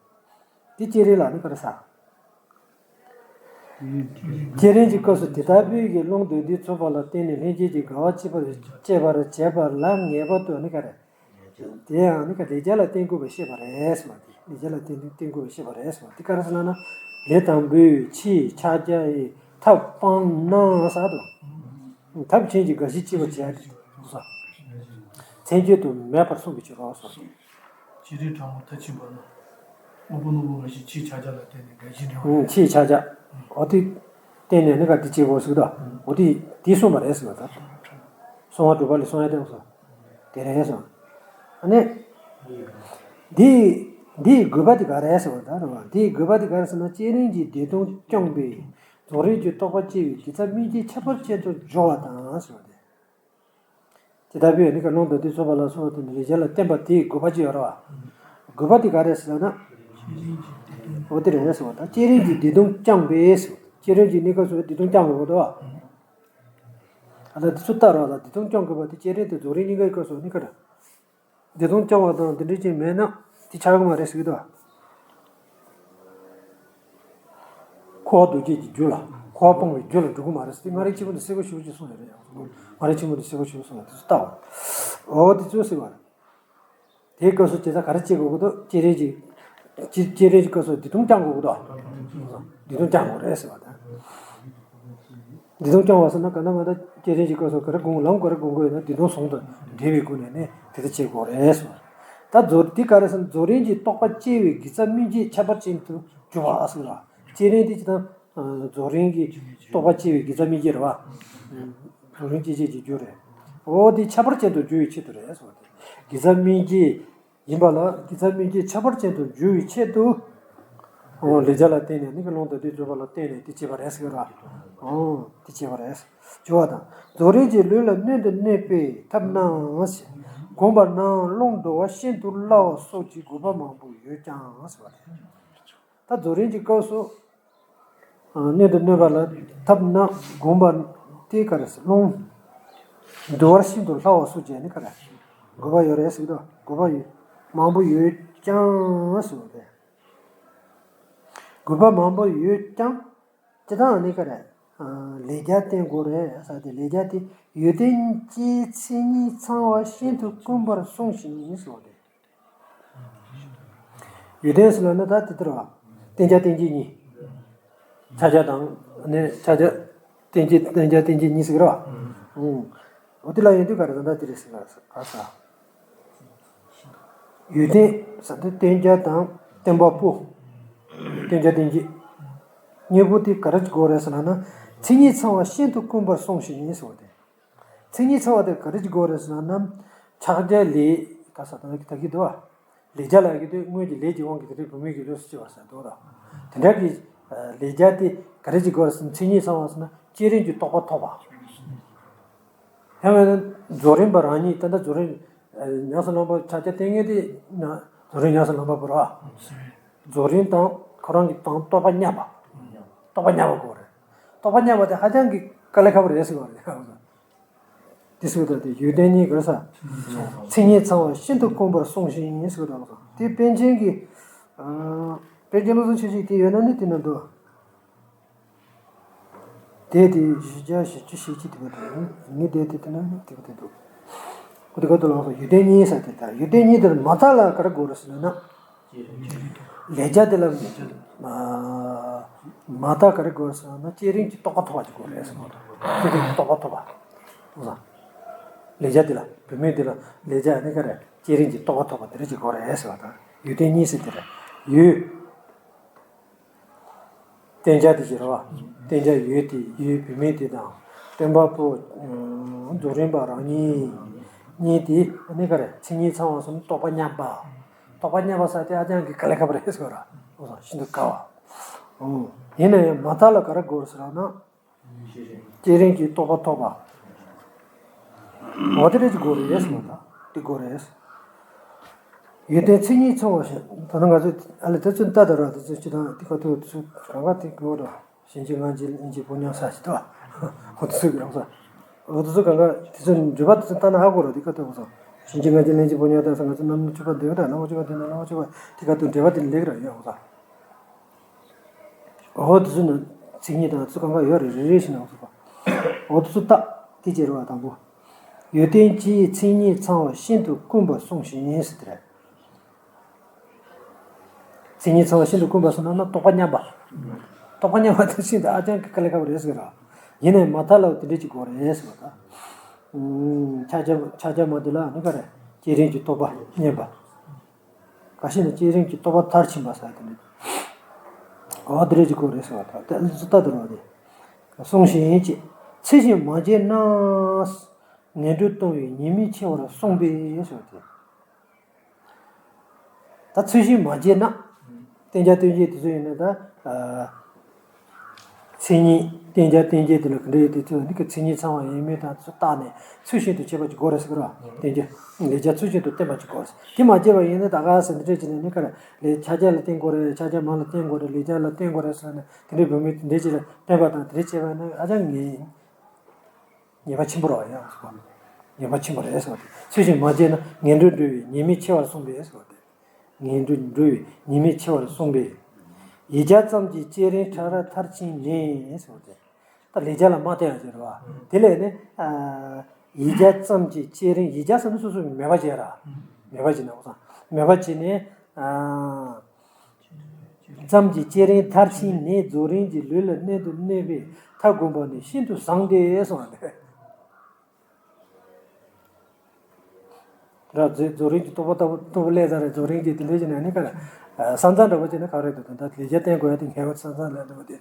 དེ་བསྐྱེད་རིམ་ལ་ནི་ག་རེ་ཟེར། བསྐྱེད་རིམ་གྱི་སྐབས་སུ་དེ་ལྟ་བུའི་གི་རླུང་རྡོལ་རྡོལ་ཚུད་པ་ལ་བརྟེན་ནས་ལྷན་སྐྱེས་ཀྱི་དགའ་བ་སྐྱེད་པར་སྐྱེད་པར་བྱེད་པ་ལ་ངེས་པར་དུ་ནི་ག་རེ། དེ་ཡང་ནི་ག་ལས་རྒྱ་ལ་བརྟེན་དགོས་པའི་བཤད་པ་རེད་ཟེར་བ་དེ། ལས་རྒྱ་ལ་བརྟེན་བརྟེན་དགོས་པའི་བཤད་པ་རེད་ཟེར་བ་དེ་ག་རེ་ཟེར་ན་ན། ལས་དང་པོའི་ཕྱིའི་ཕྱག་རྒྱ་ཡི་ཐབས་སྤངས་ན་ཟེར་དོ། ཐབས་གཞན་གྱིས་དགའ་བཞི་སྐྱེ་བར་བྱེད་དེ་ཟེར། མཚན་བཅས་དུ་མེད་པར་གསུངས་པའི་ཕྱིར་རོ་ཟེར། བསྐྱེད་རིམ་དྲང་པོ་མཐར་ཕྱིན་པ་ན། དབང་པོ་རྣོན་པོ་འགའ་ཞིག་ཕྱིའི་ཕྱག་རྒྱ་ལ་བརྟེན་ནས་དགའ་བཞི་འབྲིང་བ། ཕྱིའི་ཕྱག་རྒྱ། འོ་དེ། བརྟེན་ནས་ནི་ག་དེ་བྱེད་དགོས་ཟེར་གི་འདུག་འོ་དེ་དེ་གསུངས་པ་རེད་ཟེར་བ་ད། གསང་བ་སྒྲུབ་པ་ལས་གསང་ཡ་བསྟན་སོ། དེ་རེད་ཟེར། ཨ་ནི། འདི། འདིའི་དགོས་པ་དེ་ག་རེད་ཟེར་བ་ད་རེད་བ། འདིའི་དགོས་པ་དེ་ག་རེད་ཟེར་ན། བསྐྱེད་རིམ་གྱི་བདེ་སྟོང་བསྐྱངས་པས་རྫོགས་རིམ་གྱི་རྟོགས་པ་སྐྱེ་བའི་དགེ་རྩ་སྨིན་བྱེད་ཁྱད་པར་ཅན་དུ་སྦྱོར་བ་དང་ཟེར་བ་དེ། དེ་ལྟ་བུའི་ནི་ཀ་ལུང་དང་དེ་ཚོ་པ་ལ་སོགས་པ་དེ་ནི་ལས་རྒྱ་ལ་བརྟེན་པ་དེའི་དགོས་པ་ཅི་ཡོད་རེད་བ། དགོས་པ་དེ་ག་རེད་ཟེར་ན། འོ་དེ་རེད་ཟེར་བ་དང་། བསྐྱེད་རིམ་གྱི་བདེ་སྟོང་བསྐྱངས་པས་ཟེར། བསྐྱེད་རིམ་གྱི་ནི་ཀ་སོགས་བདེ་སྟོང་བསྐྱང་དགོས་དོ། ཨ་ད་དེ་ཚོ་ལྟར་བ་ལ་བདེ་སྟོང་བསྐྱང་དགོས་པ་དེ་བསྐྱེད་རིམ་དེ་རྫོགས་རིམ་གཉིས་ཀའི་སྐབས་སུ་ནི་ཀ་རེད། བདེ་སྟོང་བསྐྱང་བ་དང་དེ་འདྲ་ཅིག་མེད་ན་དེ་ཆགས་ཀྱི་མ་རེད་ཟེར་གྱི་འདུག་འཁོར་བ་འདུ་བྱེད་ཀྱི་རྒྱུ་ལ། འཁོར་བ་སྤོང་བའི་རྒྱུ་ལ་འགྲོ་གི་མ་རེད་ཟེར། ཏེ་མངའ་རིས་ཆེན་པོ་འདི་གསལ་པོ་ཞེ་པོ་ཅིག་གསུངས་ཡོད་རེད། མངའ་རིས་ཆེན་པོ་འདི་གསལ་པོ་ཞེ་པོ་གསུངས་ཡོད། དེ་ཚོ་ལྟ་བ། འོ་དེ་ཚོ་ཟེར་བ་རེད། དེའི་སྐབས་སུ་བྱས་ཙང་ག་རེ་བྱེད་དགོས་ཀྱི་འདུག་བསྐྱེད་རིམ་གྱི། བསྐྱེད་བསྐྱེད་རིམ་གྱི་སྐབས་སུ་བདེ་སྟོང་བསྐྱང་དགོས་ཀྱི་འདུག་བདེ་སྟོང་བསྐྱང་དགོས་རེད་ཟེར་བ་དང་། བདེ་སྟོང་བསྐྱང་བ་ཟེར་ན་ག་ན་མ་ད་བསྐྱེད་རིམ་གྱི་སྐབས་སུ་ག་རེ་སྒོམ། ལམ་ག་རེ་སྒོམ་དགོས་ཡོད་ན་བདེ་སྟོང་ཟུང་དུ་འབྲེལ་བའི་སྒོ་ནས་ནི་དེ་ལྟར་བྱེད་དགོས་རེད་ཟེར་བ། ད་རྫོགས་འདི་ག་རེ་ཟེར་ན། རྫོགས་རིམ་གྱི་རྟོགས་པ་སྐྱེ་བའི་དགེ་རྩ་སྨིན་བྱེད་ཁྱད་པར་ཅན་དུ་གྱུར་པ་ཟེར་བ། བསྐྱེད་རིམ་དེ་ཅི་དང་། རྫོགས་རིམ་གྱི་རྟོགས་པ་སྐྱེ་བའི་དགེ་རྩ་སྨིན་བྱེད་རེད་བ། རྫོགས་རིམ་སྐྱེ་བྱེད་ཀྱི་རྒྱུ་རེད། འོ་དེ་ཁྱད་པར་ཅན་དུ་འགྱུར་བའི་ཆེད་དུ་རེད་ཟེར་བ་དེ། དགེ་རྩ་སྨིན་བྱེད་ཡིན་པ་ལ་དགེ་རྩ་སྨིན་བྱེད་ཁྱད་པར་ཅན་དུ་འགྱུར་བའི་ཆེད་དུ། འོ་ལས་རྒྱ་ལ་བརྟེན་ནས་ནི་ཀ་ལུང་དང་དེ་ཚོ་པ་ལ་བརྟེན་ནས་དེ་བྱེད་པ་རེད་ཟེར་གི་ར། འོ་དེ་བྱེད་པ་རེད། སྦྱོར་བ་དང་། རྫོགས་རིམ་གྱི་ལུས་ལ་སྣོད་དུ་གནས་པའི་ཐབས་རྣམས་ཞེས། བསྒོམས་པ་རྣམས་རླུང་བསྡུ་བ་ཤིན་ཏུ་སླ་བ་སོགས་ཀྱི་དགོས་པ་མང་པོ་ཡོད་ཀྱང་ཟེར་བ་རེད། ད་རྫོགས་རིམ་གྱི་སྐབས་སུ། སྣོད་དུ་གནས་པ་ལ་ཐབས་རྣམས་བསྒོམ་པ་དེ་ག་རེ་ཟེར། རླུང་བསྡུ་བར་ཤིན་ཏུ་སླ་བ་སོགས་ཀྱི་ནི་ག་རེ་དགོས་པ་ཡོད་རེད་ཟེར་གི་འདུག་དགོས་པ་ཡོད། མང་པོ་ཡོད་ཀྱང་ཟེར་བ་རེད། དགོས་པ་མང་པོ་ཡོད་ཀྱང་། སྤྱིར་བཏང་ནི་ག་རེ། ལས་རྒྱ་བསྟེན་དགོས་རེད་ཟེར་ཏེ། ལས་རྒྱ་དེ་ཡོན་ཏན་གྱི་མཚན་ཉིད་ཚང་བ་ཤིན་ཏུ་དཀོན་པར་གསུངས་ཤིང་ཟེར་བ་རེད། ཡོན་ཏན་ཟེར་ལབ་ན་ད་དེ་ལྟར་བ། བསྟེན་བྱ་བསྟེན་བྱེད་གཉིས། ཕྱག་རྒྱ་དང་ནི་ཕྱག་རྒྱ། བསྟེན་བྱེད་བསྟེན་བྱ་བསྟེན་བྱེད་གཉིས་ཟེར་གི་རེད་བ། ཨུང་། འོ་དེ་ལ་ཡོན་ཏན་ག་རེ་ད་ལྟ་དེ་རེད་ཟེར་ལ་ག་ས། ཡོན་ཏན་ཟེར་དེ་བསྟེན་བྱ་དང་བསྟེན་པ་པོ། བསྟེན་བྱ་བསྟེན་བྱེད། གཉིས་པོ་དེ་ག་རེ་དགོས་རེད་ཟེར་ན་ན། མཚན་ཉིད་ཚང་བ་ཤིན་ཏུ་དཀོན་པར་གསུངས་ཤིང་ཟེར་བ་དེ། མཚན་ཉིད་ཚང་བ་དེ་ག་རེ་ཅིག་དགོས་རེད་ཟེར་ན་ནམ། ཕྱག་རྒྱ་ལས་ག་ས་དང་ད་གི་དུ་བ། ལས་རྒྱ་ལ་གི་དུ་དངོས་ཀྱི་ལས་ཀྱི་དབང་གིས་དེ་རིགས་བུད་མེད་ཀྱི་ལུས་སུ་སྐྱེ་བ་ཟེར་དུ་བ། དེ་འདྲ་གི་ལས་རྒྱ་དེ་ག་རེ་ཅིག་དགོས་རེད་ཟེར་ན་མཚན་ཉིད་ཚང་བ་ཟེར་ན་བསྐྱེད་རིམ་གྱི་རྟོགས་པ་ཐོབ་པ། ཡང་མིན་ན་རྫོགས་རིམ་པ་རང་ཉིད་ད་ལྟ་རྫོགས་རིམ། ཉམས་སུ་བླངས་པ་ཕྱག་རྒྱ་བསྟེན་མཁན་དེ་ན་རྫོགས་རིམ་ཉམས་སུ་བླངས་པ་པོ་རེད་བ། རྫོགས་རིམ་དང་ཁོ་རང་གི་དང་རྟོགས་པ་མཉམ་པ། རྟོགས་པ་མཉམ་པ་དགོས་རེད། རྟོགས་པ་མཉམ་པ་དེ་ཧ་ཅང་གི་དཀའ་ལས་ཁག་པོ་རེད་ཟེར་བ་རེད། དེ་ཟེར་བ་དེ་ཡོན་ཏན་གཉིས་ག་རེ་ཟེར། མཚན་ཉིད་ཚང་བ་ཤིན་ཏུ་དཀོན་པར་གསུངས་ཤིང་ཟེར་བ་དེ་ལ་དེ་པཎ་ཆེན་གྱི། ཨ། པཎ་ཆེན་བློ་བཟང་ཆོས་རྒྱན་དེ་ཡོད་ན་ནི་དེ་ན་འདུག་དེ་དེ་བཞི་བརྒྱ་བཞི་བཅུ་ཞེ་གཅིག་དེ་བ་དེ་ནི་དེ་དེ་དེ་ན་ནི་དེ་བ་དེ་འདུག་ཁོ་དེ་ག་དུ་ལ་ཡོན་ཏན་གཉིས་ཟེར་དེ་ལྟར་ཡོན་ཏན་གཉིས་དེར་མ་དག་ལ་ག་རེ་དགོས་རེད་ཟེར་ན། ལས་རྒྱ་དེ་ལ་མ་དག་ག་རེ་དགོས་ཟེར་ན་བསྐྱེད་རིམ་གྱི་རྟོགས་པ་ཐོབ་པ་ཅིག་དགོས་རེད་ཟེར་བ་དང་། བསྐྱེད་རིམ་གྱི་རྟོགས་པ་ཐོབ་པ། ལས་རྒྱ་དེ་ལ་བུད་མེད་དེ་ལ་ལས་རྒྱ་ནི་ག་རེ་བསྐྱེད་རིམ་གྱི་རྟོགས་པ་ཐོབ་པ་དེ་རེད་ཅིག་དགོས་རེད་ཟེར་བ་དང་། ཡོན་ཏན་གཉིས་ཟེར་དེ་རེད། ཡོད། བསྟེན་བྱ་དེ་ཅི་རེད་བ། བསྟེན་བྱ་ཡོད་དེ་ཡོད་བུད་མེད་དེ་དང་། བསྟེན་པ་པོ། རྫོགས་རིམ་པ་རང་ཉིད། གཉིས་དེ་ནི་ག་རེ་མཚན་ཉིད་ཚང་བ་གསུམ་རྟོགས་པ་མཉམ་པ། རྟོགས་པ་མཉམ་པ་ཟེར་དེ་ཨ་ཅང་གི་དཀའ་ལས་ཁག་པོ་རེད་ཟེར་བ་ར། འོ་ཤིན་ཏུ་དཀའ་བ། ཡིན་ན་ཡང་མ་དག་ལ་ག་རེ་དགོས་ཟེར་ན། བསྐྱེད་རིམ་གྱི་རྟོགས་པ་ཐོབ་པ། འོ་དེ་རེད་ཅིག་དགོས་རེད་ཟེར་བ་དང་དེ་དགོས་རེད། ཡོན་ཏན་མཚན་ཉིད་ཚང་བ་ཞེས་ད་ནི་ང་ཚོས་ཨ་ལས་དེ་ཚོ་ལྟ་དང་ར་དེ་ཚོ་སྤྱི་དང་དེ་ག་ཐུག་དེ་ཚོ་གང་ག་དེ་དགོས་ར། གཞན་གྱི་ངང་གིས་ལྷན་ཅིག་བུ་ཉག་ས་ཞིག་ཏུ། འོ་དེ་ཚོ་གང་ག་འོ་དེ་ཚོ་གང་ག་དེ་ཚོ་འགྲེལ་པ་དེ་ཚོ་ལྟ་ན་ཧ་གོ་ར་དེ་ག་ཐུག་གོ་ས། གཞན་གྱི་ངང་གིས་ལྷན་ཅིག་བུ་ཉག་ད་ས་ང་ཚོ་རྣམ་སྨིན་བཅུ་པ་འདོད་ད་རྣམ་སྨིན་བཅུ་པ་འདོད་ན་རྣམ་སྨིན་བཅུ་པ་དེ་ག་ཐུག་འགྲེལ་པ་དེ་ལེགས་ར་ཡོད་གོ་ས། འོ་དེ་ཚོ་ནི་མཚན་ཉིད་དང་དེ་ཚོ་གང་ག་ཡོད་རེད་རེ་རེ་བཞིན་ན་འོ་ཚོ་པ། འོ་དེ་ཚོ་ལྟ་དེ་བྱེད་ར་བ་དང་པོ། ཡོན་ཏན་གྱི་མཚན་ཉིད་ཚང་བ་ཤིན་ཏུ་དཀོན་པར་གསུངས་ཤིང་ཟེར་དེ་རེད། མཚན་ཉིད་ཚང་བ་ཤིན་ཏུ་དཀོན་པ་ཟེར་ན་ན་རྟོགས་པ་མཉམ་པ། རྟོགས་པ་མཉམ་པ་དེ་ཤིན་ཏུ་ཨ་ཅང་གི་དཀའ་ལས་ཁག་པོ་རེད་ཟེར་གི་ར། ཡིན་ནའི་མ་དག་ལ་དེ་འདྲས་ཅིག་དགོས་རེད་ཟེར་བ་ད། ཕྱག་རྒྱ་ཕྱག་རྒྱ་མ་དེ་ལ་ནི་ག་རེ་བསྐྱེད་རིམ་གྱི་རྟོགས་པ་མཉམ་པ། ག་ཤེད་ན་བསྐྱེད་རིམ་གྱི་རྟོགས་པ་མཐར་ཕྱིན་པ་ཟེར་དེ་འདྲས། འོ་དེ་འདྲས་ཅིག་དགོས་རེད་ཟེར་བ་ད་དེ་ལྟ་དུ་ར་དེ། གསུངས་ཤིང་ཅེས། ཚུལ་བཞིན་མ་བྱས་ན། ངན་འགྲོར་ལྟུང་བའི་ཉེས་དམིགས་ཆེ་བར་གསུངས་པས་ཟེར་ཏེ། ད་ཚུལ་བཞིན་མ་བྱས་ན། བསྟེན་བྱ་བསྟེན་བྱེད་དེ་ཚོ་ཡིན་ན་ད། མཚན་ཉིད་བསྟེན་བྱ་བསྟེན་བྱེད་དེ་ལ་ག་འདྲ་ཡོད་དེ་ཚོ་འདི་ག་མཚན་ཉིད་ཚང་བ་ཡིན་མིན་དང་ཚོ་བརྟགས་ནས་ཚུལ་བཞིན་དུ་བྱེད་པ་ཅིག་དགོས་རེད་ཟེར་གི་རེད་བ། བསྟེན་བྱ་ལས་བྱ་ཚུལ་བཞིན་དུ་བསྟེན་པ་ཅིག་དགོས་རེད། དེ་མ་བྱས་པ་ཡིན་ན་ད་ག་ཟེར་འདི་འདྲ་བྱས་ནས་ནི་ག་རེ་ལས་ཕྱག་རྒྱ་ལ་བསྟེན་དགོས་རེད། ཕྱག་རྒྱ་མང་ལ་བསྟེན་དགོས་རེད། ལས་བྱ་ལ་བསྟེན་དགོས་རེད་ཟེར་ནས་དེ་འདྲའི་བུད་མེད་དེ་འདྲ་ཅིག་ལ་བསྟེན་པ་དང་དེ་འདྲ་བྱས་པ་ཡིན་ན་ཨ་ཅང་ངན། ཉེས་པ་ཆེན་པོ་རེད་ཡང་ཟེར་བ། ཉེས་པ་ཆེན་པོ་རེད་ཟེར་བ་དེ། ཚུལ་བཞིན་མ་བྱས་ན་ངན་འགྲོར་འགྲོ་བའི་ཉེས་དམིགས་ཆེ་བར་གསུངས་པས་ཟེར་བ་དེ། ངན་འགྲོར་འགྲོ་བའི་ཉེས་དམིགས་ཆེ་བར་གསུངས་པས། ཡིག་བརྒྱ་ཙམ་གྱིས་བསྐྱེད་རིམ་མཐར་མཐར་ཕྱིན་ནས་ཟེར་བ་དེ། ད་ལས་བྱ་ལ་མ་བརྟེན་ཡང་ཟེར་བ། དེ་ལས་ནི། ཡིག་བརྒྱ་ཙམ་གྱིས་བསྐྱེད་རིམ་ཡིག་བརྒྱ་ཟེར་ན་སོ་སོ་མོས་པ་བྱས་ར། མོས་པ་བྱས་ན་འོ་ཙམ་མོས་པ་བྱས་ནས། ཙམ་གྱིས་བསྐྱེད་རིམ་མཐར་ཕྱིན་ནས་རྫོགས་རིམ་གྱི་ལུས་ལ་གནད་དུ་གནས་པའི་ཐབས་བསྒོམ་པ་ནི་ཤིན་ཏུ་བཟང་སྟེ་གསུངས་པ་རེད། ར་རྫོགས་རྫོགས་རིམ་གྱི་རྟོགས་པ་ལྟ་བུ་རྟོགས་པ་སླེབས་ཚར་རེད། རྫོགས་རིམ་གྱི་དེ་འདྲ་བྱས་ནས་ནི་ག་རེ། ས་མཚམས་འདྲ་པོ་བྱས་ན་ག་རེ་འདུག་ད་ལས་བྱ་བསྟེན་དགོས་ཡ་དེ་ངེས་པར་ས་མཚམས་ལ་འདུག་པ་དེ།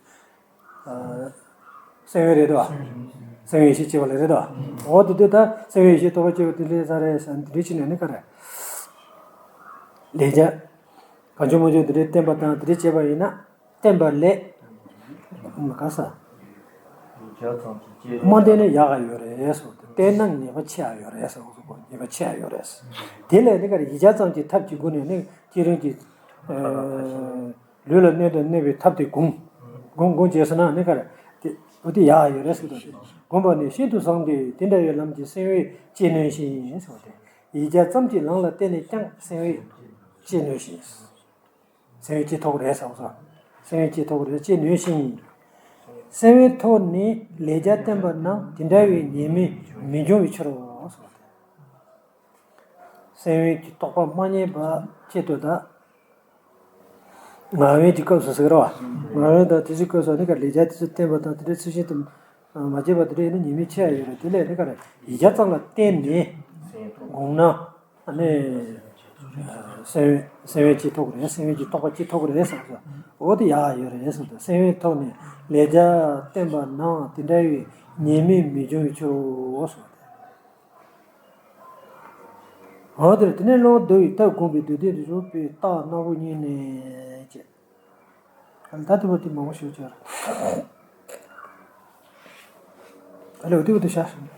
སེམས་དབེན་རེད་དོ། སེམས་དབེན་ཡེ་ཤེས་སྐྱེ་བ་ལ་རེད་དོ། འོ་དེ་དུས་ད་སེམས་དབེན་ཡེ་ཤེས་རྟོགས་པ་སྐྱེ་བ་དེ་འདྲ་ས་རེད་ཟེར་འདི་འདྲ་བྱས་ནས་ནི་ག་རེ། ལས་བྱ། གང་བྱུང་མང་བྱུང་དེ་འདྲའི་བསྟེན་པ་དང་དེ་འདྲའི་བྱས་པ་ཡིན་ན་བསྟེན་པ་ལས། མ་ག་ས། མ་བསྟེན་ན་ཡག་ག་ཡོད་རེད་ཟེར། བསྟེན་ན་ཉེས་པ་ཆེ་ཡ་ཡོད་རེད་ཟེར། ཉེས་པ་ཆེ་ཡ་ཡོད་རེད། དེ་ལས་ནི་ག་རེ་ཡིག་བརྒྱ་ཙམ་གྱི་ཐབས་ཀྱི་སྒོ་ནས་ནི་བསྐྱེད་རིམ་གྱི། ལུས་ལ་གནད་དུ་གནས་པའི་ཐབས་དེ་བསྒོམ། བསྒོམ་བསྒོམ་བྱས་སོང་ན་ནི་ག་རེ། དེ་འོ་དེ་ཡག་ཡོད་རེད་ཟེར་དང་། བསྒོམ་པ་ནི་ཤིན་ཏུ་བཟང་སྟེ་དེ་འདྲ་བའི་ལམ་གྱི་སེམས་དབེན་ཅི་ནུས་ཤིང་ཟེར་བ་དེ། ཡིག་བརྒྱ་ཙམ་གྱི་ལམ་ལ་བརྟེན་ནས་ཀྱང་སེམས་དབེན་ཅི་ནུས་ཤིང་། སེམས་དབེན་ཅི་ཐོགས་རེད་ཟེར་བ། སེམས་དབེན་ཅི་ཐོགས་རེད་ཅི་ནུས་ཤིང་། སེམས་དབེན་ཐོགས་ནས་ལས་བྱ་བསྟེན་པ་རྣམས་དེ་འདྲ་བའི་ཉེས་དམིགས་མི་འབྱུང་བའི་ཕྱིར་རོ་ཟེར་བ་དེ། སེམས་དབེན་གྱི་རྟོགས་པ་མ་རྙེད་པ་ཆེད་དུ་ད། ངག་དབེན་གྱི་སྐབས་སུ་ཟེར་བ། ངག་དབེན་དང་དེ་ཚོའི་སྐབས་སུ་ནི་ག་ལས་བྱ་དེ་ཚོ་བསྟེན་པ་དང་དེ་འདྲའི་ཚུལ་བཞིན་དུ་མ་བྱས་པ་དེ་འདྲ་ཡིན་ན་ཉེས་དམིགས་ཆེ་ཡ་ཡོད་རེད། དེ་ལས་ནི་ག་རེ་ཡིག་བརྒྱ་ཙམ་ལ་བརྟེན་ནས་བསྒོམས་ན་ནི་སེམས་དབེན་སེམས་དབེན་གྱི་ཐོག་རེད། སེམས་དབེན་གྱི་རྟོགས་པ་གྱི་ཐོག་རེད་ཟེར་སོ། འོ་དེ་ཡག་ཡོད་རེད་ཟེར། སེམས་དབེན་ཐོག་ནས་ལས་བྱ་བསྟེན་པ་རྣམས་དེ་འདྲ་བའི་ཉེས་དམིགས་མི་འབྱུང་བའི་ཕྱིར་རོ་ཟེར། འོ་དེར་དེ་ནས་སློང་བརྡ་བའི་ཐབས་བསྒོམས་པའི་མདོ་སྡེ་འདི་བཞུགས་པའི་རྟགས་སྣ་བོ་གཉིས་ནས་བྱས། ད་དེ་བ་དེ་མང་པོ་ཞིག་བྱས། ཨ་ལེ་འོ་དེ་བ་དེ་བྱ།